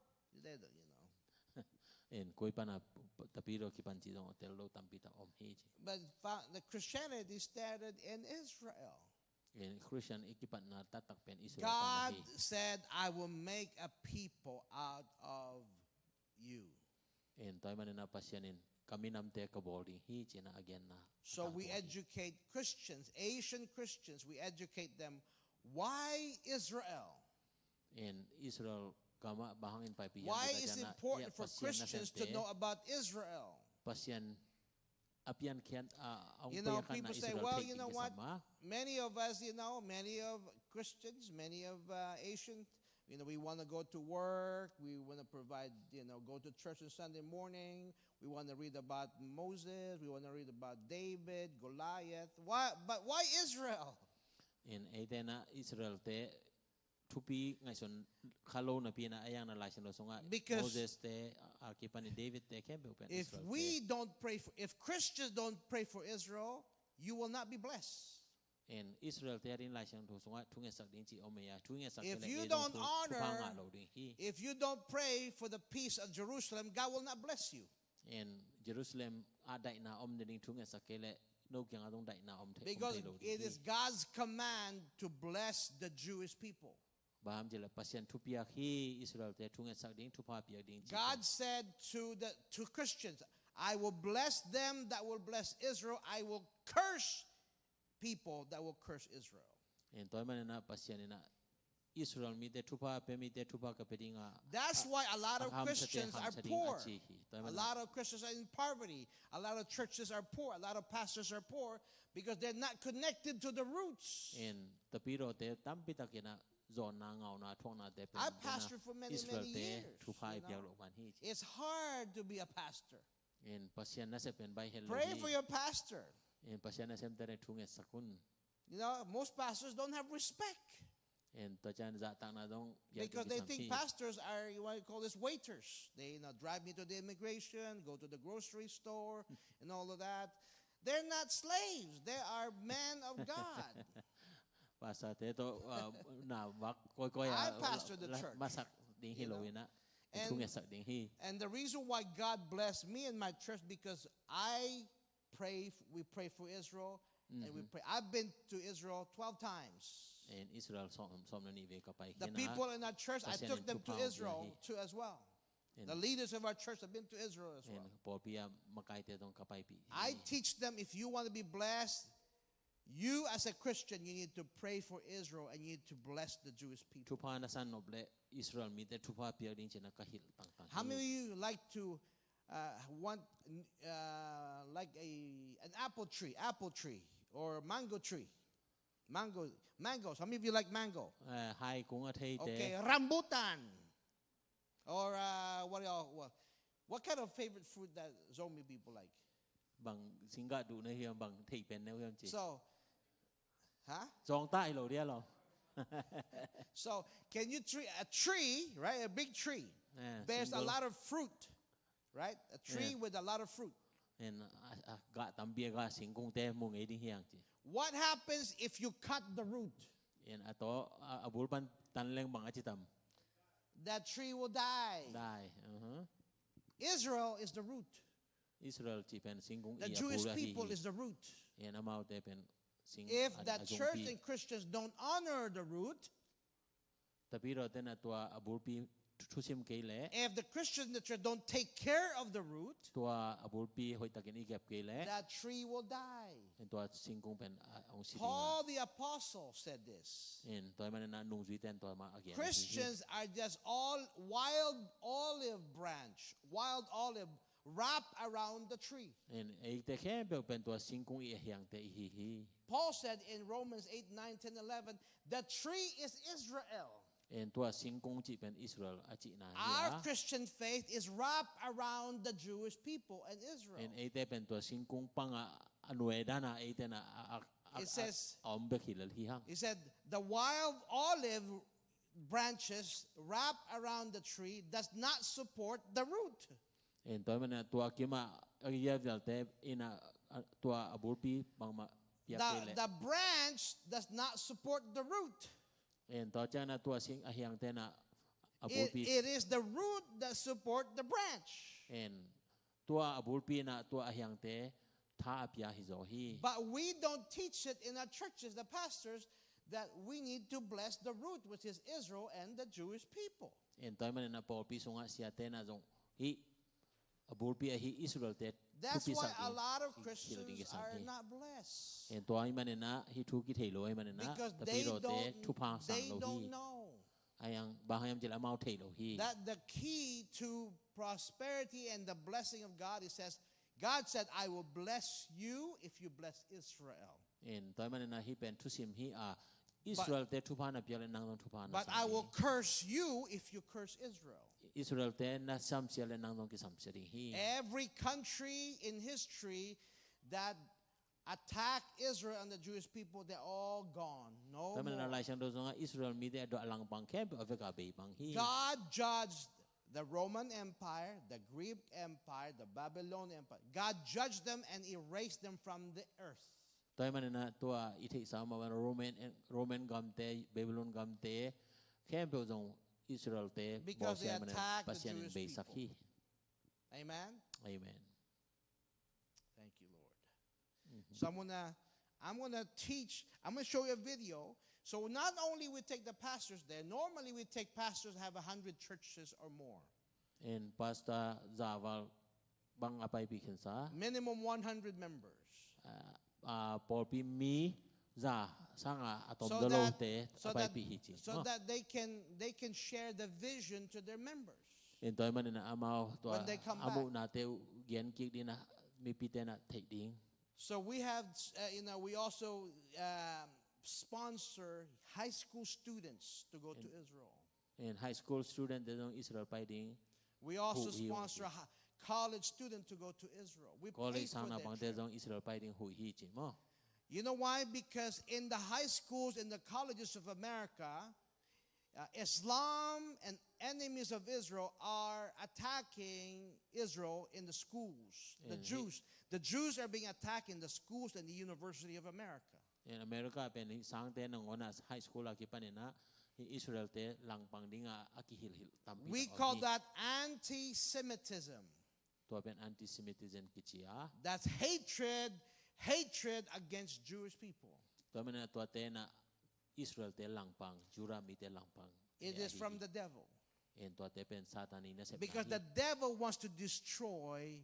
They don't, you know. En koi pana Tapidaw kipan ci zong a tel lo tampi tak om hi ci. But fa- the Christianity started in Israel. En Christian i kipatna taktak pen Israel pan hi. God said, "I will make a people out of you." En tua ahih manin ah Pasian in ka minamte ka bawl ding hi ci-in ah a genna. So we educate Christians, Asian Christians, we educate them. Why Israel? En Israel gam ah bang hangin paipi hiam? Why is it important for Christians to know about Israel? Pasian a piankhiat a, a hong piankhiatna Israel thei ding kisam a. You know, people say, "Well, you know what? Many of us, you know, many of Christians, many of uh, Asian, you know, we want to go to work, we want to provide, you know, go to church on Sunday morning, we want to read about Moses, we want to read about David, Goliath. Why, but why Israel?" En eite in ah Israel te thupi ngaihsun kha lo napi in ah a iang na Lai Siangtho sungah Moses te a kipan in David te khempeuh pen Israel te. If we don't pray for, if Christians don't pray for Israel, you will not be blessed. En Israel te a ding Lai Siangtho sungah thungetsak ding ci om ei a, thungetsak kei leh ei zong thupha ngah lo ding hi. If you don't honor, if you don't pray for the peace of Jerusalem, God will not bless you. En Jerusalem ah daihna om nading thungetsak kei leh no kiangah zong daihna om thei, om thei lo ding hi. Because it is God's command to bless the Jewish people. Bang hang hiam cih leh Pasian thupiak hi, Israel te thungetsak ding, thupha piak ding ci. God said to the, to Christians, "I will bless them that will bless Israel. I will curse people that will curse Israel." En tua ahih manin ah Pasian in ah Israel mite thupha pia, mite thupha ka pia ding a, a hamsate hamsa ding a ci hi. That's why a lot of Christians are poor. A lot of Christians are in poverty. A lot of churches are poor. A lot of pastors are poor because they're not connected to the roots. En Tapidaw te tampi tak in ah zawnna, ngauna, thuakna te pen Israel te thupha i piak loh man hi ci. I've pastored for many, many years, you know. It's hard to be a pastor. En Pasian nasep pen baih hel lo hi. Pray for your pastor. En Pasian nasemte thungetsak un. You know, most pastors don't have respect. En tua ciang zahtakna zong piak ding kisam hi. Because they think pastors are, you want to call this, waiters. They, you know, drive me to the immigration, go to the grocery store, and all of that. They're not slaves. They are men of God. Pastor te tawh, uh, na vak koikoi a, I pastor the church, masak ding hi lo in ah, you know, thungetsak ding hi. And the reason why God blessed me and my church, because I pray, we pray for Israel, and we pray. I've been to Israel twelve times. En Israel sawm, sawm le nih vei ka pai khin a. The people in our church, I took them to Israel too as well. The leaders of our church have been to Israel as well. En pawlpi a makaite zong ka paipih hi. I teach them, if you want to be blessed, you as a Christian, you need to pray for Israel and you need to bless the Jewish people. Thupha na san nop leh Israel mite thupha piak ding ci-in ah ka hilh tangtang hi. How many of you like to uh, want uh, like a an apple tree, apple tree, or mango tree, mango, mangoes. How many of you like mango? Eh, hai kung a thei te. Okay, rambutan, or uh, what else? What, what kind of favorite fruit that Zomi people like? Bang singgah duh na hiam, bang theih pen na hiam ci. So, huh? Zong ta hi lo dia lo. So, can you tree, a tree, right? A big tree bears a lot of fruit, right? A tree with a lot of fruit. En a, a gah tampi a gah singkungte mu ngei ding hiam ci. What happens if you cut the root? En a taw, a, a bul pan tan leng bang a ci tam? That tree will die. Die. Israel is the root. Israel cih pen singkung i a bul ahi hi. The Jewish people is the root. En amaute pen sing a, a zungpi. If the church and Christians don't honor the root, Tapidaw te in ah tua a bulpi thu-, thusim kei leh, if the Christians in the church don't take care of the root, tua a bulpi hoihtakin i kep kei leh, that tree will die. En tua singkung pen a, a hong si ding a. Paul the apostle said this. En tua ahih manin ah nungzuite in tua mah a gen ahi hi. Christians are just all wild olive branch, wild olive wrap around the tree. En eite khempeuh pen tua singkung i a hiangte i hi hi. Paul said in Romans eight, nine, ten, eleven, the tree is Israel. En tua singkung cih pen Israel a cihna hi a. Our Christian faith is wrapped around the Jewish people and Israel. En eite pen tua singkung pangah a nuai dan a eite in a, a, a, a, it says, a om bek hi lel hi hang. He said, the wild olive branches wrapped around the tree does not support the root. En tua ahih manin ah tua kimah a kigia vialte in ah, a, tua a bulpi bangmah piak kei leh. The, the branch does not support the root. En tua ciangin ah tua sing a hiangte in ah a bulpi. It, it is the root that support the branch. And tua a bulpi in ah tua a hiangte tha a pia hi zaw hi. But we don't teach it in our churches, the pastors, that we need to bless the root, which is Israel and the Jewish people. And tua ahih manin ah pawlpi sungah siate in ah zong hih a bulpi ahi Israel-te That's thupi why sak a ding, lot of hilh ding Christians kisam are hi. Not blessed. And tua ahih manin ah hih thu kithei lo ahih manin ah Because tapi they rote don't, thupha sang they lo don't hi. Know Ahih hang bang hang hiam cih leh amau thei lo hi. That the key to prosperity and the blessing of God, it says, God said, "I will bless you if you bless Israel." And tua ahih manin ah hih pen thusim hi a, Israel-te thupha na piak leh nang zong thupha na But sang I hi. Will curse you if you curse Israel. Israel-te na samsia leh nang zong kisamsia ding hi. Every country in history that attack Israel and the Jewish people, they're all gone. No Tua ahih manin ah more. Lai Siangtho sungah Israel mite a dawh a langpang khempeuh a vek a bei bang hi. God judged the Roman Empire, the Greek Empire, the Babylonian Empire. God judged them and erased them from the earth. Tua ahih manin ah tua i theihsa mah bang Roman, Roman gamte, Babylon gamte khempeuh zong Israel-te Because they bawlsia ahih manin attack the Pasian in Jewish beisak people. Hi. Amen? Amen. Thank you, Lord. So I'm gonna, I'm gonna teach, I'm gonna show you a video. So not only we take the pastors there, normally we take pastors have a hundred churches or more. And pastor za val bang a paipih khinsa. Minimum one hundred members. Ah, ah, pawlpi mi za sangin a tom So zaw that, lote so a that, paipih hi ci. so No? That they can, they can share the vision to their members. And tua ahih manin ah amau tua When they come a muhnate uh gen kik ding in ah mipite in ah theih ding. So we have, uh, you know, we also um, sponsor high school students to go to Israel. And high school student-te zong Israel pai ding. We also Who you- sponsor a hi- college student to go to Israel. We pay College for sang their naupangte trip. Zong Israel pai ding huh hi ci maw. You know why? Because in the high schools, in the colleges of America, uh, Islam and enemies of Israel are attacking Israel in the schools. The And Jews, the Jews are being attacked in the schools and the University of America. In America pen hih sangte nangawn ah high school a kipan in ah hih Israel-te langpang ding a a kihilhhilh tampi We tak om call hi. That anti-Semitism. Tua pen anti-Semitism kici a. That's hatred, hatred against Jewish people. Tua manin ah tuate in ah Israel-te langpang, Judah mite langpang. It is from the devil. And tuate pen Satan in a sep Because na the hi. Devil wants to destroy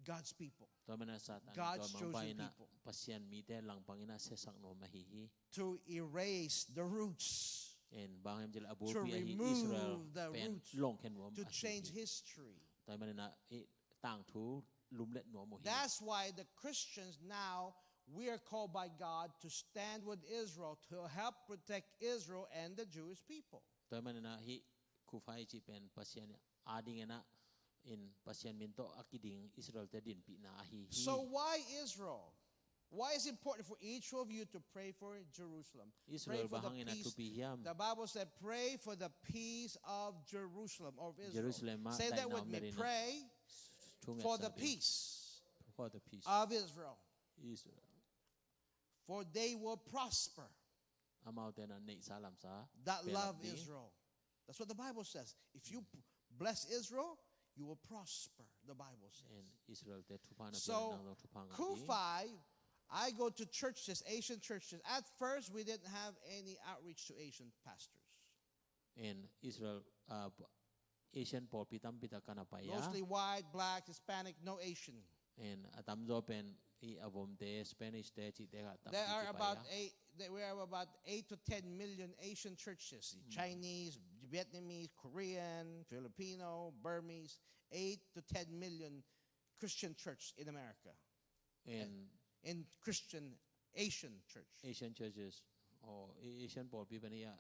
God's people. Tua manin ah Satan God's tua mangpa chosen in ah people. Pasian mite langpang in ah siasak nuam ahi hi. To erase the roots. And bang hiam cih leh a To bulpi ahi remove Israel the pen roots. longkhen nuam To ahi change hi. History. Tua manin ah i tangthu lumlet nuam uh hi. That's why the Christians now, we are called by God to stand with Israel, to help protect Israel and the Jewish people. Tua manin ah hih CUFA i cih pen Pasian ading in ah in Pasian min tawh a kiding Israel-te dinpihna ahi hi. So why Israel? Why is it important for each of you to pray for Jerusalem? Israel Pray for bang the hangin ah peace. Thupi hiam? The Bible said, "Pray for the peace of Jerusalem, of Israel." Jerusalem ah Say that taina with om me. nading ah. Pray Thu ngetsa for the ding. Peace For the peace. Of Israel. Israel. For they will prosper Amaute in ah neihsa lamsa. that Pe love lam ding. Israel. That's what the Bible says. If you p- bless Israel, you will prosper, the Bible says. And Israel-te thupha na So, nang zong thupha ngah ding. CUFA, I go to churches, Asian churches. At first, we didn't have any outreach to Asian pastors. And Israel, uh, Asian pawlpi tampi tak ka na pai a. Mostly white, black, Hispanic, no Asian. And a tamzaw pen i a vomte, Spanish-te cihte kha tampi There are kipai about a. Eight, there were about eight to ten million Asian churches. Chinese, Vietnamese, Korean, Filipino, Burmese, eight to ten million Christian church in America. And In Christian, Asian church. Asian churches, or A- Asian pawlpi pen i a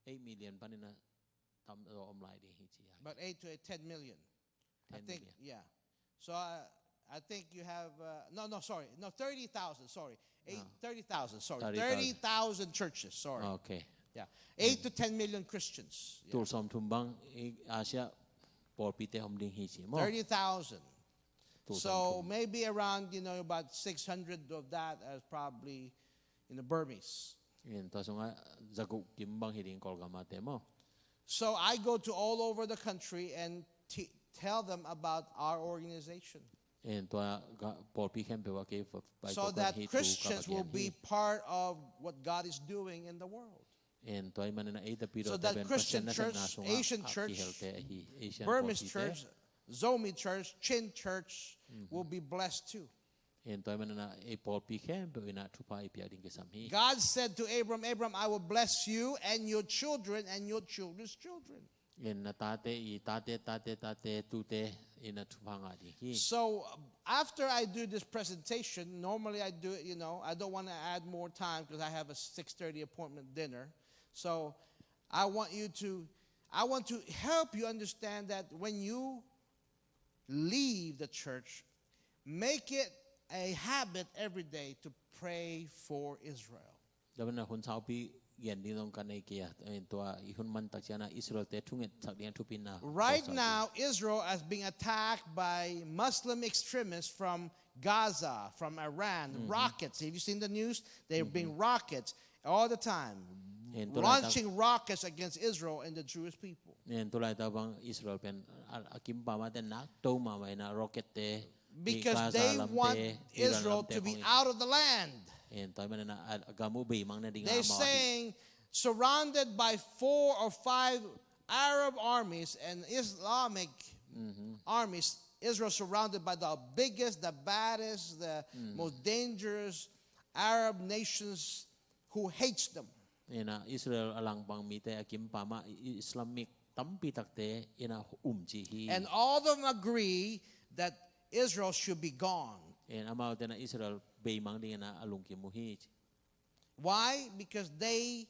eight million panin a tamzaw om lai ding hi ci a. About eight to ten million. I Ten think, million. Yeah. So I, I think you have, uh, no, no, sorry. No, thirty thousand, sorry. Eight, Ah. thirty thousand, sorry. Thirty thousand. Thirty thousand churches, sorry. Okay. Yeah. Eight to ten million Christians. Yeah. Tul sawmthum bang i Asia pawlpite om ding hi ci maw. Thirty thousand. Tul So sawmthum. Maybe around, you know, about six hundred of that is probably in the Burmese. In tua sungah zaguk kim bang hi ding Kawlgam a te maw. So I go to all over the country and te- tell them about our organization. En tua ga-, pawlpi khempeuh ah kei va-, vai so that Christians will be part of what God is doing in the world. En tua ahih manin ah ei Tapidaw te pen Pasian nasepna sungah a kihelte ahi, Asian pawlpite. Burmese church, Zomi church, Chin church will be blessed too. En tua ahih manin ah ei pawlpi khempeuh in ah thupha i piak ding kisam hi. God said to Abram, "Abram, I will bless you and your children and your children's children." En na tate, i tate, tate, tate, tute in ah thupha ngah ding hi. So, um, after I do this presentation, normally I do it, you know, I don't wanna add more time 'cause I have a six thirty appointment dinner. So, I want you to, I want to help you understand that when you leave the church, make it a habit every day to pray for Israel. Tua manin ah hun saupi gen ding zong ka nei kei a, en tua i hun man tak ciangin ah Israel te thungetsak ding a thupina. Right now, Israel is being attacked by Muslim extremists from Gaza, from Iran, rockets. Have you seen the news? They're being rockets all the time, launching rockets against Israel and the Jewish people. En tulaitak bang Israel pen a, a kimpam a te nakto mahmah in ah rocket te, because they want Israel to be out of the land. En tua ahih manin ah a gam uh beimang nading a amau ahi. They're saying, surrounded by four or five Arab armies and Islamic armies, Israel surrounded by the biggest, the baddest, the most dangerous Arab nations who hates them. En ah Israel a langpang mite a kimpam ah i-, Islamic tampi takte in ah um ci hi. And all of them agree that Israel should be gone. En amaute in ah Israel beimang ding in ah a lungkim uh hi. Why? Because they,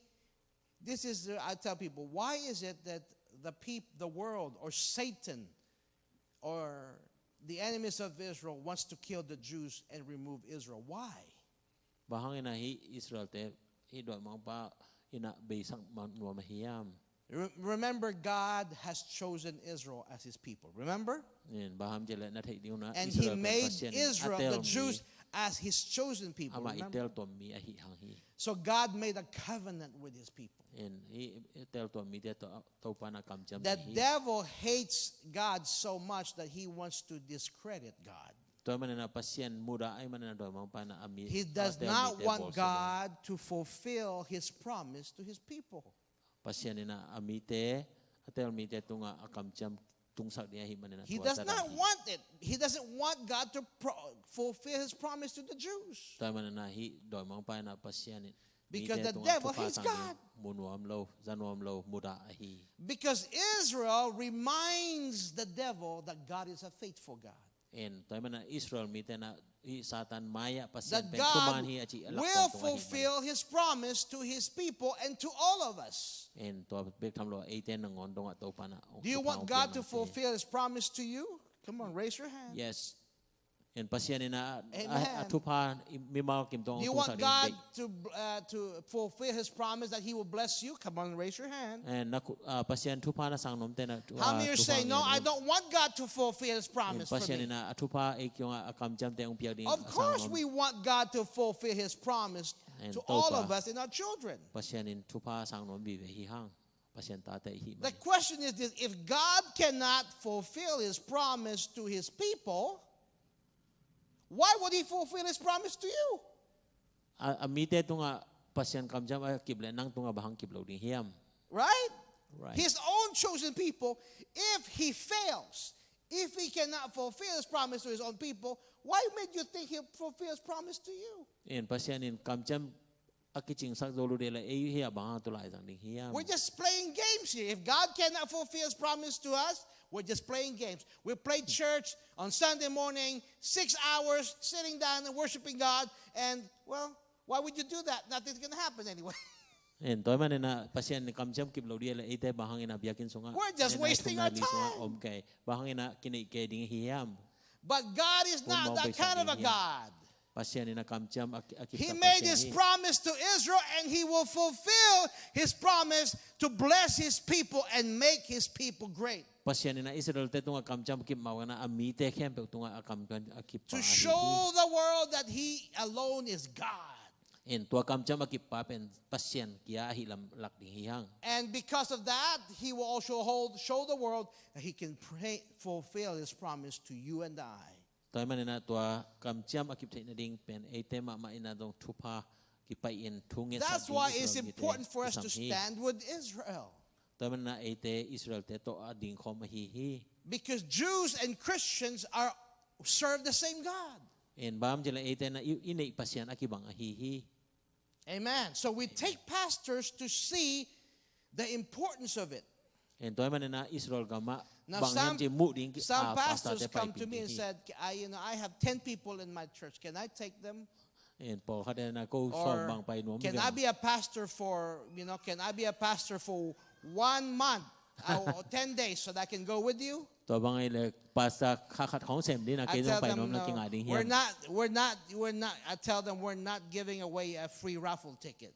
this is, uh, I tell people, why is it that the peop-, the world or Satan or the enemies of Israel wants to kill the Jews and remove Israel? Why? Bang hangin ah hih Israel te hih dawimangpa in ah beisak nuam ahi hiam? Re-, remember, God has chosen Israel as his people. Remember? En bang hang hiam cih leh na theih ding un ah Israel pen Pasian in a tel mi, and he made Israel, the Jews, as his chosen people. Amah i teltuam mi ahi hang hi. So God made a covenant with his people. En hih teltuam mite tawh Topa in ah kamciam hi. The devil hates God so much that he wants to discredit God. Tua ahih manin ah Pasian mudah ahih manin ah dawimangpa in ah a mi, he does not want God to fulfill his promise to his people. Pasian in ah a mite, a tel mite tungah a kamciam tungsak ding ahih manin ah tua a tat ahi. He does not want it. He doesn't want God to pro-, fulfill his promise to the Jews. Tua ahih manin ah hih dawimangpa in ah Pasian in, because the devil hates God. Mite tungah thupha sang ding mu nuam lo, za nuam lo, mudah ahi. Because Israel reminds the devil that God is a faithful God. En tua ahih manin ah Israel mite in ah hih Satan mai-ah Pasian pen thuman hi a cih a lak tawntung ahih manin, that God will fulfill his promise to his people and to all of us. En tua bek tham lo, eite nangawn dongah Topa in ah hong thupha hong pia mate. Do you want God to fulfill his promise to you? Come on, raise your hand. Yes. En Pasian in ah, a, a thupha i mimal kim tawh hong tungsak ding deih. Amen. Do you want God to, uh, to fulfill his promise that he will bless you? Come on, raise your hand. En na ku-, ah, Pasian thupha na sang nuamte in ah thu-, ah, thupha ngei nuam. How many are saying, "No, I don't want God to fulfill his promise for me"? En Pasian in ah a thupha ei kiangah a kamciamte hong piak ding a sang nuam. Of course we want God to fulfill his promise to all of us and our children. En Topa, Pasian in thupha sang nuam vive hi hang. Pasian tate i hih manin. The question is this, if God cannot fulfill his promise to his people, why would he fulfill his promise to you? A, a mite tungah Pasian kamciam a kip leh nang tungah bang hang kip lo ding hiam? Right? Right. His own chosen people, if he fails, if he cannot fulfill his promise to his own people, why made you think he'll fulfill his promise to you? En Pasian in kamciam a kicingsak zo lo ding leh ei hi-a bang hang tu lai zang ding hiam? We're just playing games here. If God cannot fulfill his promise to us, we're just playing games. We play church on Sunday morning, six hours, sitting down and worshiping God, and, well, why would you do that? Nothing's gonna happen anyway. En, tua ahih manin ah Pasian in kamciam kip lo ding leh eite bang hangin ah biakinn sungah, we're just wasting our time. En, a thumna li sungah om kei, bang hangin ah kineih kei ding hiam? But God is not that kind of a God. Pasian in a kamciam a, a kipsak Pasian hi. He made his promise to Israel and he will fulfill his promise to bless his people and make his people great. Pasian in a Israel-te tungah kamciam a kip mah bangin ah a mite khempeuh tungah a kamciam a kip pah ahi hi. To show the world that he alone is God. En tua kamciam a kippa pen Pasian kia ahi lam lak ding hi hang. And because of that, he will also hold, show the world that he can pray, fulfill his promise to you and I. Tua ahih manin ah tua kamciam a kip theih nading pen eite mahmah in ah zong thupha kipai in thu ngetsak ding Israel mite kisam hi. That's why it's important for us to stand with Israel. Tua ahih manin ah eite Israel-te tawh a dingkhawm ahi hi. Because Jews and Christians are serve the same God. En bang hiam cih leh eite in ah i, i neih Pasian a kibang ahi hi. Amen. So we take pastors to see the importance of it. En tua ahih manin ah Israel gam ah bang hiam cih muh ding, ah, pastor-te paipih ding hi. Now, some, some pastors come to me and said, "I, you know, I have ten people in my church. Can I take them?" En pawlkhat in ah ko sawm bang pai nuam. Or can I be a pastor for, you know, can I be a pastor for one month, uh, or ten days so that I can go with you? Tua bang ahih leh pastor kha khat khawng sem ding a, kei zong pai nuam na kinga ding hiam? I tell them, no. We're not, we're not, we're not, I tell them, "We're not giving away a free raffle ticket."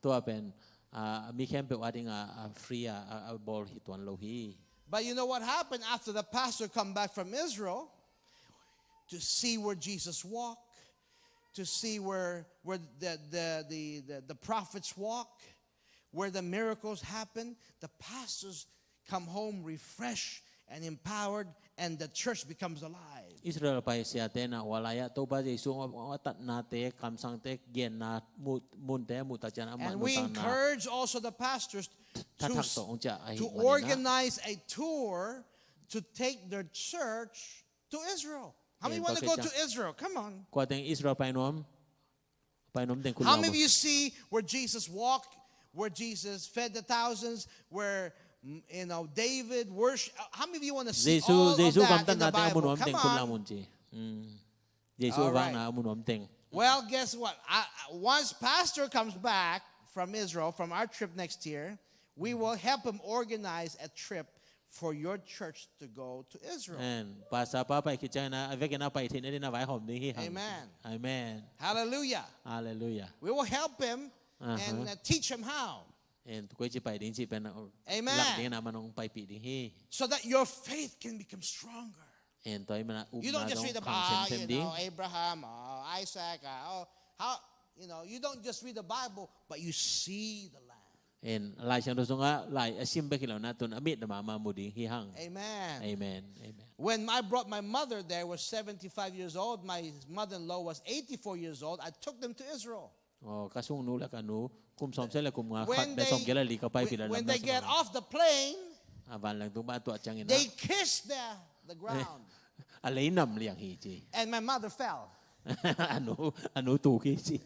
Tua pen, ah, mi khempeuh a ding a, a free a, a, a bawl hi tuan lo hi. But you know what happened after the pastor come back from Israel? To see where Jesus walk, to see where, where the, the, the, the, the prophets walk, where the miracles happen, the pastors come home refreshed and empowered, and the church becomes alive. Israel pai siate in ah hua lai ah Topa Jesu a, a tatnate, kamsangte, genna, mu-, munte muh tak ciang a, amah nuntakna thathak tawh hong ciah ahih manin ah. And we encourage also the pastors to, to organize a tour to take their church to Israel. How many wanna go to Israel? Come on. Kua teng Israel pai nuam? Pai nuam teng khut la mu. How many of you see where Jesus walked, where Jesus fed the thousands, where, mm, you know, David worship? Uh, how many of you wanna see all of that in the Bible? Jesu, Jesu kamtatnate a mu nuam teng khut la mu ci. Come on. Mm. Jesu vakna a mu nuam teng. All right. Well, guess what? I, I, once pastor comes back from Israel, from our trip next year, we will help him organize a trip for your church to go to Israel. Amen. Pastor pa pai khit ciangin a vekin a pai theih nading a vaihawm ding hi hang. Amen. Amen. Hallelujah. Hallelujah. We will help him and, uh, teach him how. Amen. Koi ci pai ding cih pen, uh, lak ding in a, amah in hong paipih ding hi. So that your faith can become stronger. Amen. Tua ahih manin a upna zong khang semsem ding. You don't just read the Bible, you know, Abraham, oh, Isaac, uh, oh, how, you know, you don't just read the Bible, but you see the land. En, Lai Siangtho sungah lai a sim bek hi lo in a, tun a mit mahmah mu ding hi hang. Amen. Amen. Amen. When I brought my mother there, was seventy-five years old, my mother-in-law was eighty-four years old, I took them to Israel. Oh, ka sungnu le ka nu, kum sawmsagih le kum nga khat, sawmgiat le li ka paipih leh lam na sa. When they, when, when they get off the plane, a vanleng tung pan a tuah ciangin a, they kiss the, the ground. A lei nam liang hi ci. And my mother fell. A nu, a nu tuk hi ci.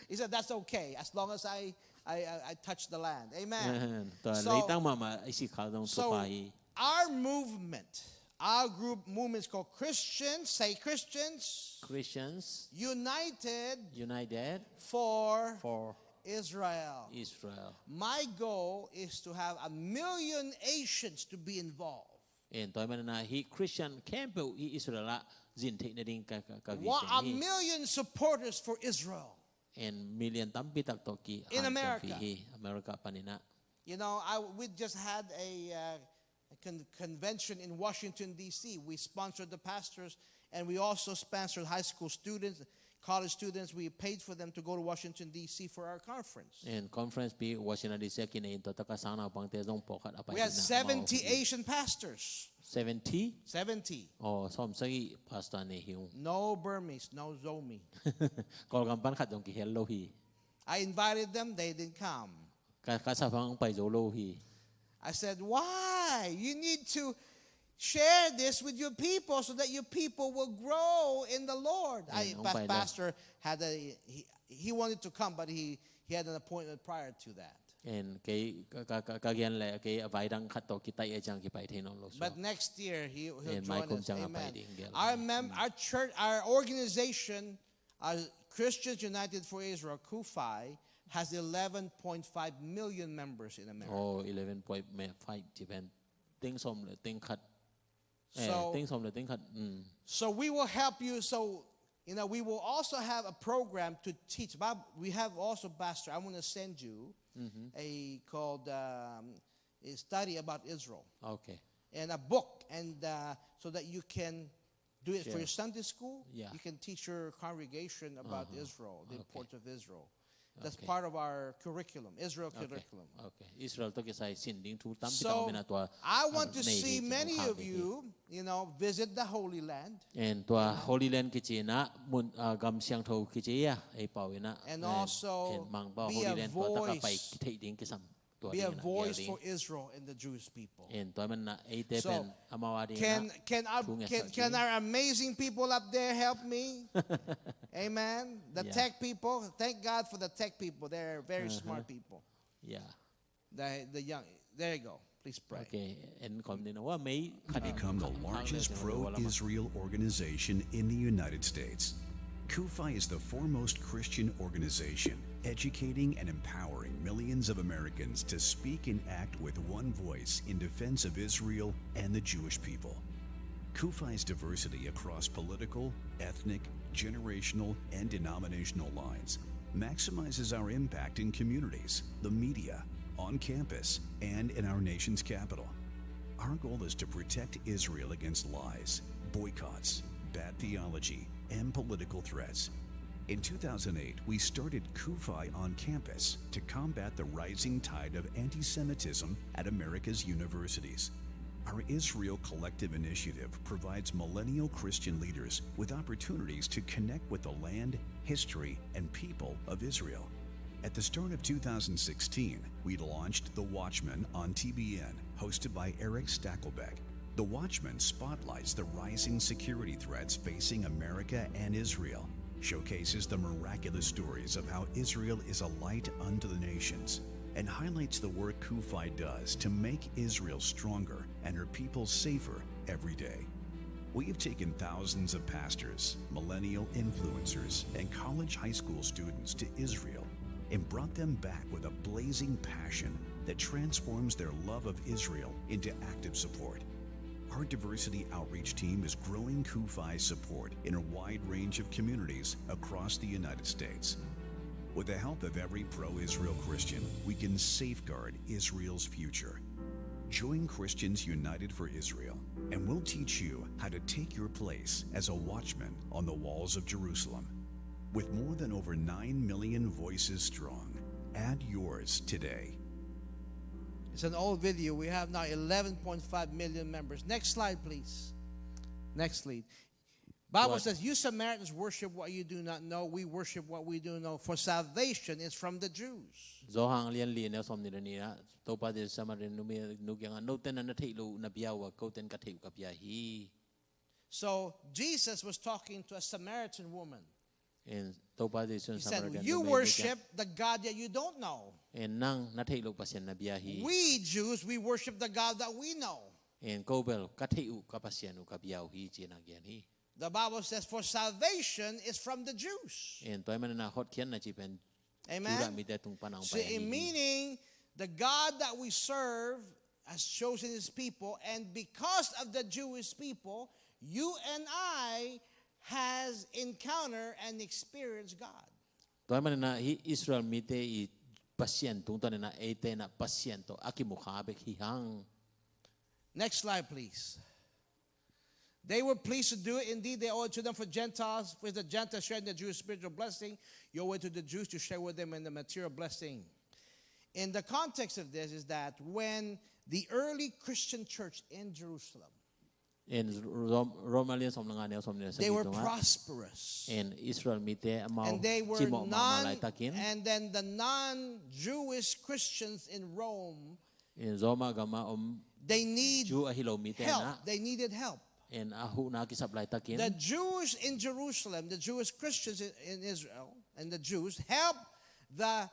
He said, "That's okay, as long as I, I, I, I touch the land." Amen. Amen. Tua leitang mahmah i sikkhak zong thupha hi. So, so our movement, our group movement is called Christians, say Christians. Christians. United. United. For. For. Israel. Israel. My goal is to have a million Asians to be involved. En, tua ahih manin a hih Christian khempeuh hih Israel ah zin theih nading ka, ka, ka vision hi. What a million supporters for Israel. En, million tampi tak tawh ki, in America. Hi America panin a. You know, I, we just had a, uh, a con-, convention in Washington, D C. We sponsored the pastors, and we also sponsored high school students, college students. We paid for them to go to Washington, D C for our conference. En, conference pi Washington, D C a kinei in, tua tak a sang naupangte zong pawlkhat a pai hi na. We had seventy Asian pastors. Seventy? Seventy. Oh, sawmsagih pastor nei hi ung. No Burmese, no Zomi. Kawlgam pan khat zong kihel lo hi. I invited them, they didn't come. Ka, ka sap hang pai zo lo hi. I said, "Why? You need to share this with your people so that your people will grow in the Lord." En, I, hong pai lo. Pastor had a, he, he wanted to come, but he, he had an appointment prior to that. En, kei, ka, ka, ka, ka gen le, kei a vai dang khat tawh kitaih a ciang kipai thei nawn lo suak. But next year, he, he'll join us. En, mai kum ciang a pai ding gel. Amen. Our mem-, our church, our organization, uh, Christians United for Israel, CUFI, has eleven point five million members in America. Oh, eleven point five ci pen teng sawm le teng khat. Eh, so, teng sawm le teng khat. Mm. So we will help you. So, you know, we will also have a program to teach Bible. We have also, Pastor, I'm gonna send you a called, um, a study about Israel. Okay. And a book, and, uh, so that you can do it for your Sunday school. Yeah. You can teach your congregation about Israel, the importance of Israel. That's part of our curriculum, Israel curriculum. Okay. Israel tawh kisai sin ding thu tampi tak om in ah, tua I want to see many of you, you know, visit the Holy Land. And tua Holy Land kici in ah mun, ah, gam siangtho kici a, ei pau in ah. And also Holy Land tua tak a pai theih ding kisam. Be a voice for Israel and the Jewish people. And tua man in ah eite pen amau a ding in ah, can, can our, can, can our amazing people up there help me? Amen. The tech people, thank God for the tech people. They're very smart people. Yeah. The, the young, there you go. Please pray. Okay, and come in ah, mei. Become the largest pro-Israel organization in the United States. CUFI is the foremost Christian organization educating and empowering millions of Americans to speak and act with one voice in defense of Israel and the Jewish people. CUFI's diversity across political, ethnic, generational, and denominational lines maximizes our impact in communities, the media, on campus, and in our nation's capital. Our goal is to protect Israel against lies, boycotts, bad theology, and political threats. In two thousand eight, we started CUFI on campus to combat the rising tide of anti-Semitism at America's universities. Our Israel Collective initiative provides millennial Christian leaders with opportunities to connect with the land, history, and people of Israel. At the start of two thousand sixteen, we launched The Watchman on T B N, hosted by Eric Stakelbeck. The Watchman spotlights the rising security threats facing America and Israel, showcases the miraculous stories of how Israel is a light unto the nations, and highlights the work CUFI does to make Israel stronger and her people safer every day. We have taken thousands of pastors, millennial influencers, and college high school students to Israel and brought them back with a blazing passion that transforms their love of Israel into active support. Our diversity outreach team is growing CUFI's support in a wide range of communities across the United States. With the help of every pro-Israel Christian, we can safeguard Israel's future. Join Christians United for Israel, and we'll teach you how to take your place as a watchman on the walls of Jerusalem. With more than over nine million voices strong, add yours today. It's an old video. We have now eleven point five million members. Next slide, please. Next slide. Bible says, "You Samaritans worship what you do not know. We worship what we do know. For salvation is from the Jews." Johan lian li, neu sawmnih le nih ah, Topa Jesu Samaritan nu mi, nu kiangah, "Note in na theih loh na bia uh a, kote in ka theih uh ka bia hi." So Jesus was talking to a Samaritan woman. And Topa Jesu in Samaritan nu mi, "You worship the God that you don't know." And nang na theih loh Pasian na bia hi. "We Jews, we worship the God that we know." And ko bel ka theih uh ka Pasian uh ka bia uh hi, ci-in a gen hi. The Bible says, "For salvation is from the Jews." And tua ahih manin a hotkhiatna cih pen Judah mite tung pan a hong pai ahi hi. Meaning, the God that we serve has chosen his people, and because of the Jewish people, you and I has encountered and experienced God. Tua ahih manin a hih Israel mite i Pasian tungtawn in a eite in a Pasian tawh a kimu kha bek hi hang. Next slide, please. They were pleased to do it. Indeed, they owe it to them for Gentiles, for the Gentiles share in the Jews' spiritual blessing. You owe it to the Jews to share with them in the material blessing. In the context of this is that when the early Christian church in Jerusalem, And Rom-, Roma lian sawm le nga, neu sawmnih le sagih tungah, they were prosperous. And Israel mite amau cimawh mahmah laitakin. And then the non-Jewish Christians in Rome, In Roma gam a om, they need Jew ahi lo mite in a, help. They needed help. And a huhna kisap laitakin. The Jews in Jerusalem, the Jewish Christians in, in Israel, and the Jews help the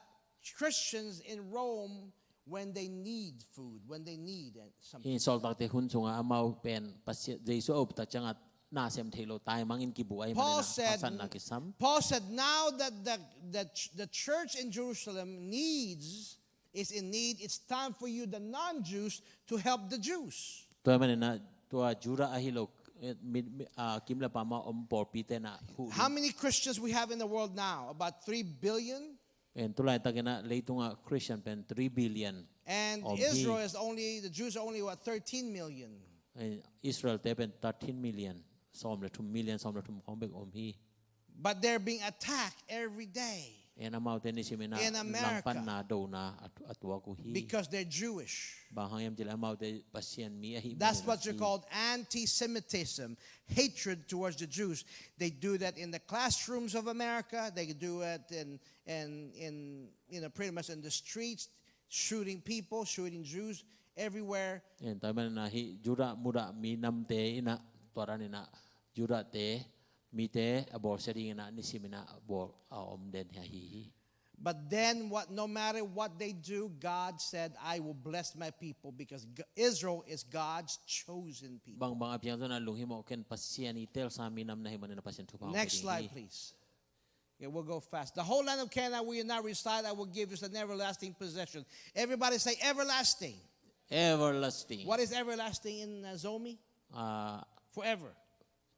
Christians in Rome when they need food, when they need, uh, something. Hih sawltakte hun sungah amau pen Pasian, Jesu a up tak ciangah na sem theih loh taimangin kibuh ahih manin a haksatna kisam. Paul said, "Now that the, the ch-, the church in Jerusalem needs is in need, it's time for you, the non-Jews, to help the Jews." Tua ahih manin a tua Judah ahi lo, eh, mi, mi, ah, kim le pam a om pawlpite in a huh ding. How many Christians we have in the world now? About three billion? And tu laitakin a leitungah Christian pen three billion om hi. And Israel is only, the Jews are only, what, thirteen million? And Israel te pen thirteen million. sawm le thum, million sawm le thum khawng bek om hi. But they're being attacked every day. En amaute nisimin ah langpanna dona a tuak uh hi. Because they're Jewish. Bang hang hiam cih leh amaute Pasian mi ahih manin ahi. That's what you call anti-Semitism, hatred towards the Jews. They do that in the classrooms of America. They do it in, in, in, you know, pretty much in the streets, shooting people, shooting Jews everywhere. En tua ahih manin ah hih Judah mudah minamte in ah tua dan in ah Judahte mite a bawlsia dingin ah nisimin ah bawl a om den hi ahi hi. But then what, no matter what they do, God said, "I will bless my people," because G-, Israel is God's chosen people. Bangbang a piang zong ah lunghimawh ken Pasian i teelsa minam na hih manin ah Pasian thupha hong pia ding hi. Next slide, please. Okay, we'll go fast. "The whole land of Canaan where you now reside, I will give you as an everlasting possession." Everybody say, "Everlasting." Everlasting. What is everlasting in, uh, Zomi? Ah, forever.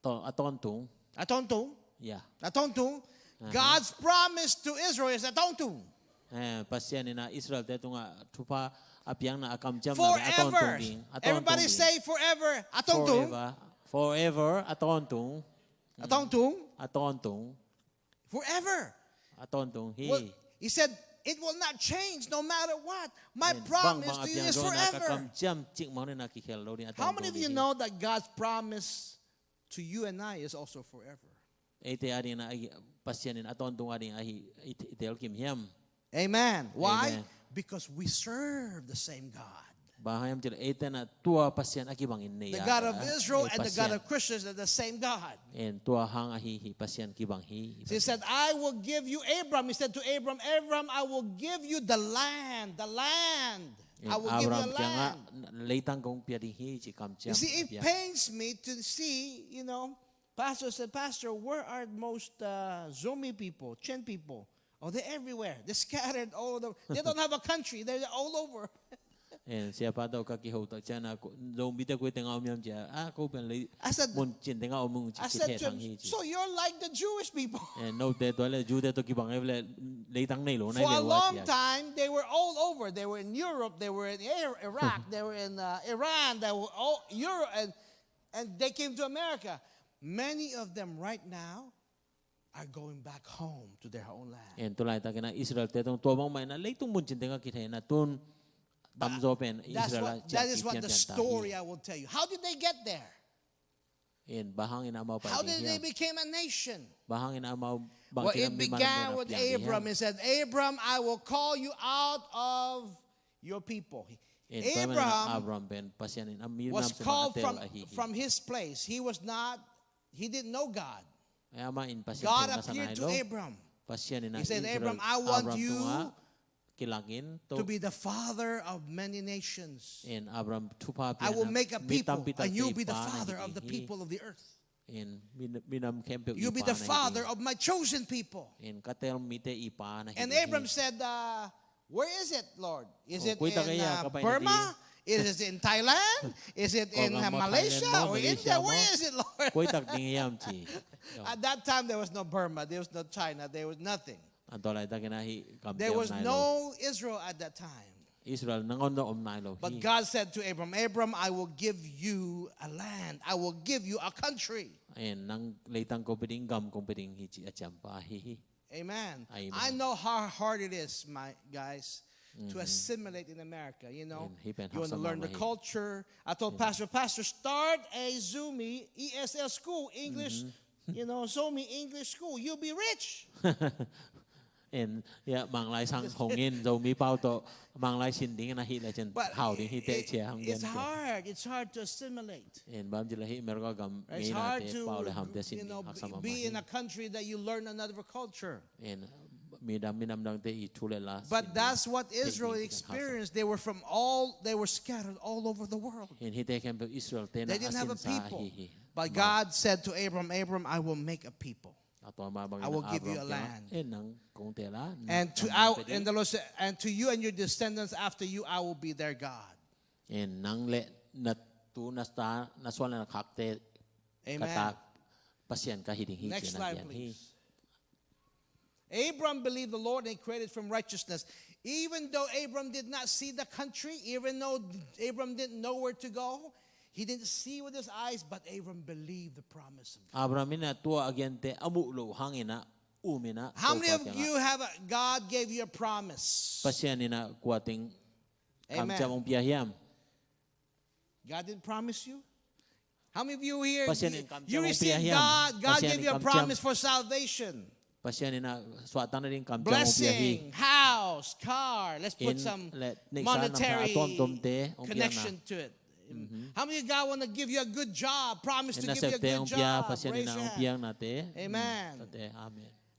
To-, a tawntung. A tawntung? Yeah. A tawntung. God's promise to Israel is a tawntung. Eh, Pasian in ah Israelte tungah thupha a piakna a kamciamna bel a tawntung ding. Forever. A tawntung ding. Everybody say, "Forever." A tawntung. Forever. Forever, a tawntung. A tawntung. A tawntung. Forever. A tawntung hi. Well, he said, "It will not change no matter what. My promise to you is forever." En bangbang a piang zong ah ka kamciam cikmah in ah kikhel lo ding, a tawntung ding hi. How many of you know that God's promise to you and I is also forever? Eite adingin ah, Pasian in a tawntung adingin ah hih i, i teelkim hiam? Amen. Why? Amen. Because we serve the same God. Bang hang hiam cih leh eite in ah tua Pasian a kibangin nei a, a, Pasian. The God of Israel and the God of Christians are the same God. En tua hang ahi hih Pasian kibang hi. He said, "I will give you," Abram, he said to Abram, "Abram, I will give you the land, the land. I will give you a land." En Abraham kiangah leitang kong pia ding hi ci kamciam a pia. You see, it pains me to see, you know, Pastor said, "Pastor, where are most, uh, Zomi people, Chin people?" Oh, they're everywhere. They're scattered all over. They don't have a country. They're all over. En, siapa tawh ka kiho tak ciangin ah, ko, Zomite koi tengah om hiam ci-a, ah, ko pen lei, I said, mun cin tengah om ung ci, I said to him, "So you're like the Jewish people." En, note tua leh Jewte tawh kibang hi leh leitang nei lo na hi ve ua ci-a. For a long time, they were all over. They were in Europe. They were in Iraq. They were in, uh, Iran. They were all Europe. And And they came to America. Many of them right now are going back home to their own land. En, tu laitakin ah Israelte tungah tua bangmah in ah leitung mun cin tengah kithei in ah tun tamzaw pen Israel ah ciah kik pianpian ta hi. But that is what, that is what the story I will tell you. How did they get there? En, bang hangin amau pai ding hiam? How did they became a nation? Bang hangin amau bang kina mi manam na piang ding hiam? Well, it began with Abram. He said, "Abram, I will call you out of your people." En, tua ahih manin Abraham pen Pasian in a minam sung pan a teel ahi hi. Abraham was called from, from his place. He was not, he didn't know God. Amah in Pasian theih masa nai lo. God appeared to Abram. Pasian in ah Israel, Abraham tungah kilangin, to, He said, "Abram, I want you to be the father of many nations. En, Abraham thupha pia in ah mi tampi takte i pa na hi ding hi. I will make a people, and you'll be the father of the people of the earth." En, mi, minam khempeuh i pa na hi ding hi. You'll be the father of my chosen people. En, ka teel mite i pa na hi ding hi. And Abram said, uh, "Where is it, Lord? Is it in, uh, Burma? Is it in Thailand? Is it in, uh, Malaysia or India? Where is it, Lord?" Koi tak ding hiam ci. At that time, there was no Burma, there was no China, there was nothing. An tua laitakin ah hih kamciam nai lo. There was no Israel at that time. Israel nangawn zong om nai lo hi. But God said to Abram, "Abram, I will give you a land. I will give you a country." En, nang leitang kong pia ding, gam kong pia ding hi ci a ciampa ahi hi. Amen. Amen. I know how hard it is, my guys, to assimilate in America. You know, you want to learn the culture. En, hih pen haksat mahmah hi. I told Pastor, "Pastor, start a Zomi E S L school, English, you know, Zomi English school. You'll be rich." En, ya, Manglai sang hong in, Zomi pau tawh Manglai sin ding na hih leh cin hau ding hi teh ci-a hong gen. But it, it's hard. It's hard to assimilate. En, bang ci leh hih America gam ngeina te pau leh hamte sin ding haksa mahmah hi. It's hard to, you know, be, be in a country that you learn another culture. En, midang, minam dangte i thu le la sin ding. But that's what Israel experienced. They were from all, they were scattered all over the world. En, hihte khempeuh Israel te na a sinsa ahi hi. They didn't have a people. But God said to Abram, "Abram, I will make a people." A tua mah bangin Abraham kiangah, "En, nang kong teel a, nang kong pia ding." And to, and the Lord said, "And to you and your descendants after you, I will be their God." En, nang le na tu, na ta, na suan le na khakte ka ta Pasian ka hi ding hi ci-in a gen hi. Amen. Next slide, please. Abram believed the Lord and credited from righteousness. Even though Abram did not see the country, even though Abram didn't know where to go, He didn't see with his eyes, but Abram believed the promise of God. Abraham in ah tua a gente a muh loh hangin ah um in ah How many of you have a, God gave you a promise? Pasian in ah kua teng kamciam hong pia hiam? God didn't promise you? How many of you here, Pasian in kamciam hong pia hiam? God, God gave you a promise for salvation. Pasian in ah suahtakna ding kamciam hong pia hi. Blessing, house, car. Let's put some monetary connection to it. How many of you, God want to give you a good job, promise to give you a good job? Raise your hand. Amen. Amen.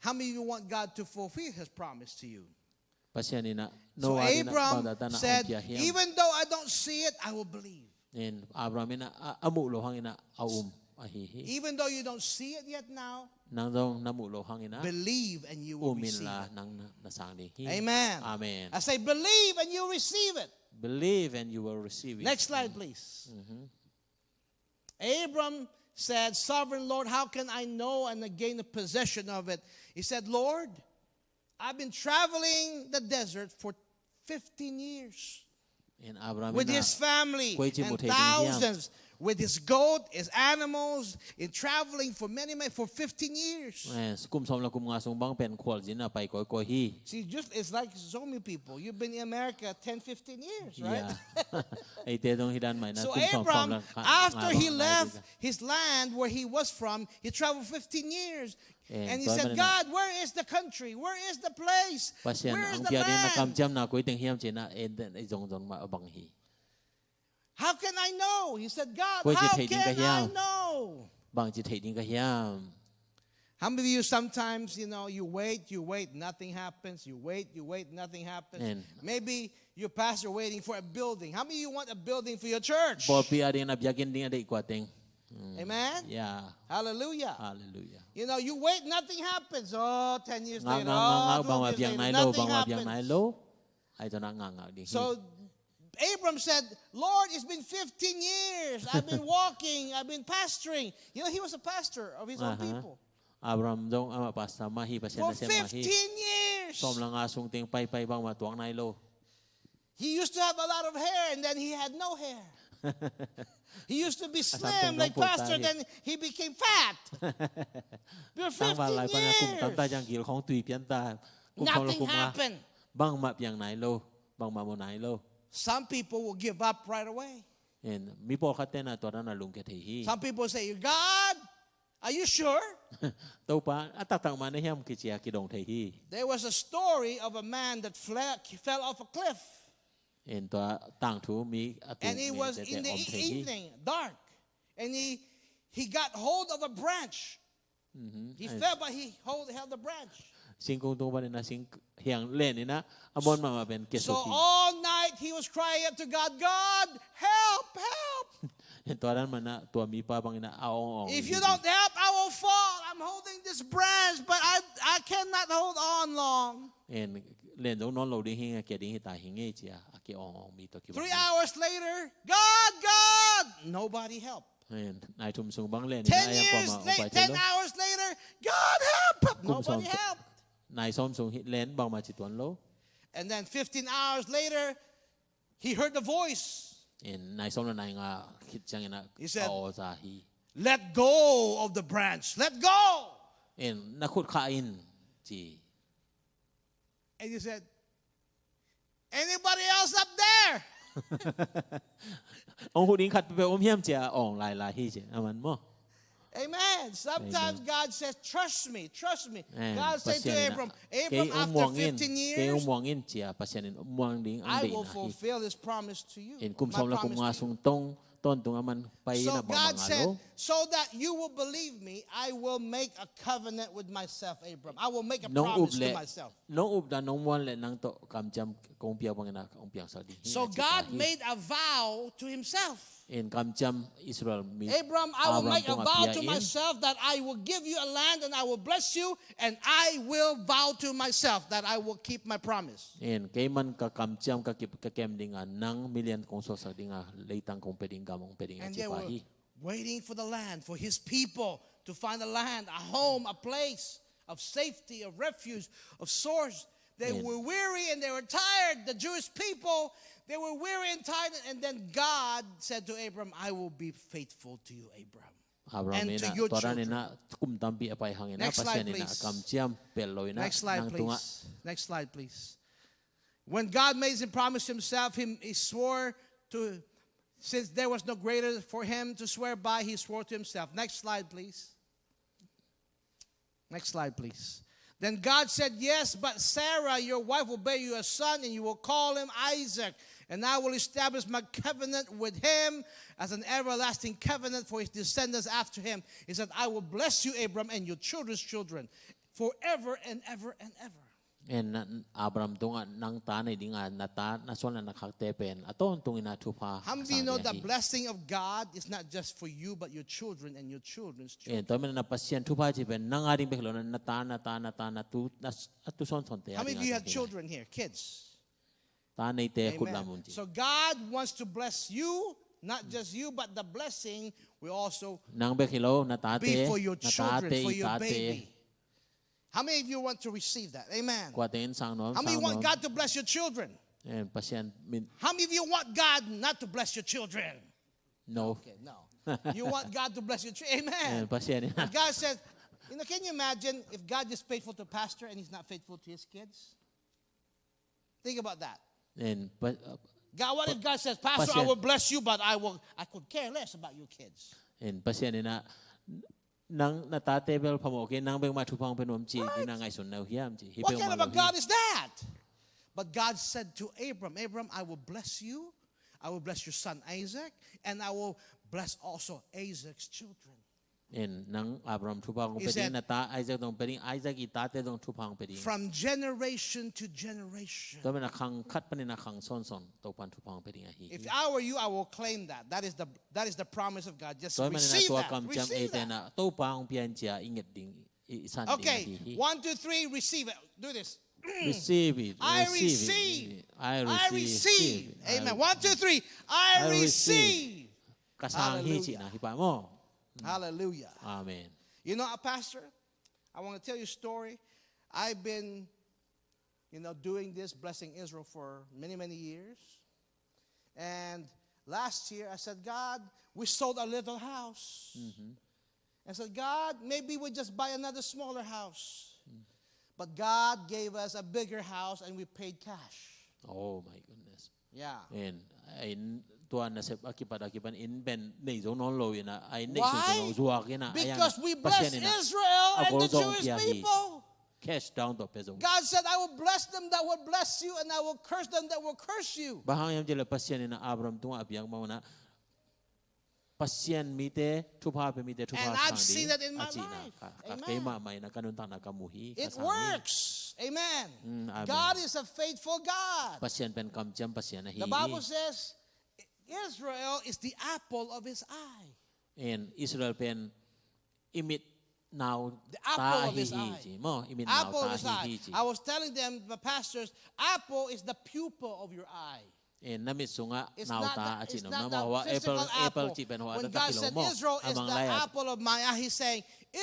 How many of you want God to fulfill his promise to you? Pasian in ah, so Noah in ah, Abram said, even though I don't see it, I will believe. In Abraham in ah a, a muh loh hangin ah a um ahi hi. Even though you don't see it yet now, nang zong na muh loh hangin ah believe and you will receive it. Um inla nang na, na sang ding hi. Amen. Amen. I say, believe and you receive it. Believe and you will receive it. Next slide, please. Abram said, Sovereign Lord, how can I know and gain the possession of it? He said, Lord, I've been traveling the desert for fifteen years with his family and thousands, with his goat, his animals, in traveling for many, many, for fifteen years. Kum sawm le kum nga sung bang pen khualzin a pai kawikawi hi. See, just, it's like so many people. You've been in America ten, fifteen years, right? Eite zong hi dan mah in ah. So Abram, after he left his land where he was from, he traveled fifteen years. And he said, God, where is the country? Where is the place? Where is the land? Pasian hong pia ding na kamciamna koi teng hiam ci-in ah, en den ei zongzong mah a bang hi. How can I know? He said, God, how can I know? Bangci theih ding ka hiam? How many of you sometimes, you know, you wait, you wait, nothing happens, you wait, you wait, nothing happens. Maybe your pastor waiting for a building. How many of you want a building for your church? Pawlpi a ding na biakinn ding a deih kua teng. Amen? Yeah. Hallelujah. Hallelujah. You know, you wait, nothing happens. Oh, ten years later, ngakngak, oh, ngakngak, bang mah biak nai lo, bang mah biak nai lo. Ai tawh na ngakngak ding hi. So Abram said, Lord, it's been fifteen years. I've been walking, I've been pastoring. You know, he was a pastor of his own people. Abraham zong amah pastor mah hi, Pasian nasem mah hi. For fifteen years. Sawm le nga sung teng paipai bang mah tuak nai lo. He used to have a lot of hair, and then he had no hair. He used to be slim like pastor, then he became fat. For fifteen years. Nothing happened. Bang mah piang nai lo, bang mah mu nai lo. Some people will give up right away. Mi pawlkhatte na tua dan a lungkia thei hi. Some people say, God, are you sure? Topa, a taktak mah na hiam kici a kidong thei hi. There was a story of a man that fle-, fell off a cliff. Tua tangthu mi a tung mi tete om thei hi. And it was in the e-, evening, dark. And he, he got hold of a branch. He fell, but he hold, held the branch. Singkung tung panin a sing hiang len in a, a muan mahmah pen kiasuk hi. So all night he was crying out to God, God, help, help. Tua dan mah in a tua mipa bang in a a ong ong hi. If you don't help, I will fall. I'm holding this branch, but I, I cannot hold on long. Len zong nawn lo ding hi ing, a kia ding hi ta hi ing ei ci a, a ki ong ong mi tawh kibang hi. Three hours later, God, God, nobody help. Nai thum sung bang len in a, a yang kuamah hong pai thei lo. Ten years later, ten hours later, God help! Nobody help. Nai sawm sung hi len bangmah ci tuan lo. And then fifteen hours later, he heard the voice. Nai sawm le nai nga khit ciangin a, a aw za hi. He said, let go of the branch. Let go! Na khut khah in ci. And he said, anybody else up there? Hong huh ding khat peuhpeuh om hiam ci a ong lailai hi ci a man maw. Amen. Sometimes God says, trust me, trust me. God said to Abram, Abram, after fifteen years, kei hong muang in ci a, Pasian in muang ding hong deihna hi. I will fulfill this promise to you. Kum sawm le kum nga sung tong tawntung a man pai in a bang bang a lo. So God said, so that you will believe me, I will make a covenant with myself, Abram. I will make a promise to myself. Nong up dan nong muan leh nang tawh kamciam kong piak bangin a kong piangsak ding hi. So God made a vow to himself. Kamciam Israel mi Abram, I will make a vow to myself that I will give you a land and I will bless you, and I will vow to myself that I will keep my promise. Kei man ka kamciam ka kem ding a, nang milian kong suaksak ding a, leitang kong pia ding, gam kong pia ding a ci pah hi. Waiting for the land, for his people to find a land, a home, a place of safety, of refuge, of source. They were weary and they were tired. The Jewish people, they were weary Time, and then God said to Abram, "I will be faithful to you, Abram." Abraham in a, tua dan in a kum tampi a pai hang in a, Pasian in a kamciam pel lo in a, nang tungah. Next slide, please. Next slide, please. When God made him promise himself, him, he swore to, since there was no greater for him to swear by, he swore to himself. Next slide, please. Next slide, please. Then God said, "Yes, but Sarah, your wife, will bear you a son, and you will call him Isaac. And I will establish my covenant with him as an everlasting covenant for his descendants after him." He said, "I will bless you, Abram, and your children's children forever and ever and ever." En, Abraham tungah nang ta nei ding a, na ta, na suan le na khakte pen a tawntung in a thupha. How many of you know the blessing of God is not just for you, but your children and your children's children? En, tua manin a Pasian thupha cih pen nang a ding bek lo, na ta, na ta, na ta, na tu, na, na tu sawnsawnte a ding a. How many of you have children here, kids? Ta neite khut lam un ci. So God wants to bless you, not just you, but the blessing will also, nang bek hi lo, na tate, be for your children, for your baby. How many of you want to receive that? Amen. Kuate in sang nuam, sang nuam. How many want God to bless your children? En, Pasian min. How many of you want God not to bless your children? No. Okay, no. You want God to bless your children. Amen. En, Pasian in a. But God says, you know, can you imagine if God is faithful to pastor and he's not faithful to his kids? Think about that. En, pa, uh, God, what if God says, "Pastor, I will bless you, but I will, I could care less about your kids." En, Pasian in a, nang na tate bel phamawh kei, nang bek mah thupha hong pia nuam ci, in a ngaihsun na uh hiam ci. What kind of a God is that? But God said to Abram, "Abram, I will bless you. I will bless your son Isaac, and I will bless also Isaac's children." En, nang Abraham thupha hong pia ding, na ta Isaac zong pia ding, Isaac i tate zong thupha hong pia ding. From generation to generation. Tua manin a khang khat panin a khang sawnsawn Topan thupha hong pia ding ahi hi. If I were you, I will claim that. That is the, that is the promise of God. Just receive that. Tua manin a tua kamciam eite in a Topa hong pia in ci a i nget ding, i, i san ding ahi hi. Okay, one, two, three, receive it. Do this. Receive it. I receive. I receive. Amen. One, two, three. I receive. Ka sang hi ci na hi pa maw. Hallelujah. Amen. You know, a pastor, I want to tell you a story. I've been, you know, doing this, blessing Israel, for many, many years. And last year, I said, "God, we sold a little house." I said, "God, maybe we just buy another smaller house." But God gave us a bigger house and we paid cash. Oh my goodness. Yeah. En, a inn tua nasep a kipat a kipan inn pen nei zo nawn lo in a, a inn neih sunsun lo zuak in a, a yang Pasian in a a gol zong pia hi. Why? Because we bless Israel and the Jewish people. Cash down tawh pia zong. God said, "I will bless them that will bless you, and I will curse them that will curse you." Bang hang hiam cih leh Pasian in a Abraham tungah a piak mah un a, Pasian mite thupha pia, mite thupha sang ding a cihna. And I've seen that in my life. Ka, ka, keimah mah in a ka nuntakna ka mu hi, ka sang hi. It works. Amen. Mm, amen. God is a faithful God. Pasian pen kamciam Pasian ahi hi. The Bible says, "Israel is the apple of his eye." En, Israel pen i mit nau ta ahi hi ci. The apple of his eye. Maw, i mit nau ta ahi hi ci. Apple of his eye. I was telling them, the pastors, apple is the pupil of your eye. En, na mit sungah nau ta a cih nop na maw, hua apple, apple cih pen hua taktak hi lo maw. It's not the physical apple. When God said, "Israel is the apple of my eye," he's saying,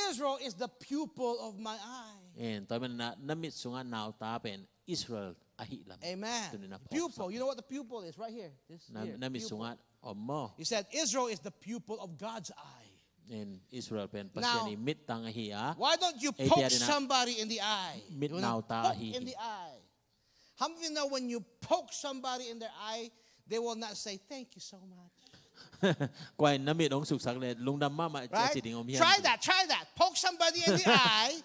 "Israel is the pupil of my eye." En, tua manin a, na mit sungah nau ta pen Israel ahih lam. Amen. Tuni na phawksak. Pupil. You know what the pupil is? Right here. This here. Na, na mit sungah om maw. He said, "Israel is the pupil of God's eye." En, Israel pen Pasian i mittang ahi a. Now, why don't you poke somebody in the eye? Mit nau ta ahi hi. You know, poke in the eye. How many of you know when you poke somebody in their eye, they will not say, "Thank you so much"? Kua in na mit hong suksak leh lungdam mahmah ci ding om hiam? Right? Try that, try that. Poke somebody in the eye.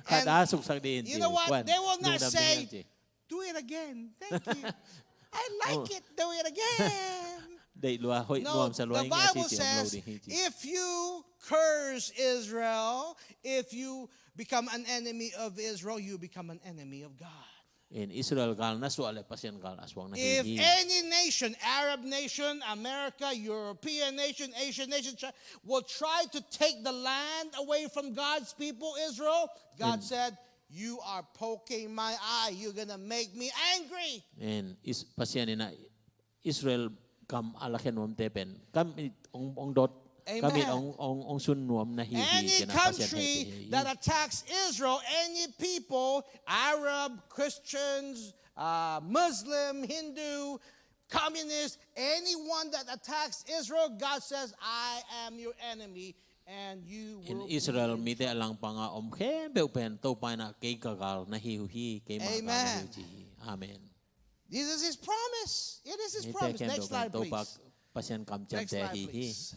Khat a suksak ding in ci. You know what? They will not say, "Do it again. Thank you. I like it. Do it again." Deih lua, hoih nuam sa lua, ing a ci ci om lo ding hi ci. No, the Bible says, if you curse Israel, if you become an enemy of Israel, you become an enemy of God. En, Israel gal na suah leh Pasian gal a suak na hi hi. If any nation, Arab nation, America, European nation, Asian nation, try, will try to take the land away from God's people, Israel, God said, "You are poking my eye. You're gonna make me angry." En, Is-, Pasian in a Israel gam a lakhia nuamte pen ka mit hong, hong dot, ka mit hong, hong, hong sun nuam na hi hi. Amen. Any country that attacks Israel, any people, Arab, Christians, uh, Muslim, Hindu, communist, anyone that attacks Israel, God says, "I am your enemy, and you will be in trouble." In Israel mite a langpang a om khempeuh pen Topa in ah kei ka gal na hi uh hi, keima gal na hi uh hi. Amen. Amen. This is his promise. It is his promise. Next slide, please. Hihte khempeuh pen Topa Pasian kamciamte ahi hi. Next slide, please.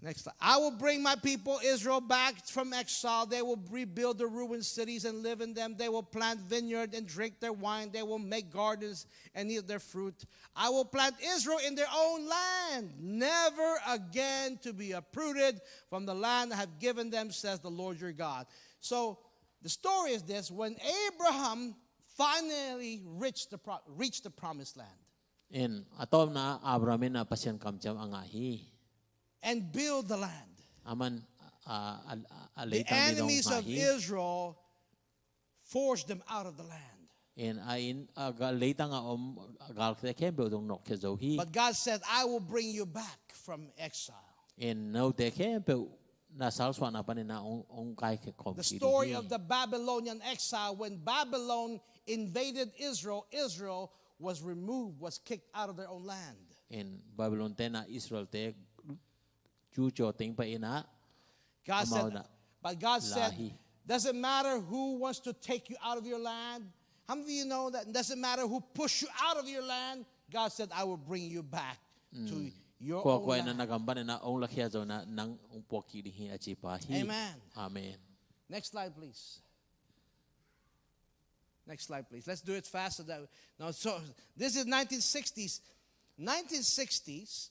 Next slide. "I will bring my people Israel back from exile. They will rebuild the ruined cities and live in them. They will plant vineyard and drink their wine. They will make gardens and eat their fruit. I will plant Israel in their own land, never again to be uprooted from the land I have given them, says the Lord your God." So the story is this: when Abraham finally reached the, pro- reached the promised land, in a tawpna Abraham in ah Pasian kamciam a ngah hi. And build the land. Aman a, a, a, a leitang ding a hong ngah hi. The enemies of Israel forced them out of the land. In a inn, a ga-, leitang a om a galte khempeuh zong nawkkhia zo hi. But God said, "I will bring you back from exile." In note khempeuh na salsuahna panin ah hong, hong kaikhia khawm kik hi. The story of the Babylonian exile, when Babylon invaded Israel, Israel was removed, was kicked out of their own land. In Babylon te in ah Israel te Jew caw teng pai in ah, God said, amau in ah, but God said, la hi. "Doesn't matter who wants to take you out of your land." How many of you know that doesn't matter who push you out of your land, God said, "I will bring you back to your own land." Kua kua in ah na gam panin ah hong lakhia zo in ah nang hong puak kik ding hi a ci pa hi. Amen. Amen. Next slide, please. Next slide, please. Let's do it faster. That, no, so this is nineteen sixties. Nineteen sixties.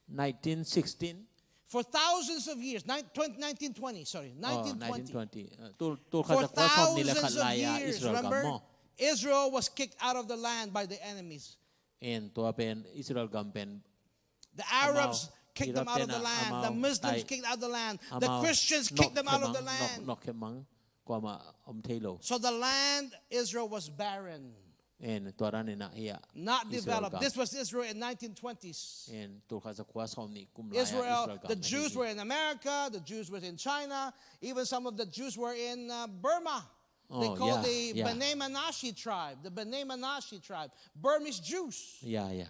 Nineteen sixteen. For thousands of years, nine, twenty, nineteen twenty, sorry, oh, nineteen twenty. Nineteen twenty. Uh, tul, tul khat za kua sawmnih le khat lai-a Israel gam maw. For thousands of years, remember, Israel was kicked out of the land by the enemies. In tua pen Israel gam pen The Arabs kicked them out of the land. The Muslims kicked out of the land. The Christians kicked them out of the land. Amau, Iraq te in ah amau tai, amau nawk, nawk khia mang, kuamah om thei lo. So the land Israel was barren. In tua dan in ah hi a, Israel gam. Not developed. This was Israel in nineteen twenties. In tul khat za kua sawmnih kum lai-a Israel gam ahi hi. Israel, the Jews were in America, the Jews were in China, even some of the Jews were in, uh, Burma. They called the Bnei Menashe tribe, the Bnei Menashe tribe, Burmese Jews. Ya, ya.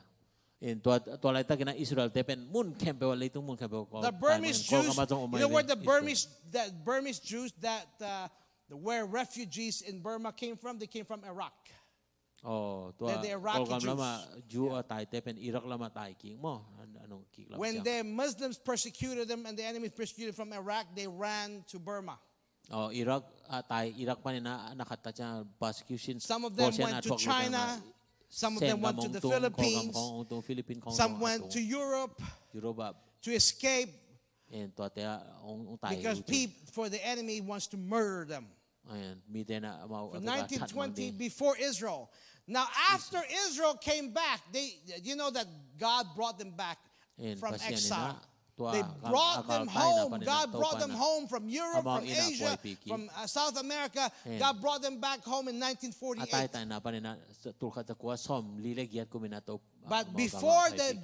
In tua, tua laitakin ah Israel te pen mun khempeuh ah, leitung mun khempeuh ah, the Burmese Jews, you know where the Burmese, that Burmese Jews that, uh, where refugees in Burma came from? They came from Iraq. Oh, tua, the, the Iraqi Jews. Kawlgam lama Jew a taite pen Iraq lama tai kik maw. An, an hong kik lam ciang. When the Muslims persecuted them and the enemies persecuted from Iraq, they ran to Burma. Oh, Iraq, ah, tai Iraq panin ah, na khat ta ciang persecution. Some of them went to China, some of them went to the Philippines, some went to Europe to escape, because peop-, for the enemy wants to murder them. Mite in ah amau a ka that mang ding. For nineteen twenty, before Israel. Now, after Israel came back, they, you know that God brought them back from exile. They brought them home. God brought them home from Europe, from Asia, from, uh, South America. God brought them back home in nineteen forty-eight. A taitaina panin ah tul khat za kua sawmli le giat kum in ah Topa But before the,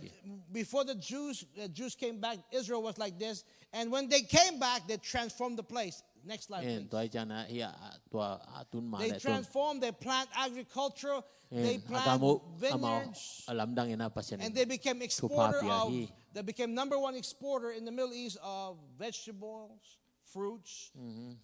before the Jews, uh, Jews came back, Israel was like this. And when they came back, they transformed the place. Next slide, please. Tua ahih ciangin ah, tua a tun ma le tun. They transformed, they plant agriculture, they plant vineyards, and they became exporter of, they became number one exporter in the Middle East of vegetables, fruits,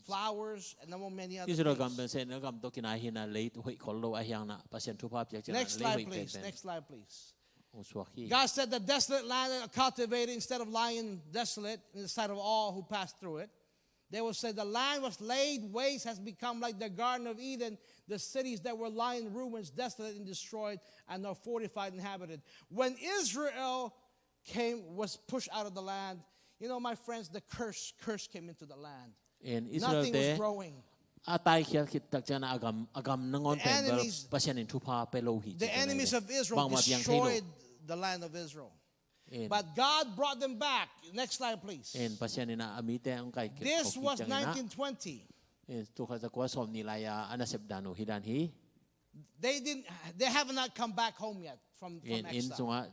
flowers, and among many other things. Israel gam pen Senegal gam tawh kinai hi in ah lei hoih khol lo ahih hangin ah Pasian thupha piak ciangin ah lei hoih pen pen. Next slide, please. Next slide, please. Hong suak hi. God said, "The desolate land and cultivated instead of lying desolate in the sight of all who pass through it. They will say, 'The land was laid waste, has become like the Garden of Eden. The cities that were lying ruins, desolate and destroyed, and now fortified, inhabited.'" When Israel came, was pushed out of the land. You know, my friends, the curse, curse came into the land. Nothing was growing. In Israel te a taikhiat khit tak ciangin a gam, a gam nangawn pen bel Pasian in thupha pia lo hi ci. The enemies of Israel destroyed the land of Israel. But God brought them back. Next slide, please. In Pasian in a mite hong kaikhia khawm khit ciangin ah. This was nineteen twenty. In tul khat za kua sawmnih lai-a a nasep dan uh hi dan hi. They didn't, they have not come back home yet from, from exile. In, inn sungah,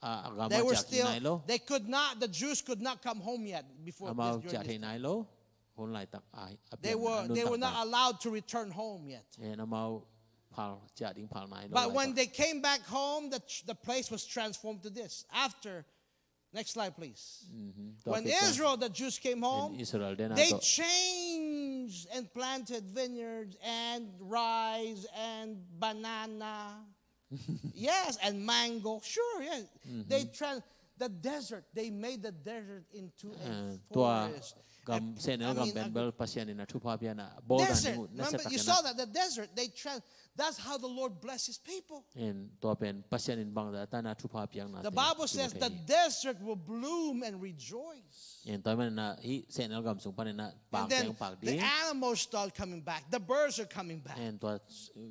ah, a gam ah ciah kik nai lo. They were still, they could not, the Jews could not come home yet before this, during this time. Amau ciah thei nai lo. Hun laitak a, a pian a nuntak dan. They were, they were not allowed to return home yet. In amau phal ciah ding phal nai lo. But when they came back home, the, ch- the place was transformed to this. After, next slide, please. When Israel, the Jews came home, Israel, they changed and planted vineyards and rice and banana. Yes, and mango. Sure, yes. They trans the desert. They made the desert into a forest. Tua gam, sehnel gam pen bel Pasian in a thupha pia na, bawl dan ding uh na set tak in a. Remember, you saw that the desert. They trans. That's how the Lord bless His people. In tua pen Pasian in bang dan a thupha piakna. The Bible says the desert will bloom and rejoice. In tua manin a hih sehnel gam sung panin a bang teng pak ding. And then the animals start coming back. The birds are coming back. In tua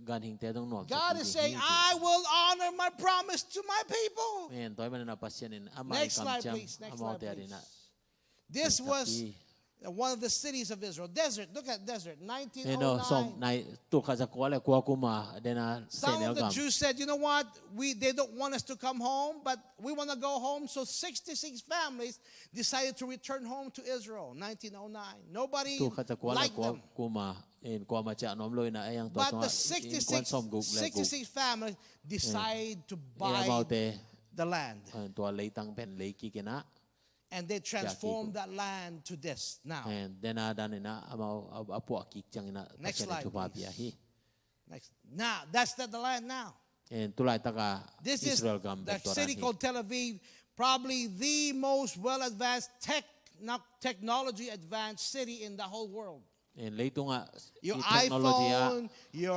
ganhingte dong nuam. God is saying, "I will honor my promise to my people." In tua manin a Pasian in amau i kamciam, amau te adin a. Next slide, please. Next slide, please. This was one of the cities of Israel. Desert. Look at desert. Nineteen oh nine. Tul khat za kua le kua kum a den a sehnel gam. Some of the Jews said, "You know what? We, they don't want us to come home, but we wanna go home." So sixty-six families decided to return home to Israel, nineteen oh nine. Nobody liked them. Tul khat za kua le kua kum a, in kuamah ciah nuam lo in a, ei ang tua sungah innkuan sawmguk le guk. But the sixty-six, sixty-six families decide to buy the land. In tua leitang pen lei kik in a. And they transform that land to this now. And den a dan in a amau a, a puah kik ciang in a Pasian in thupha pia hi. Next slide, please. Next. Now, that's the, the land now. And tulaitak a Israel gam pen tua dan hi. This is the city called Tel Aviv, probably the most well-advanced tech, technology advanced city in the whole world. In leitung ah, your iPhone, your,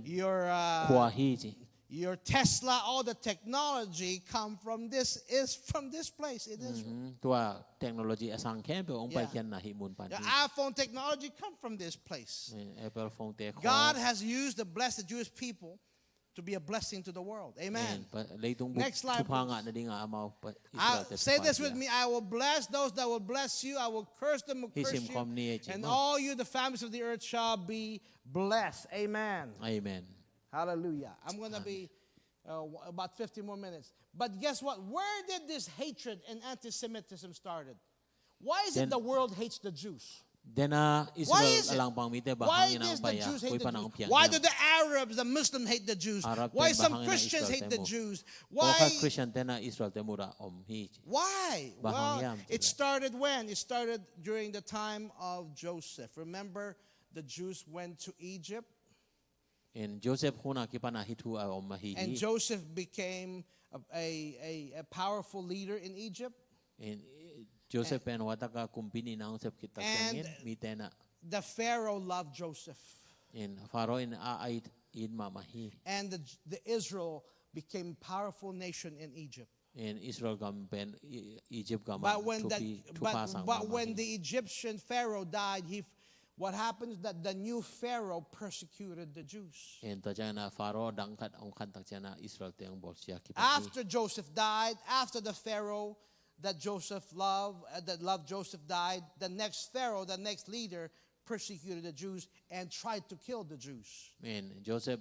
your, uh, khua hi ci. Your Tesla, all the technology come from this, is from this place. It is. Tua technology a sang khempeuh hong paikhiatna hih mun pan hi. Your iPhone technology come from this place. In Apple phone te khua. God has used to bless the Jewish people to be a blessing to the world. Amen. Next slide, please. Leitung bup thupha ngah nading a amau pa Israel te thupha pia. Say this with me, "I will bless those that will bless you. I will curse them who curse you. Hih sim khawm ni ei ci maw. And all you, the families of the earth, shall be blessed." Amen. Amen. Hallelujah. I'm gonna be, uh, w-, about fifty more minutes. But guess what? Where did this hatred and anti-Semitism started? Why is it the world hates the Jews? Den a Israel a langpang mite bang hang in a hong pai a, koi pan a hong piang hiam? Why do the Arabs, the Muslims hate the Jews? Arab te bang hang in a Israel te mu? Why some Christians hate the Jews? Why? Kua khat Christian te na Israel te mu ra om hi ci. Why? Bang hang hiam ci le. Well, it started when? It started during the time of Joseph. Remember, the Jews went to Egypt. In Joseph hun a kipan a hih thu a om ahi hi. And Joseph became a, a, a, a powerful leader in Egypt. In, eh, Joseph pen hua tak a kumpi nihna hong sep khit tak ciangin, mite na. And the Pharaoh loved Joseph. In Pharaoh in a, a it, it mahmah hi. And the, the Israel became powerful nation in Egypt. In Israel gam pen, I-, Egypt gam a thupi, thupha sang mahmah hi. But when the, but, but when the Egyptian Pharaoh died, he, what happens that the new Pharaoh persecuted the Jews. In tua ciangin a Pharaoh dang khat hong khan tak ciangin a Israel te hong bawlsia kipan hi. After Joseph died, after the Pharaoh that Joseph loved, uh, that loved Joseph died, the next Pharaoh, the next leader, persecuted the Jews and tried to kill the Jews. In Joseph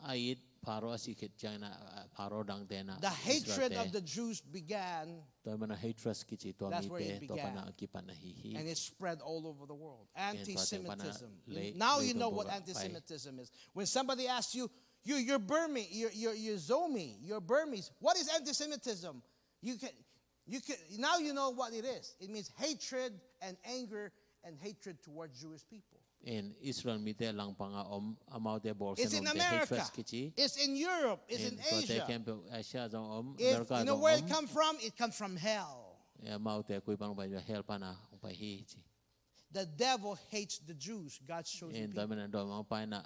a it Pharaoh a si khit ciangin a, a, Pharaoh dang te na Israel te. The hatred of the Jews began. Tua manin a hatred kici tua mite, tua pan a kipan ahi hi. That's where it began. And it spread all over the world. In tua teng pan a lei, leitung bup ah pai. Anti-Semitism. Now you know what anti-Semitism is. When somebody asks you, "You, you're Burmese, you're, you're, you're Zomi, you're Burmese." What is anti-Semitism? You can, you can, now you know what it is. It means hatred and anger and hatred towards Jewish people. In Israel mite langpang a om, amaute bawlsia nuam te hatred kici. It's in America. It's in Europe. It's in Asia. In tuate khempeuh, Asia zong om, America zong om. If you know where it come from, it come from hell. Eh, amaute koi pan hong pai, hell pan a hong pai hi ci. The devil hates the Jews, God's chosen people. In tua manin a dawimangpa in a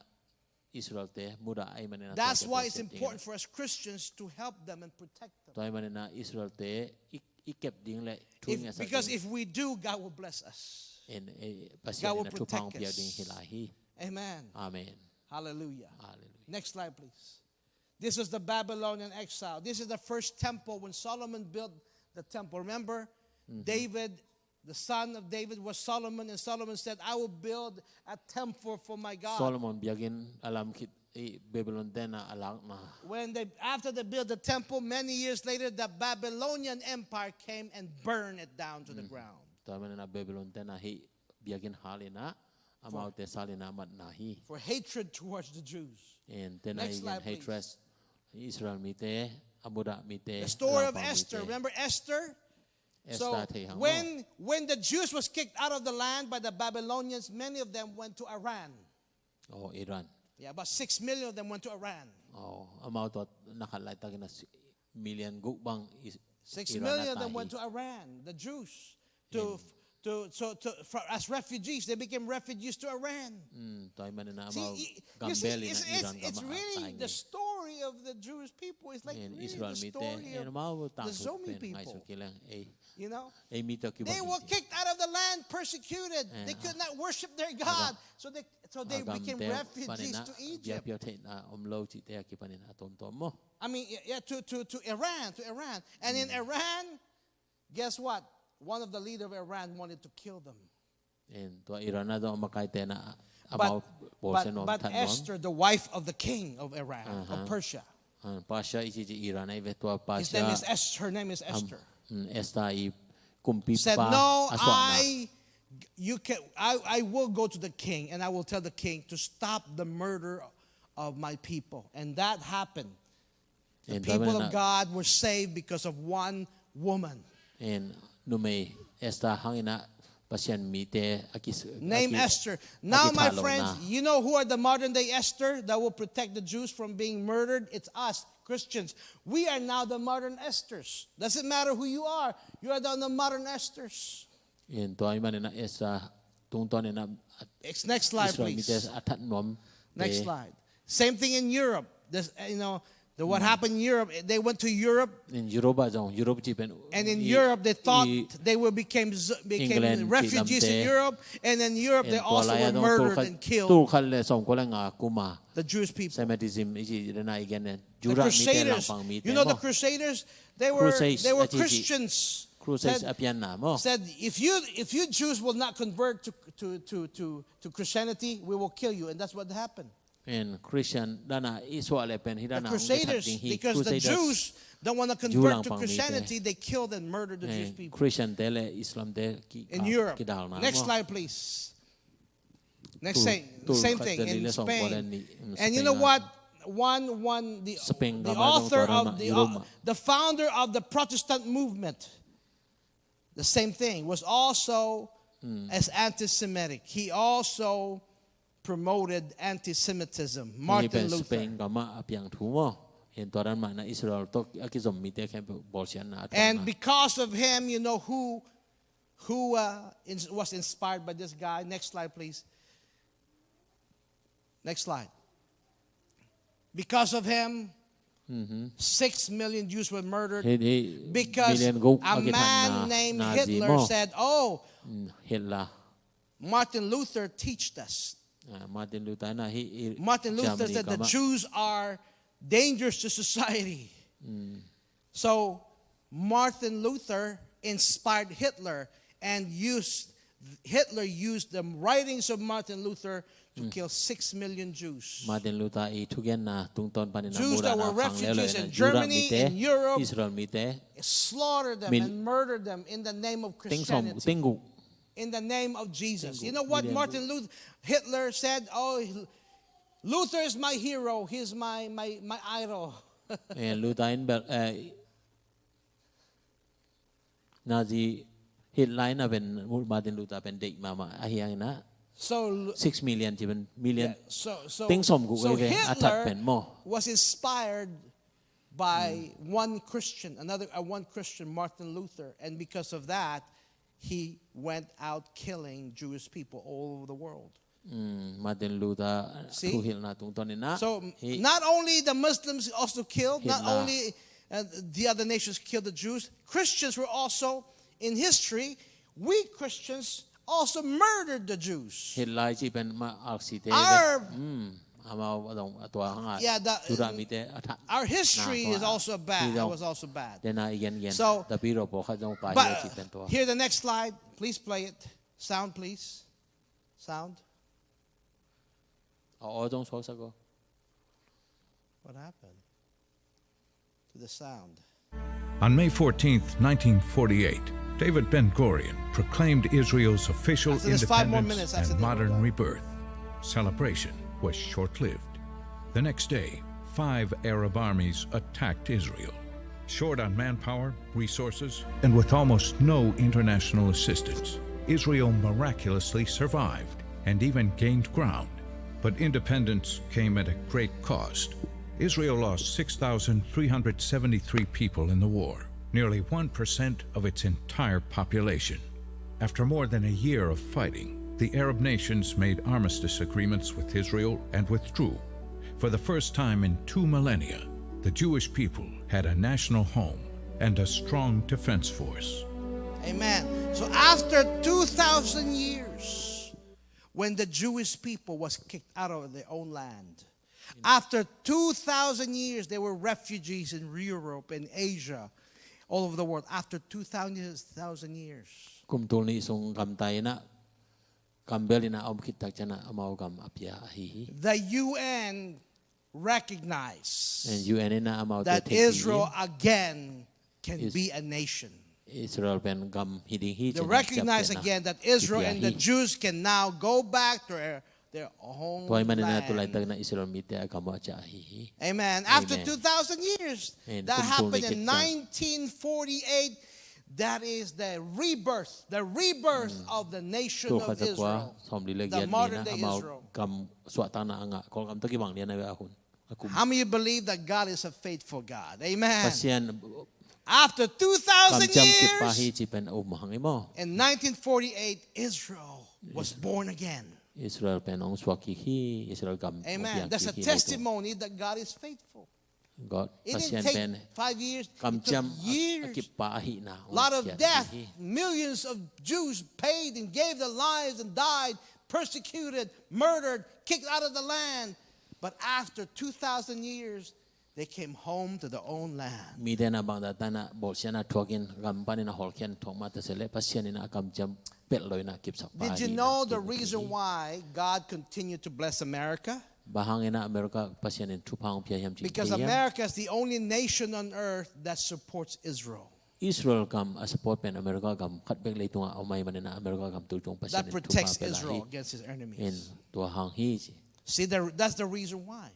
Israel te mudah ahih manin a tua te bawlsia ding hi. That's why it's important for us Christians to help them and protect them. Tua ahih manin a Israel te i, i kep ding le thu i ngetsak ding. If, because if we do, God will bless us. In, eh, Pasian in a thupha hong piak ding hi lai hi. God will protect us. Amen. Amen. Hallelujah. Hallelujah. Next slide, please. This was the Babylonian exile. This is the first temple when Solomon built the temple. Remember, David, the son of David was Solomon, and Solomon said, "I will build a temple for my God." Solomon biakinn a lam khit, eh, Babylon te na a lakna. When they, after they built the temple, many years later, the Babylonian Empire came and burned it down to the ground. Tua manin a Babylon te na hih biakinn hal in a, amaute sal in a matna hi. For hatred towards the Jews. En, tena i gen hatred. Israel mite, a mudah mite, the story of Esther. Remember Esther? So when, when the Jews was kicked out of the land by the Babylonians, many of them went to Iran. Oh, Iran. Yeah, about six million of them went to Iran. Oh, amau tua na khat laitakin a million guk bang. Six million of them went to Iran, the Jews. To, to, so to, for, as refugees, they became refugees to Iran. Mm, tua ahih manin a amau gambel in a Iran gam ah a tai ngei. It's really the story of the Jewish people. It's like really the story of the Zomi people. You know? They were kicked out of the land, persecuted. They could not worship their God. So they, so they became refugees to Egypt. I mean, yeah, to, to, to Iran, to Iran. And in Iran, guess what? One of the leader of Iran wanted to kill them. En, tua Iran ah zong a makaite na amau bawlsia nuam, that nuam. But Esther, the wife of the king of Iran, of Persia. Ah, Persia i ci ci Iran ah i ve tua Persia. His name is Esther. Her name is Esther. Esther i kumpipa a suahna. Said, "No, I, you can, I, I will go to the king and I will tell the king to stop the murder of my people." And that happened. The people of God were saved because of one woman. En, numei Esther hangin a Pasian mite a ki, name Esther. Now, my friends, you know who are the modern day Esther that will protect the Jews from being murdered? It's us, Christians. We are now the modern Esthers. Doesn't matter who you are, you are the, the modern Esthers. En, tua ahih manin a Esther tungtawn in a, next slide, please. Israel mite a that nuam. Next slide. Same thing in Europe. This, uh, you know, the, what happened in Europe, they went to Europe. In Europe ah zong, Europe ci pen. And in Europe, they thought they will became, became refugees in Europe. And in Europe, they also were murdered and killed. Tul khat le sawmkua le nga kum a. The Jewish people. Semitism i ci, i dena i gen. Judah mite, Langpang mite. You know, the Crusaders, they were, they were Christians. Crusades a pianna maw. Said, if you, if you Jews will not convert to, to, to, to, to Christianity, we will kill you. And that's what happened. En, Christian dan a i suah le pen hi dan a hong kithat ding hi. The Crusaders, because the Jews don't want to convert to Christianity, they killed and murdered the Jewish people. Christian te le Islam te kidalna maw. In Europe. Next slide, please. Next, same, same thing in Spain. And you know what? One, one, the, the author of the, uh, the founder of the Protestant movement, the same thing, was also as anti-Semitic. He also promoted anti-Semitism. Martin Luther. Spain gam ah a piang thu maw. En, tua dan mah in a Israel tawh a kizom mite khempeuh bawlsiatna a tuakna. And because of him, you know who who, uh, ins-, was inspired by this guy. Next slide, please. Next slide. Because of him, six million Jews were murdered. Because a man named Hitler said, "Oh, Martin Luther teached us." Ah, Martin Luther na hi, Martin Luther said the Jews are dangerous to society. So Martin Luther inspired Hitler and used, Hitler used the writings of Martin Luther to kill six million Jews. Martin Luther i thugenna tungtawn panin a mudahna khang leuleu in a Judah mite, Israel mite, slaughtered them and murdered them in the name of Christianity. In the name of Jesus. You know what Martin Luther, Hitler said? Oh, Luther is my hero. He's my, my, my idol. Eh, Luther in bel, eh, Nazi Hitler in a pen Martin Luther pen deih mahmah ahi hangin a. So six million ci pen million. Yeah, so, so, teng sawmguk so ve a that pen maw. Hitler was inspired by one Christian, another, uh, one Christian, Martin Luther, and because of that, he went out killing Jewish people all over the world. Mm, Martin Luther, uh, thuhilhna tungtawn in a. So not only the Muslims also killed, not only, uh, the other nations killed the Jews, Christians were also, in history, we Christians also murdered the Jews. Hitler ci pen ma aksi te. Amau a dong a tua hang a. Yeah, the, Judah mite a that. Our history is also bad. It was also bad. Dena i gen gen. So, the biro po kha dong pa hi ci pen tua. Here, the next slide. Please play it. Sound, please. Sound. A aw dong suak sak o. What happened to the sound? On May fourteenth, nineteen forty-eight, David Ben-Gurion proclaimed Israel's official independence and modern rebirth. Celebration was short-lived. The next day, five Arab armies attacked Israel. Short on manpower, resources, and with almost no international assistance, Israel miraculously survived and even gained ground. But independence came at a great cost. Israel lost six thousand three hundred seventy-three people in the war, nearly one percent of its entire population. After more than a year of fighting, the Arab nations made armistice agreements with Israel and withdrew. For the first time in two millennia, the Jewish people had a national home and a strong defense force. Amen. So after two thousand years, when the Jewish people was kicked out of their own land, after two thousand years, they were refugees in Europe and Asia, all over the world. After two thousand years. Kum tul nih sung gamtai in ah, gambel in ah a om khit tak ciang ah amau gam a pia ahi hi. The U N recognized And U N in ah amau that Israel again can be a nation. Israel pen gam hi ding hi. They recognize again that Israel and the Jews can now go back to their, their own land. Tua ahih manin ah tulaitak in ah Israel mite a gam uh a ciah ahi hi. Amen. After two thousand years, that happened in nineteen forty-eight. That is the rebirth, the rebirth of the nation of Israel, the modern day Israel. Gam suahtakna a ngah Kawlgam tawh kibang lian a ve a hun. How many of you believe that God is a faithful God? Amen. After two thousand years, in nineteen forty-eight, Israel was born again. Israel pen hong suak kik hi, Israel gam hong piang kik hi. Amen. That's a testimony that God is faithful. It didn't take five years, it took years. A lot of death, millions of Jews paid and gave their lives and died, persecuted, murdered, kicked out of the land. But after two thousand years, they came home to their own land. Mite in ah bangzah tan ah bawlsiatna thuakin gam panin a hawlkhia thuak mah ta se leh Pasian in ah a kamciam pelh lo in ah kipsak pah hi. Did you know the reason why God continued to bless America? Bang hangin ah America Pasian in thupha hong pia hiam cih thei hiam? Because America is the only nation on earth that supports Israel. Israel gam a support pen America gam khat bek leitungah a om ahih manin ah America gam tung Pasian in thupha pia hi. That protects Israel against his enemies. In tua hang hi ci. See, that's the reason why.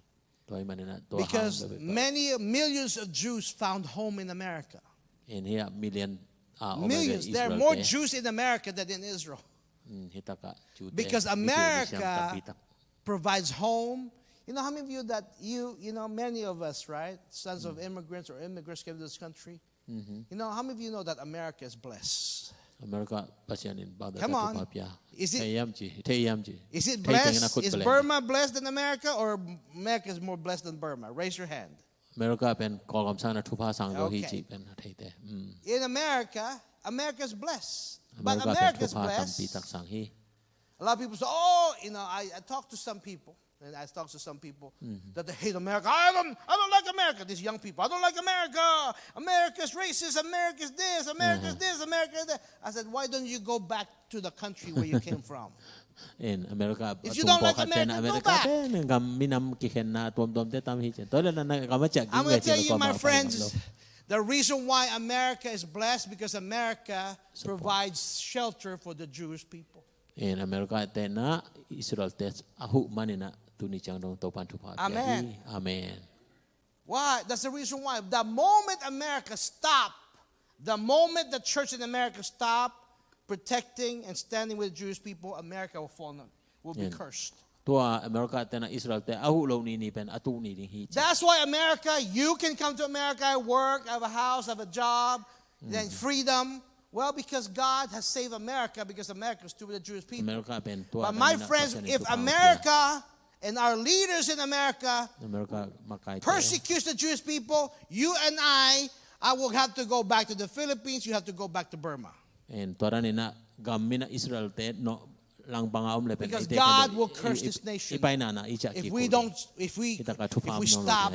Tua ahih manin ah tua hang bek. Because many millions of Jews found home in America. In hih ah million a om ve Israel te. Millions. There are more Jews in America than in Israel. Hih takah Jew te. Because America provides home. You know, how many of you that you, you know, many of us, right? Sons of immigrants or immigrants came to this country. You know, how many of you know that America is blessed? America Pasian in bangzah thupha pia. Come on. Thei hiam ci, thei hiam ci. Is it blessed? Is Burma blessed than America, or America is more blessed than Burma? Raise your hand. America pen Kawlgam sang in ah thupha sang zaw hi cih pen theite. In America, America is blessed. But America is blessed. America pen thupha tampi tak sang hi. A lot of people say, oh, you know, I, I talk to some people, and I talk to some people that they hate America. I don't, I don't like America. These young people, I don't like America. America's racist. America's this. America's this. America's that. I said, why don't you go back to the country where you came from? In America, if you don't like America, go back. America pen gam minam kikhenna tuamtuam te tam hi ci. Tua leh na gam a ciah ging ve ci. I'm gonna tell you, my friends, the reason why America is blessed because America provides shelter for the Jewish people. In America te in ah Israel te a huh manin ah tuni ciang dong Topa'n thupha pia hi. Amen. Why? That's the reason why. The moment America stop, the moment the church in America stop protecting and standing with the Jewish people, America will fall down, will be cursed. Tua America te in ah Israel te a huh lo ni ni pen a tuh ni ding hi ci. That's why America, you can come to America, I work, I have a house, I have a job, then freedom. Well, because God has saved America, because America is through the Jewish people. But my friends, if America and our leaders in America persecute the Jewish people, you and I, I will have to go back to the Philippines, you have to go back to Burma. Tua dan in ah gam in ah Israel te no lang bang a om leh pen, because God will curse this nation if we don't, if we, if we stop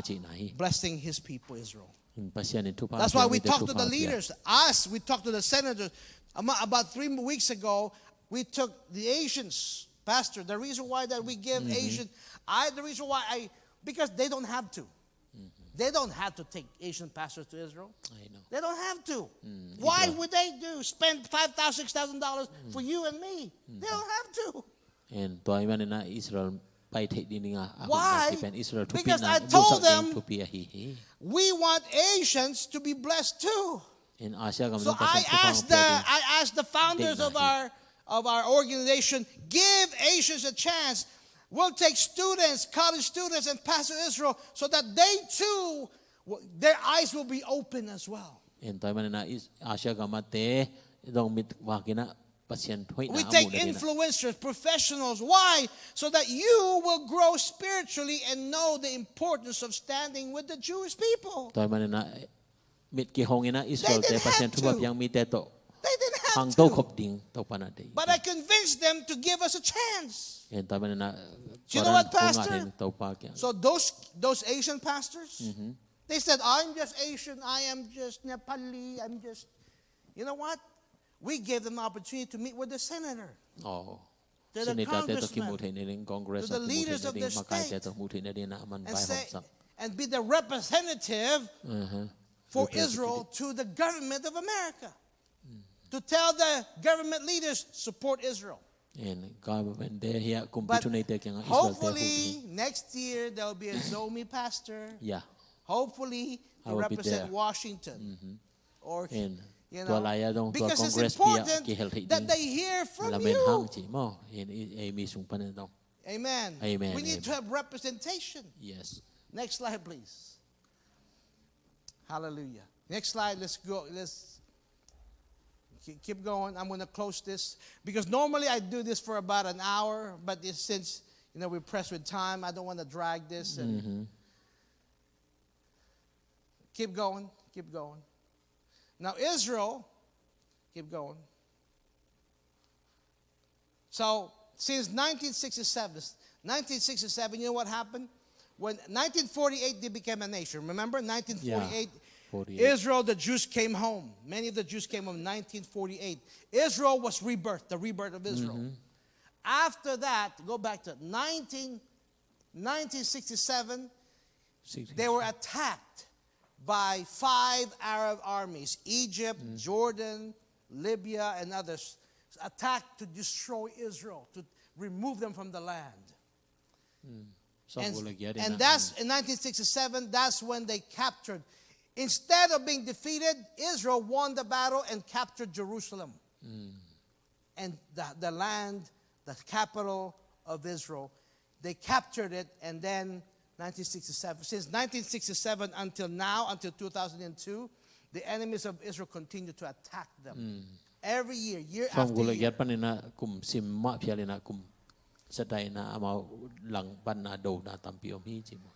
blessing his people Israel. That's why we talk to the leaders. Us, we talk to the senators. About three weeks ago, we took the Asians. Pastor, the reason why that we give Asian, I, the reason why I, because they don't have to. They don't have to take Asian pastors to Israel. I know. They don't have to. Mm, Why Israel. would they do spend five thousand, six thousand dollars for you and me? They don't have to. And tua ahih manin ah Israel pai theih ding a, a Why? hun pen Israel thupi Because na I told them thupi ahi hi. We want Asians to be blessed too. In Asia gam So I asked the I asked the founders of our of our organization, give Asians a chance. We'll take students, college students, and pastor Israel so that they too, their eyes will be open as well. In tua ahih manin ah Asia gam a te dong mit vak in ah Pasian hoihna We take influencers, professionals. Why? So that you will grow spiritually and know the importance of standing with the Jewish people. Tua ahih manin ah mit kihong in ah Israel te Pasian thupha piang mite tawh hang to khop ding Topa na te. But I convinced them to give us a chance. Tua ahih manin ah Do you know what, Pastor? So those those Asian pastors, mm-hmm. they said, I'm just Asian, I am just Nepali, I'm just, you know what? We gave them an opportunity to meet with the senator. Oh. Senator te tawh kimu thei nading, Congress a kimu thei nading, makai te tawh mu thei nading in ah aman vai hong sam. And be the representative for Israel to the government of America. To tell the government leaders, support Israel. And government te hi a kumpi thunei te kiangah Israel te hopefully next year there will be a Zomi pastor. Yeah. Hopefully to represent Washington. Mm-hmm. Or, you know, because it's important that they hear from you. Lamen hang ci maw. In ei mi sung pan dong. Amen. Amen. We need to have representation. Yes. Next slide, please. Hallelujah. Next slide. Let's go. Let's keep going. I'm going to close this because normally I do this for about an hour, but since, you know, we're pressed with time, I don't want to drag this. And Keep going, keep going. Now Israel, keep going. So since nineteen sixty-seven, nineteen sixty-seven, you know what happened? When nineteen forty-eight they became a nation. Remember nineteen forty-eight? Israel, the Jews came home. Many of the Jews came home in nineteen forty-eight. Israel was rebirthed, the rebirth of Israel. After that, go back to nineteen, nineteen sixty-seven, they were attacked by five Arab armies, Egypt, Jordan, Libya, and others, attacked to destroy Israel, to remove them from the land. And, and that's in nineteen sixty-seven, that's when they captured. Instead of being defeated, Israel won the battle and captured Jerusalem. And the, the land, the capital of Israel, they captured it, and then nineteen sixty-seven, since nineteen sixty-seven until now, until two thousand and two, the enemies of Israel continue to attack them. Every year, year after year. Sawmguk le giat panin ah kum sim mah phial in ah kum satai in ah amau langpanna dona tampi om hi ci maw.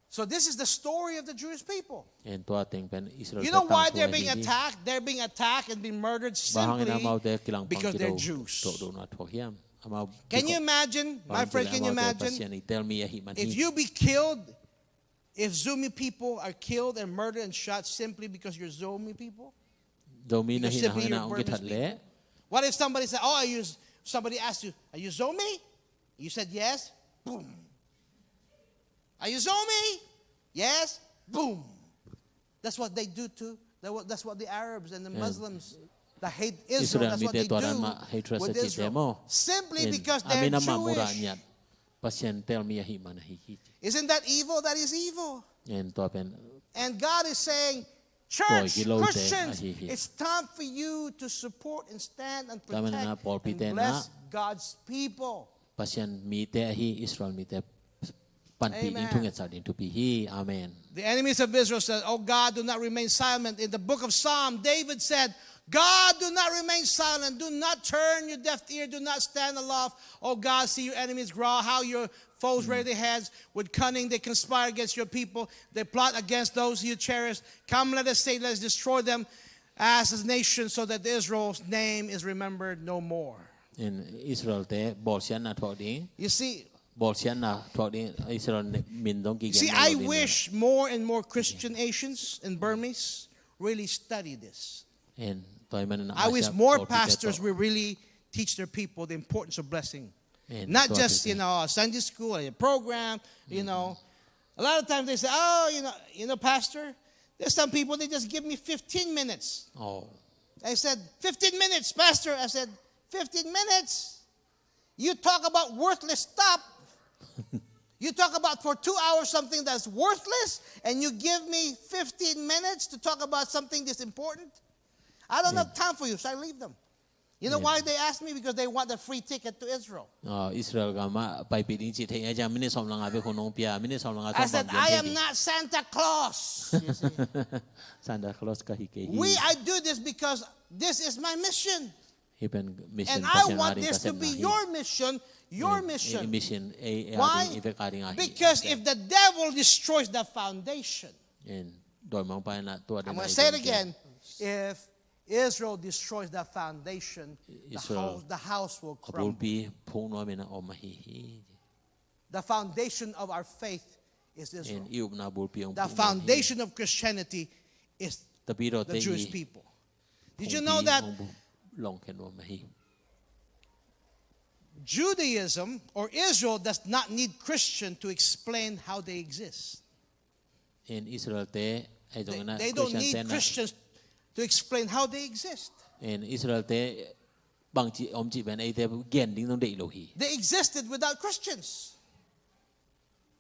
So this is the story of the Jewish people. And tua teng pen Israel te tangthu ahi hi. You know why they're being attacked? They're being attacked and being murdered simply because they're Jews. Bang hangin amaute kilangpang kidona thuak hiam? Can you imagine, my friend, can you imagine if you be killed, if Zomi people are killed and murdered and shot simply because you're Zomi people? Zomi na hi na hang in ah hong kithat leh. What if somebody said, oh, are you, somebody asked you, are you Zomi? You said yes. Boom. Are you Zomi? Yes. Boom. That's what they do to, that wa-, that's what the Arabs and the Muslims that hate Israel, that's what they do with Israel. Simply because they're Jewish. Pasian tel mi ahih man ahi hi ci. Isn't that evil? That is evil. And God is saying, church, Christians, it's time for you to support and stand and protect and bless God's people. Pasian mite ahi, Israel mite panpih ding, thungetsak ding thupi hi. Amen. The enemies of Israel said, oh God, do not remain silent. In the book of Psalm, David said, God, do not remain silent. Do not turn your deaf ear. Do not stand aloft. Oh God, see your enemies growl, how your foes rear their heads. With cunning they conspire against your people. They plot against those you cherish. Come, let us say, let us destroy them as a nation, so that Israel's name is remembered no more. In Israel te bawlsiatna thuak ding. You see, bawlsiatna thuak ding, Israel min dong kigen. See, I wish more and more Christian Asians and Burmese really study this. I wish more pastors will really teach their people the importance of blessing. Not just, you know, a Sunday school, a program, you know. A lot of times they say, "Oh, you know, you know, Pastor, there's some people, they just give me fifteen minutes." Oh. I said, "Fifteen minutes, Pastor." I said, "Fifteen minutes? You talk about worthless stuff. You talk about for two hours something that's worthless, and you give me fifteen minutes to talk about something that's important? I don't have time for you," so I leave them. You know why they ask me? Because they want the free ticket to Israel. Oh, Israel gam ah paipih ding cih theih ahih ciang minit sawm le nga bek hong pia, minit sawm le nga I sawm said, bang "I gen am ding. Not Santa Claus." You see? Santa Claus ka hi kei hi. We, I do this because this is my mission. Hi pen mission And I Pasian want a ding this ka to be tenna hi. your mission, your Eh, mission. Eh, mission, eh, eh, a Why? Ding, i vek a ding ahi. Because if the devil destroys the foundation, En dawimangpa in ah tua I'm ding going ahi to say it ding. Again. If Israel destroys the foundation, the Israel. House, the house will A crumble. Bulpi phung nuam in ah om ahi hi. The foundation of our faith is En Israel. I upna bulpi hong The phung nuam hi. Foundation of Christianity is Tapidaw the te Jewish hi. People. Did Phungpi You know that hong bu-, long khen nuam ahi. Judaism or Israel does not need Christian to explain how they exist. En Israel te, ahi They, zong in ah they don't Christian need te na. Christians to explain how they exist. En Israel te bangci om cih pen eite gen ding zong deih lo hi. They existed without Christians.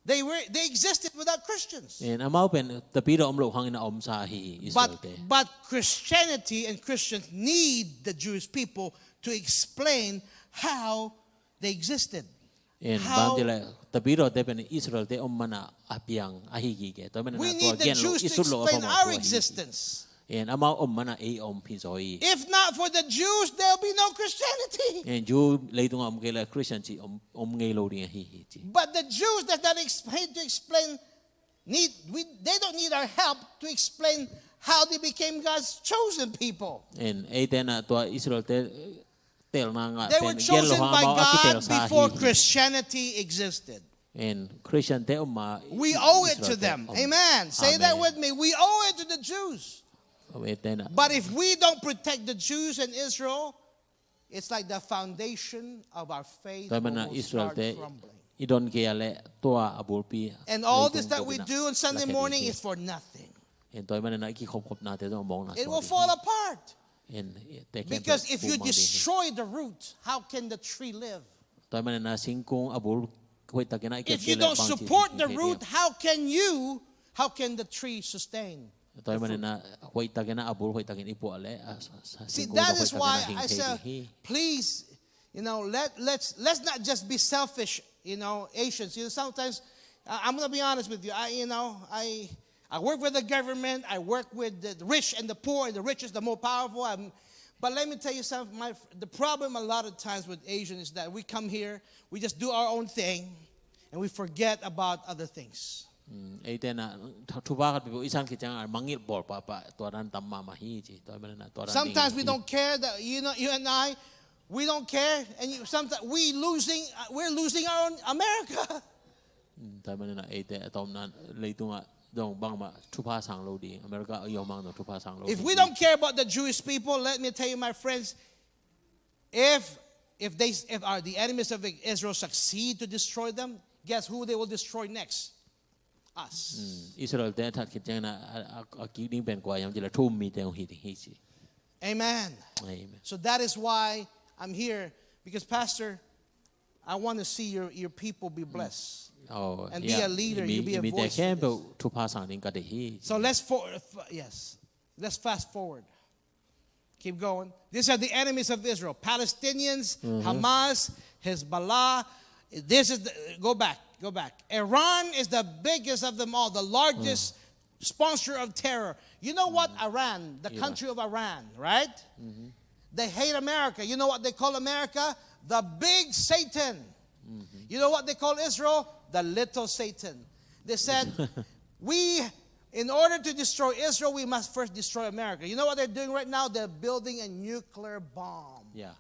They were, they existed without Christians. En amau pen tapidaw om lo hang in ah om sa hi Israel But, te. But Christianity and Christians need the Jewish people to explain how they existed. En How bang ci le tapidaw te pen Israel te om man ah a piang ahi kike. Tua man in We ah tua need the gen lo, Jews i to sut lo a explain phamawh our tua hi. Existence. En amau om man ah ei om hi zaw hi. If not for the Jews, there'll be no Christianity. En Jew leitung ah om kei le Christian ci om, om ngei lo ding ahi hi ci. But the Jews does not ex- need to explain. Need we? They don't need our help to explain how they became God's chosen people. En eite na tua Israel te, eh, telna nga They were pen gen lo chosen hang by amau a God kitel sa before hi. Christianity existed. En Christian te om ma We owe it to Israel te them. Om. Amen. Say that Amen. With me. We owe it to the Jews. Om eite na. But if we don't protect the Jews and Israel, it's like the foundation of our faith Tua man na will Israel start te crumbling. I don kei a le tua a bulpi. And all Leitung this that tua we na do on Sunday lakhe morning ding is for nothing. En tua man na i kikhopkhopnate zong mawkna. It will fall apart. En te kem Because pe if you puk mang ding. Destroy the root, how can the tree live? Tua man na singkung a bul hoihtakin a i kep If you kei le don't bang ci support the thei root, ding. How can you, how can the tree sustain? Tua man na hoihtakin a bul hoihtakin i puah le a sa- sa- See, singkung that zong is why hoihtakin a I hing thei say, ding hi. Please, you know, let, let's, let's not just be selfish, you know, Asians. You know, sometimes, I- I'm going to be honest with you. I, you know, I, I work with the government. I work with the rich and the poor, and the rich is the more powerful. I'm, but let me tell you something. My, the problem a lot of times with Asian is that we come here, we just do our own thing, and we forget about other things. Mm, eite na thu- thupha khat peuh i san khit ciang a mangngilh bawl pahpah tua dan tam mahmah hi ci. Tua man na tua dan Sometimes ding we hi. Don't care that, you know, you and I, we don't care, and you, sometimes we losing, uh, we're losing our own America. Mm, tua man na eite a tawmna leitung ah zong bangmah thupha sang lo ding. America i om hang zong thupha sang lo If ding we hi. Don't care about the Jewish people, let me tell you, my friends, if if they if our the enemies of Israel succeed to destroy them, guess who they will destroy next? Us. Israel te a that khit ciang na a- a- a kik ding pen kua hiam ci le thu-um mite hong hi ding hi ci. Amen. Amen. So that is why I'm here, because Pastor, I want to see your, your people be blessed. Oh, And yeah. Be a leader, I mi- you be i a mite voice for khempeuh this. Thupha sang ding ka deih hi. So let's for, f- yes, let's fast forward. Keep going. These are the enemies of Israel: Palestinians, Hamas, Hezbollah. This is the, go back, go back. Iran is the biggest of them all, the largest sponsor of terror. You know what? Iran, the country of Iran, right? They hate America. You know what they call America? The big Satan. You know what they call Israel? The little Satan. They said, we, in order to destroy Israel, we must first destroy America. You know what they're doing right now? They're building a nuclear bomb. Yeah.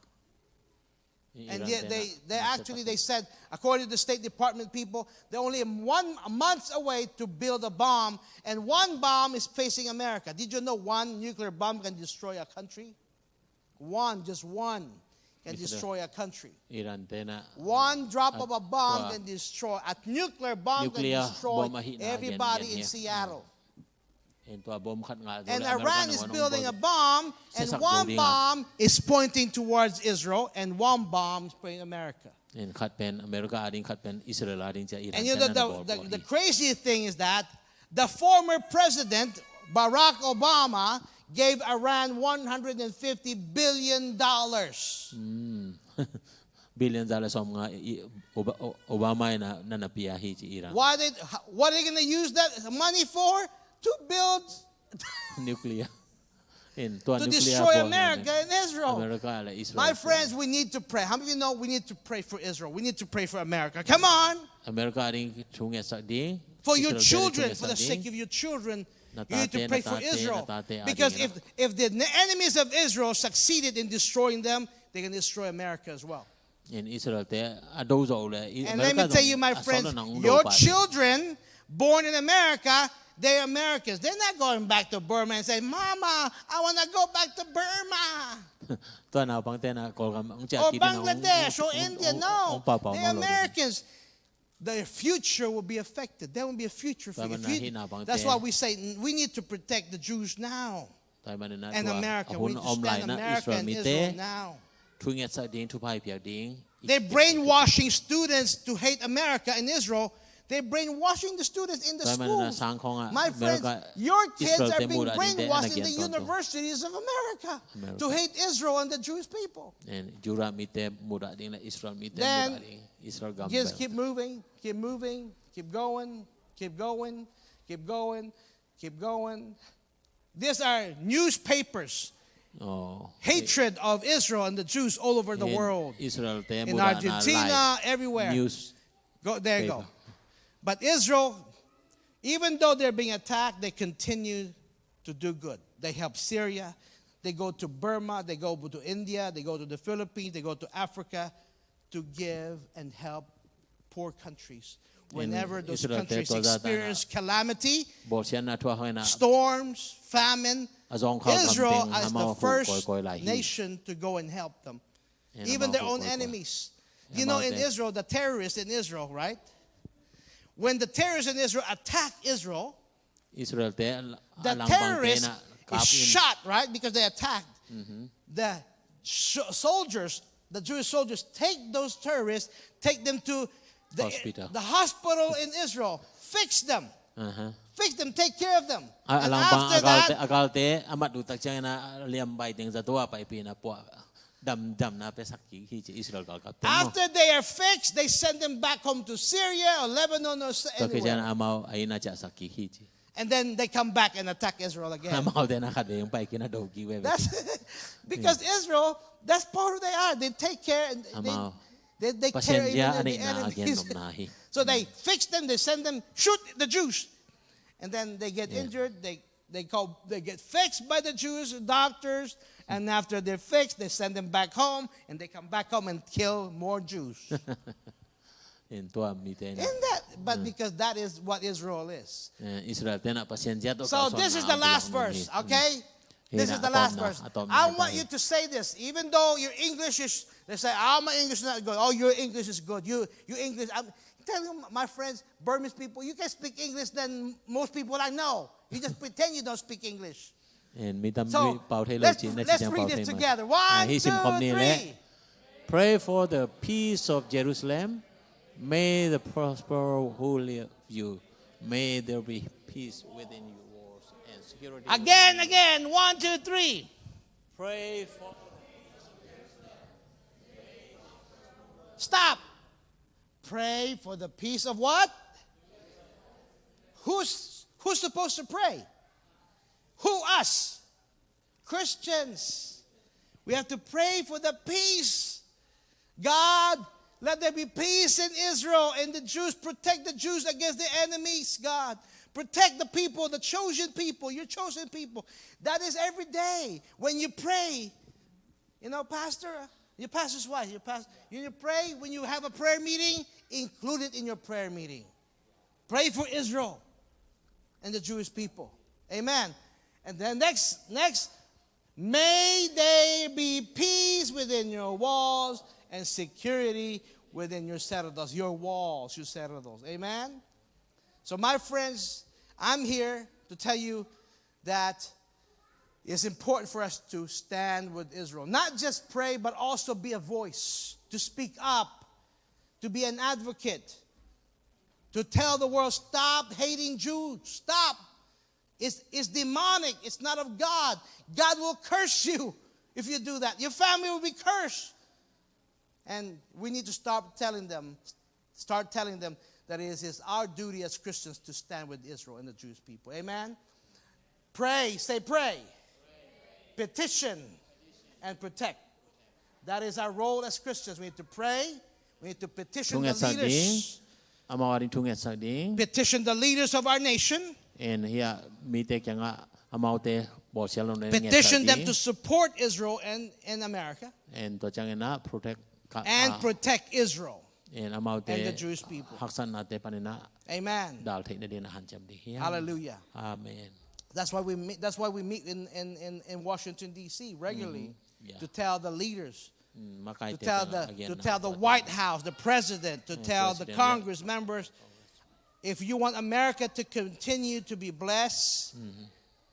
And yet they, they actually, they said, according to the State Department people, they're only one months away to build a bomb, and one bomb is facing America. Did you know one nuclear bomb can destroy a country? One, just one. can destroy a country. Iran te na, one drop of a bomb can destroy, a nuclear bomb can destroy everybody in Seattle. Nuclear bomb ahihna gen gen hi. In tua bomb khat ngah, and Iran is building a bomb, and one bomb is pointing towards Israel, and one bomb is pointing America. In khat pen America ading, khat pen Israel ading ci-a Iran. And you know, the, the, the crazy thing is that the former president, Barack Obama, gave Iran one hundred and fifty billion dollars. Billion za le sawmnga Obama in na na pia hi ci Iran. Why they, what are they gonna use that money for? To build nuclear. To destroy America and Israel. America le Israel. My friends, we need to pray. How many of you know we need to pray for Israel? We need to pray for America. Come on. America ading thungetsak ding. For your children, for the sake of your children, you need to pray for Israel. Because if, if the enemies of Israel succeeded in destroying them, they can destroy America as well. In Israel te a do zo le. And let me tell you, my friends, your children born in America, they're Americans. They're not going back to Burma and say, "Mama, I wanna go back to Burma." Tua naupang te na Kawlgam hong ciah kik ding, or Bangladesh, or India. No, they're Americans. Their future will be affected. There will be a future for you. That's why we say we need to protect the Jews now. And America, we need to stand America and Israel now. Thungetsak ding, thupha piak ding. They're brainwashing students to hate America and Israel. They're brainwashing the students in the schools. My friends, your kids are being brainwashed in the universities of America to hate Israel and the Jewish people. Then just keep moving, keep moving, keep going, keep going, keep going, keep going. These are newspapers. Hatred of Israel and the Jews all over the world. In Argentina, everywhere. Go, there you go. But Israel, even though they're being attacked, they continue to do good. They help Syria. They go to Burma. They go to India. They go to the Philippines. They go to Africa to give and help poor countries. Whenever those countries experience calamity, storms, famine, Israel is the first nation to go and help them. Even their own enemies. You know, in Israel, the terrorists in Israel, right? When the terrorists in Israel attack Israel, Israel te, the terrorist is shot, right? Because they attacked. The soldiers, the Jewish soldiers, take those terrorists, take them to the hospital in Israel, fix them. Fix them, take care of them. And after that, a galte a mat uh tak ciangin a liam bai ding za tua paipih na puah damdamna piasak kik hi ci Israel galkapte. After they are fixed, they send them back home to Syria or Lebanon or anywhere. Tua khit ciangin amau a inn ah ciahsak kik hi ci. And then they come back and attack Israel again. Amaute na khat vei hong pai kik na do kik veve. Because Israel, that's part of they are. They take care and they, they, they care even of the enemies. So they fix them, they send them, shoot the Jews. And then they get injured, they, they, go, they get fixed by the Jewish doctors, and after they're fixed, they send them back home, and they come back home and kill more Jews. In tua mite in that, but because that is what Israel is. Israel te na Pasian zia tawh. So this is the last verse, okay? This is the last verse. I want you to say this, even though your English is, they say, "Oh, my English is not good." Oh, your English is good. You, your English. I'm telling you, my friends, Burmese people, you can speak English than most people I know. You just pretend you don't speak English. So let's, let's read it together. One, two, three. Pray for the peace of Jerusalem. May the prosper who live you. May there be peace within your walls and security. Again, again. One, two, three. Pray for. Stop. Pray for the peace of what? Who's, who's supposed to pray? Who, us? Christians. We have to pray for the peace. God, let there be peace in Israel and the Jews. Protect the Jews against the enemies, God. Protect the people, the chosen people, your chosen people. That is every day when you pray. You know, pastor, your pastor's wife, your pastor, you pray when you have a prayer meeting, include it in your prayer meeting. Pray for Israel and the Jewish people. Amen. And then next, next, May there be peace within your walls and security within your citadels. Your walls, your citadels. Amen? So, my friends, I'm here to tell you that it's important for us to stand with Israel. Not just pray, but also be a voice, to speak up, to be an advocate, to tell the world, "Stop hating Jews. Stop. It's, it's demonic. It's not of God. God will curse you if you do that. Your family will be cursed." And we need to stop telling them, start telling them that it is our duty as Christians to stand with Israel and the Jewish people. Amen? Pray, say pray. Petition and protect. That is our role as Christians. We need to pray. We need to petition the leaders. Amau ading thu ngetsak ding. Petition the leaders of our nation. En hih mite kiangah amaute bawlsiat lo na ngetsak ding. Petition them to support Israel and, and America. En tua ciangin ah protect ka, and ah, protect Israel. En amaute and the Jewish people. Haksatnate panin ah, amen, dal theihna dingin ah hanciam ding hi. Hallelujah. Amen. That's why we meet, that's why we meet in, in, in, in Washington, D C regularly, mm-hmm, yeah, to tell the leaders, mm, to tell the, to tell the White House, the president, to tell the Congress members, if you want America to continue to be blessed, mm-hmm,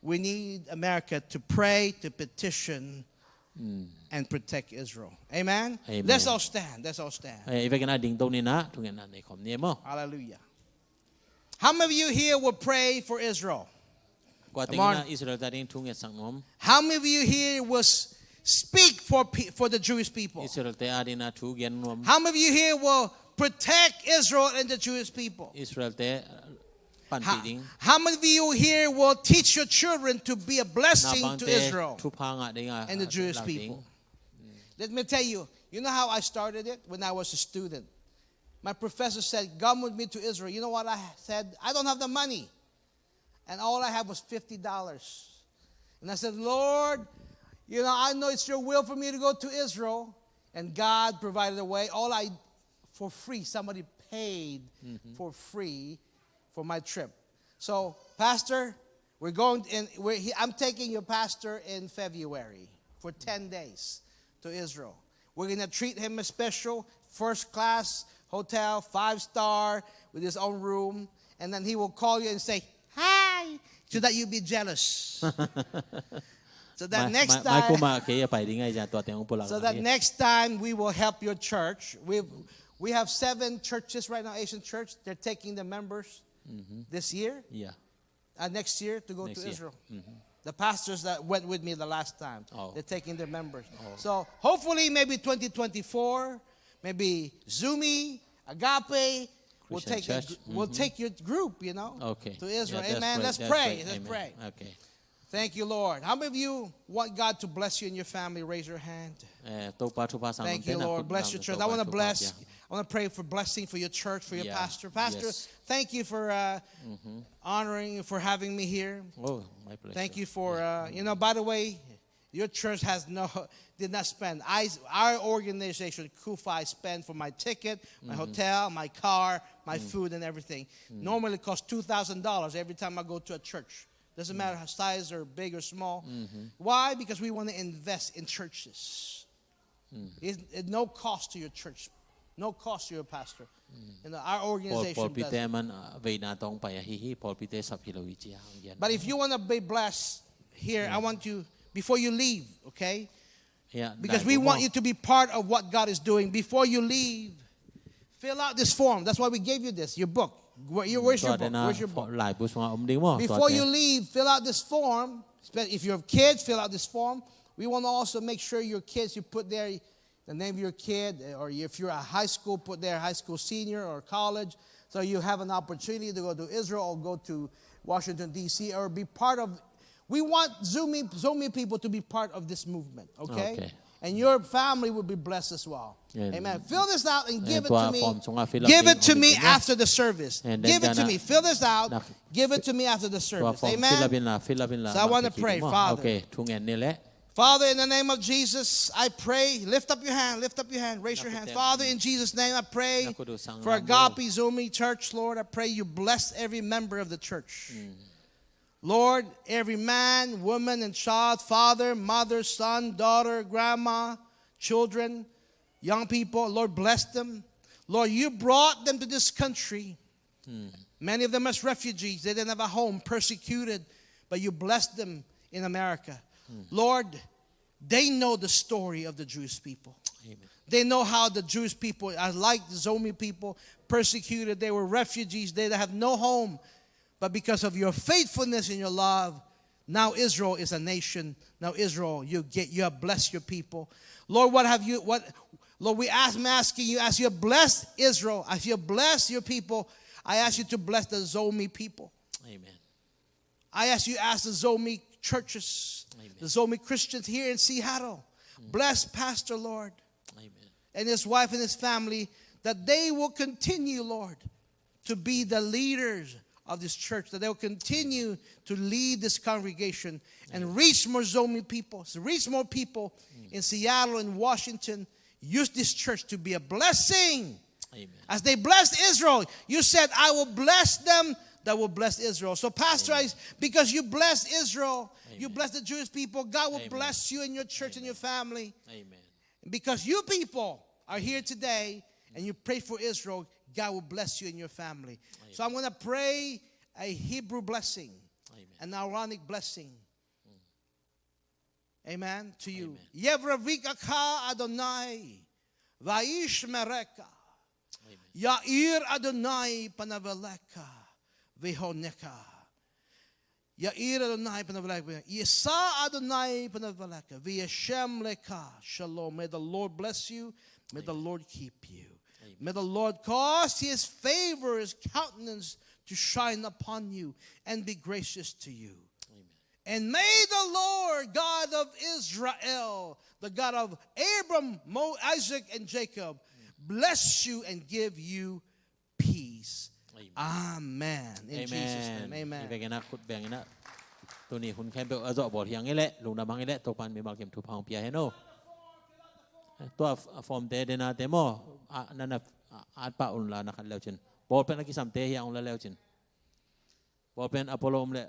we need America to pray, to petition, mm, and protect Israel. Amen? Amen. Let's all stand. Let's all stand. Eh, i vekin ah dingto ni, na thungetna nei khawm ni maw. Hallelujah. How many of you here will pray for Israel? Kua teng in ah Israel-te ading thu ngetsak nuam? How many of you here will s-, speak for pe-, for the Jewish people? Israel-te ading ah thu gen nuam? How many of you here will protect Israel and the Jewish people? Israel-te, uh, panpih ding. How, how many of you here will teach your children to be a blessing to Israel and the Jewish people? Nabangte thupha ngah ding, uh, lak ding. Let me tell you, you know how I started it? When I was a student, my professor said, "Come with me to Israel." You know what I said? "I don't have the money." And all I had was fifty dollars. And I said, "Lord, you know, I know it's your will for me to go to Israel." And God provided a way. All I, for free, somebody paid, mm-hmm, for free for my trip. So, Pastor, we're going, and we're, he, I'm taking your pastor in February for ten days to Israel. We're gonna treat him a special, first class hotel, five star, with his own room. And then he will call you and say, "Hi," so that you be jealous. So that next time, mai, mai, mai kum ah kei a pai ding ahi zongin tua teng hong pulak, so that next time we will help your church. We, we have seven churches right now, Asian church. They're taking the members, mm-hmm, this year. Yeah. Uh, next year to go to Israel. Next year. Mm-hmm. The pastors that went with me the last time, oh, they're taking their members. Oh. So hopefully, maybe twenty twenty-four, maybe Zumi, Agape, will take a, Christian Church, will, mm-hmm, take your group, you know, okay, to Israel. Yeah, that's great. Amen. Let's pray. That's great. Let's pray. Amen. Okay. Thank you, Lord. How many of you want God to bless you and your family? Raise your hand. Eh, Topa thupha sang nuam te na khut lam. Thank you, Lord. Bless your church. I wanna bless, I wanna pray for blessing for your church, for your pastor. Yeah. Pastor, yes, thank you for, uh, mm-hmm, honoring, for having me here. Oh, my pleasure. Thank you for, yeah, uh, you know, by the way, your church has no, did not spend. I, our organization, CUFA, spent for my ticket, my, mm-hmm, hotel, my car, my, mm, food and everything. Mm. Normally it costs two thousand dollars every time I go to a church. Doesn't matter how size or big or small. Mm-hmm. Why? Because we wanna invest in churches. Mm. It's, it's no cost to your church, no cost to your pastor. Mm. You know, our organization does it. Pawl, pawlpite man, ah, veina tawh hong pai ahi hi, pawlpite sap hi lo hi ci a hong gen. But if you wanna be blessed here, I, mm, want you, before you leave, okay? Yeah, because we want you to be part of what God is doing. Before you leave, fill out this form. That's why we gave you this, your book. Where, your, where's your book? Where's your book? Before you leave, fill out this form. Spe-, if you have kids, fill out this form. We wanna also make sure your kids, you put there the name of your kid, eh, or if you're a high school, put there high school senior or college. So you have an opportunity to go to Israel or go to Washington, D C, or be part of, we want Zomi, Zomi people to be part of this movement, okay? Okay. And your family will be blessed as well. Amen. Fill this out and give it to me. Give it to me after the service. Give it to me. Fill this out. Give it to me after the service. Amen. So I wanna pray, Father. Okay, thu ngen ni leh. Father, in the name of Jesus, I pray. Lift up your hand, lift up your hand, raise your hand. Father, in Jesus' name, I pray for Agape Zomi Church, Lord. I pray you bless every member of the church. Mm. Lord, every man, woman, and child, father, mother, son, daughter, grandma, children, young people, Lord, bless them. Lord, you brought them to this country. Many of them as refugees. They didn't have a home, persecuted, but you blessed them in America. Lord, they know the story of the Jewish people. Amen. They know how the Jewish people are like the Zomi people, persecuted. They were refugees. They have no home. But because of your faithfulness and your love, now Israel is a nation. Now Israel, you get, you have blessed your people. Lord, what have you, what, Lord, we ask, I'm asking you, as you have blessed Israel, as you have blessed your people, I ask you to bless the Zomi people. Amen. I ask you, as the Zomi churches, Amen. The Zomi Christians here in Seattle, bless Pastor, Lord, Amen. And his wife and his family, that they will continue, Lord, to be the leaders of this church, that they will continue to lead this congregation and reach more Zomi people, reach more people in Seattle and Washington. Use this church to be a blessing. Amen. As they blessed Israel, you said, "I will bless them that will bless Israel." So, Pastor, I, because you blessed Israel, you blessed the Jewish people, God will bless you and your church and your family. Amen. Because you people are here today and you pray for Israel, God will bless you and your family. Amen. So I'm gonna pray a Hebrew blessing, Amen. An Aaronic blessing. Amen. To you. Amen. Yevrevika ka Adonai, vaishmereka. Amen. Yair Adonai panav eleka, vehoneka. Yair Adonai panav eleka. Yisa Adonai panav eleka. Vayashem leka shalom. May the Lord bless you. May the Lord keep you. Amen. May the Lord cause his favor, his countenance to shine upon you and be gracious to you. Amen. And may the Lord God of Israel, the God of Abram, Mo-, Isaac, and Jacob, bless you and give you peace. Amen. Amen. In Jesus' name, amen. Amen. I vekpi-in a khut beng in a. Tuni hun khempeuh a zawh bawl hi hang i leh, lungdam hang i leh, Topa'n mimal kim thupha hong pia hen aw. Tua f-, a form te, dena te maw, a, na na, a, at pah un la na khat leu cin. Ball pen a kisam te hi hang un la leu cin. Ball pen a polo om leh,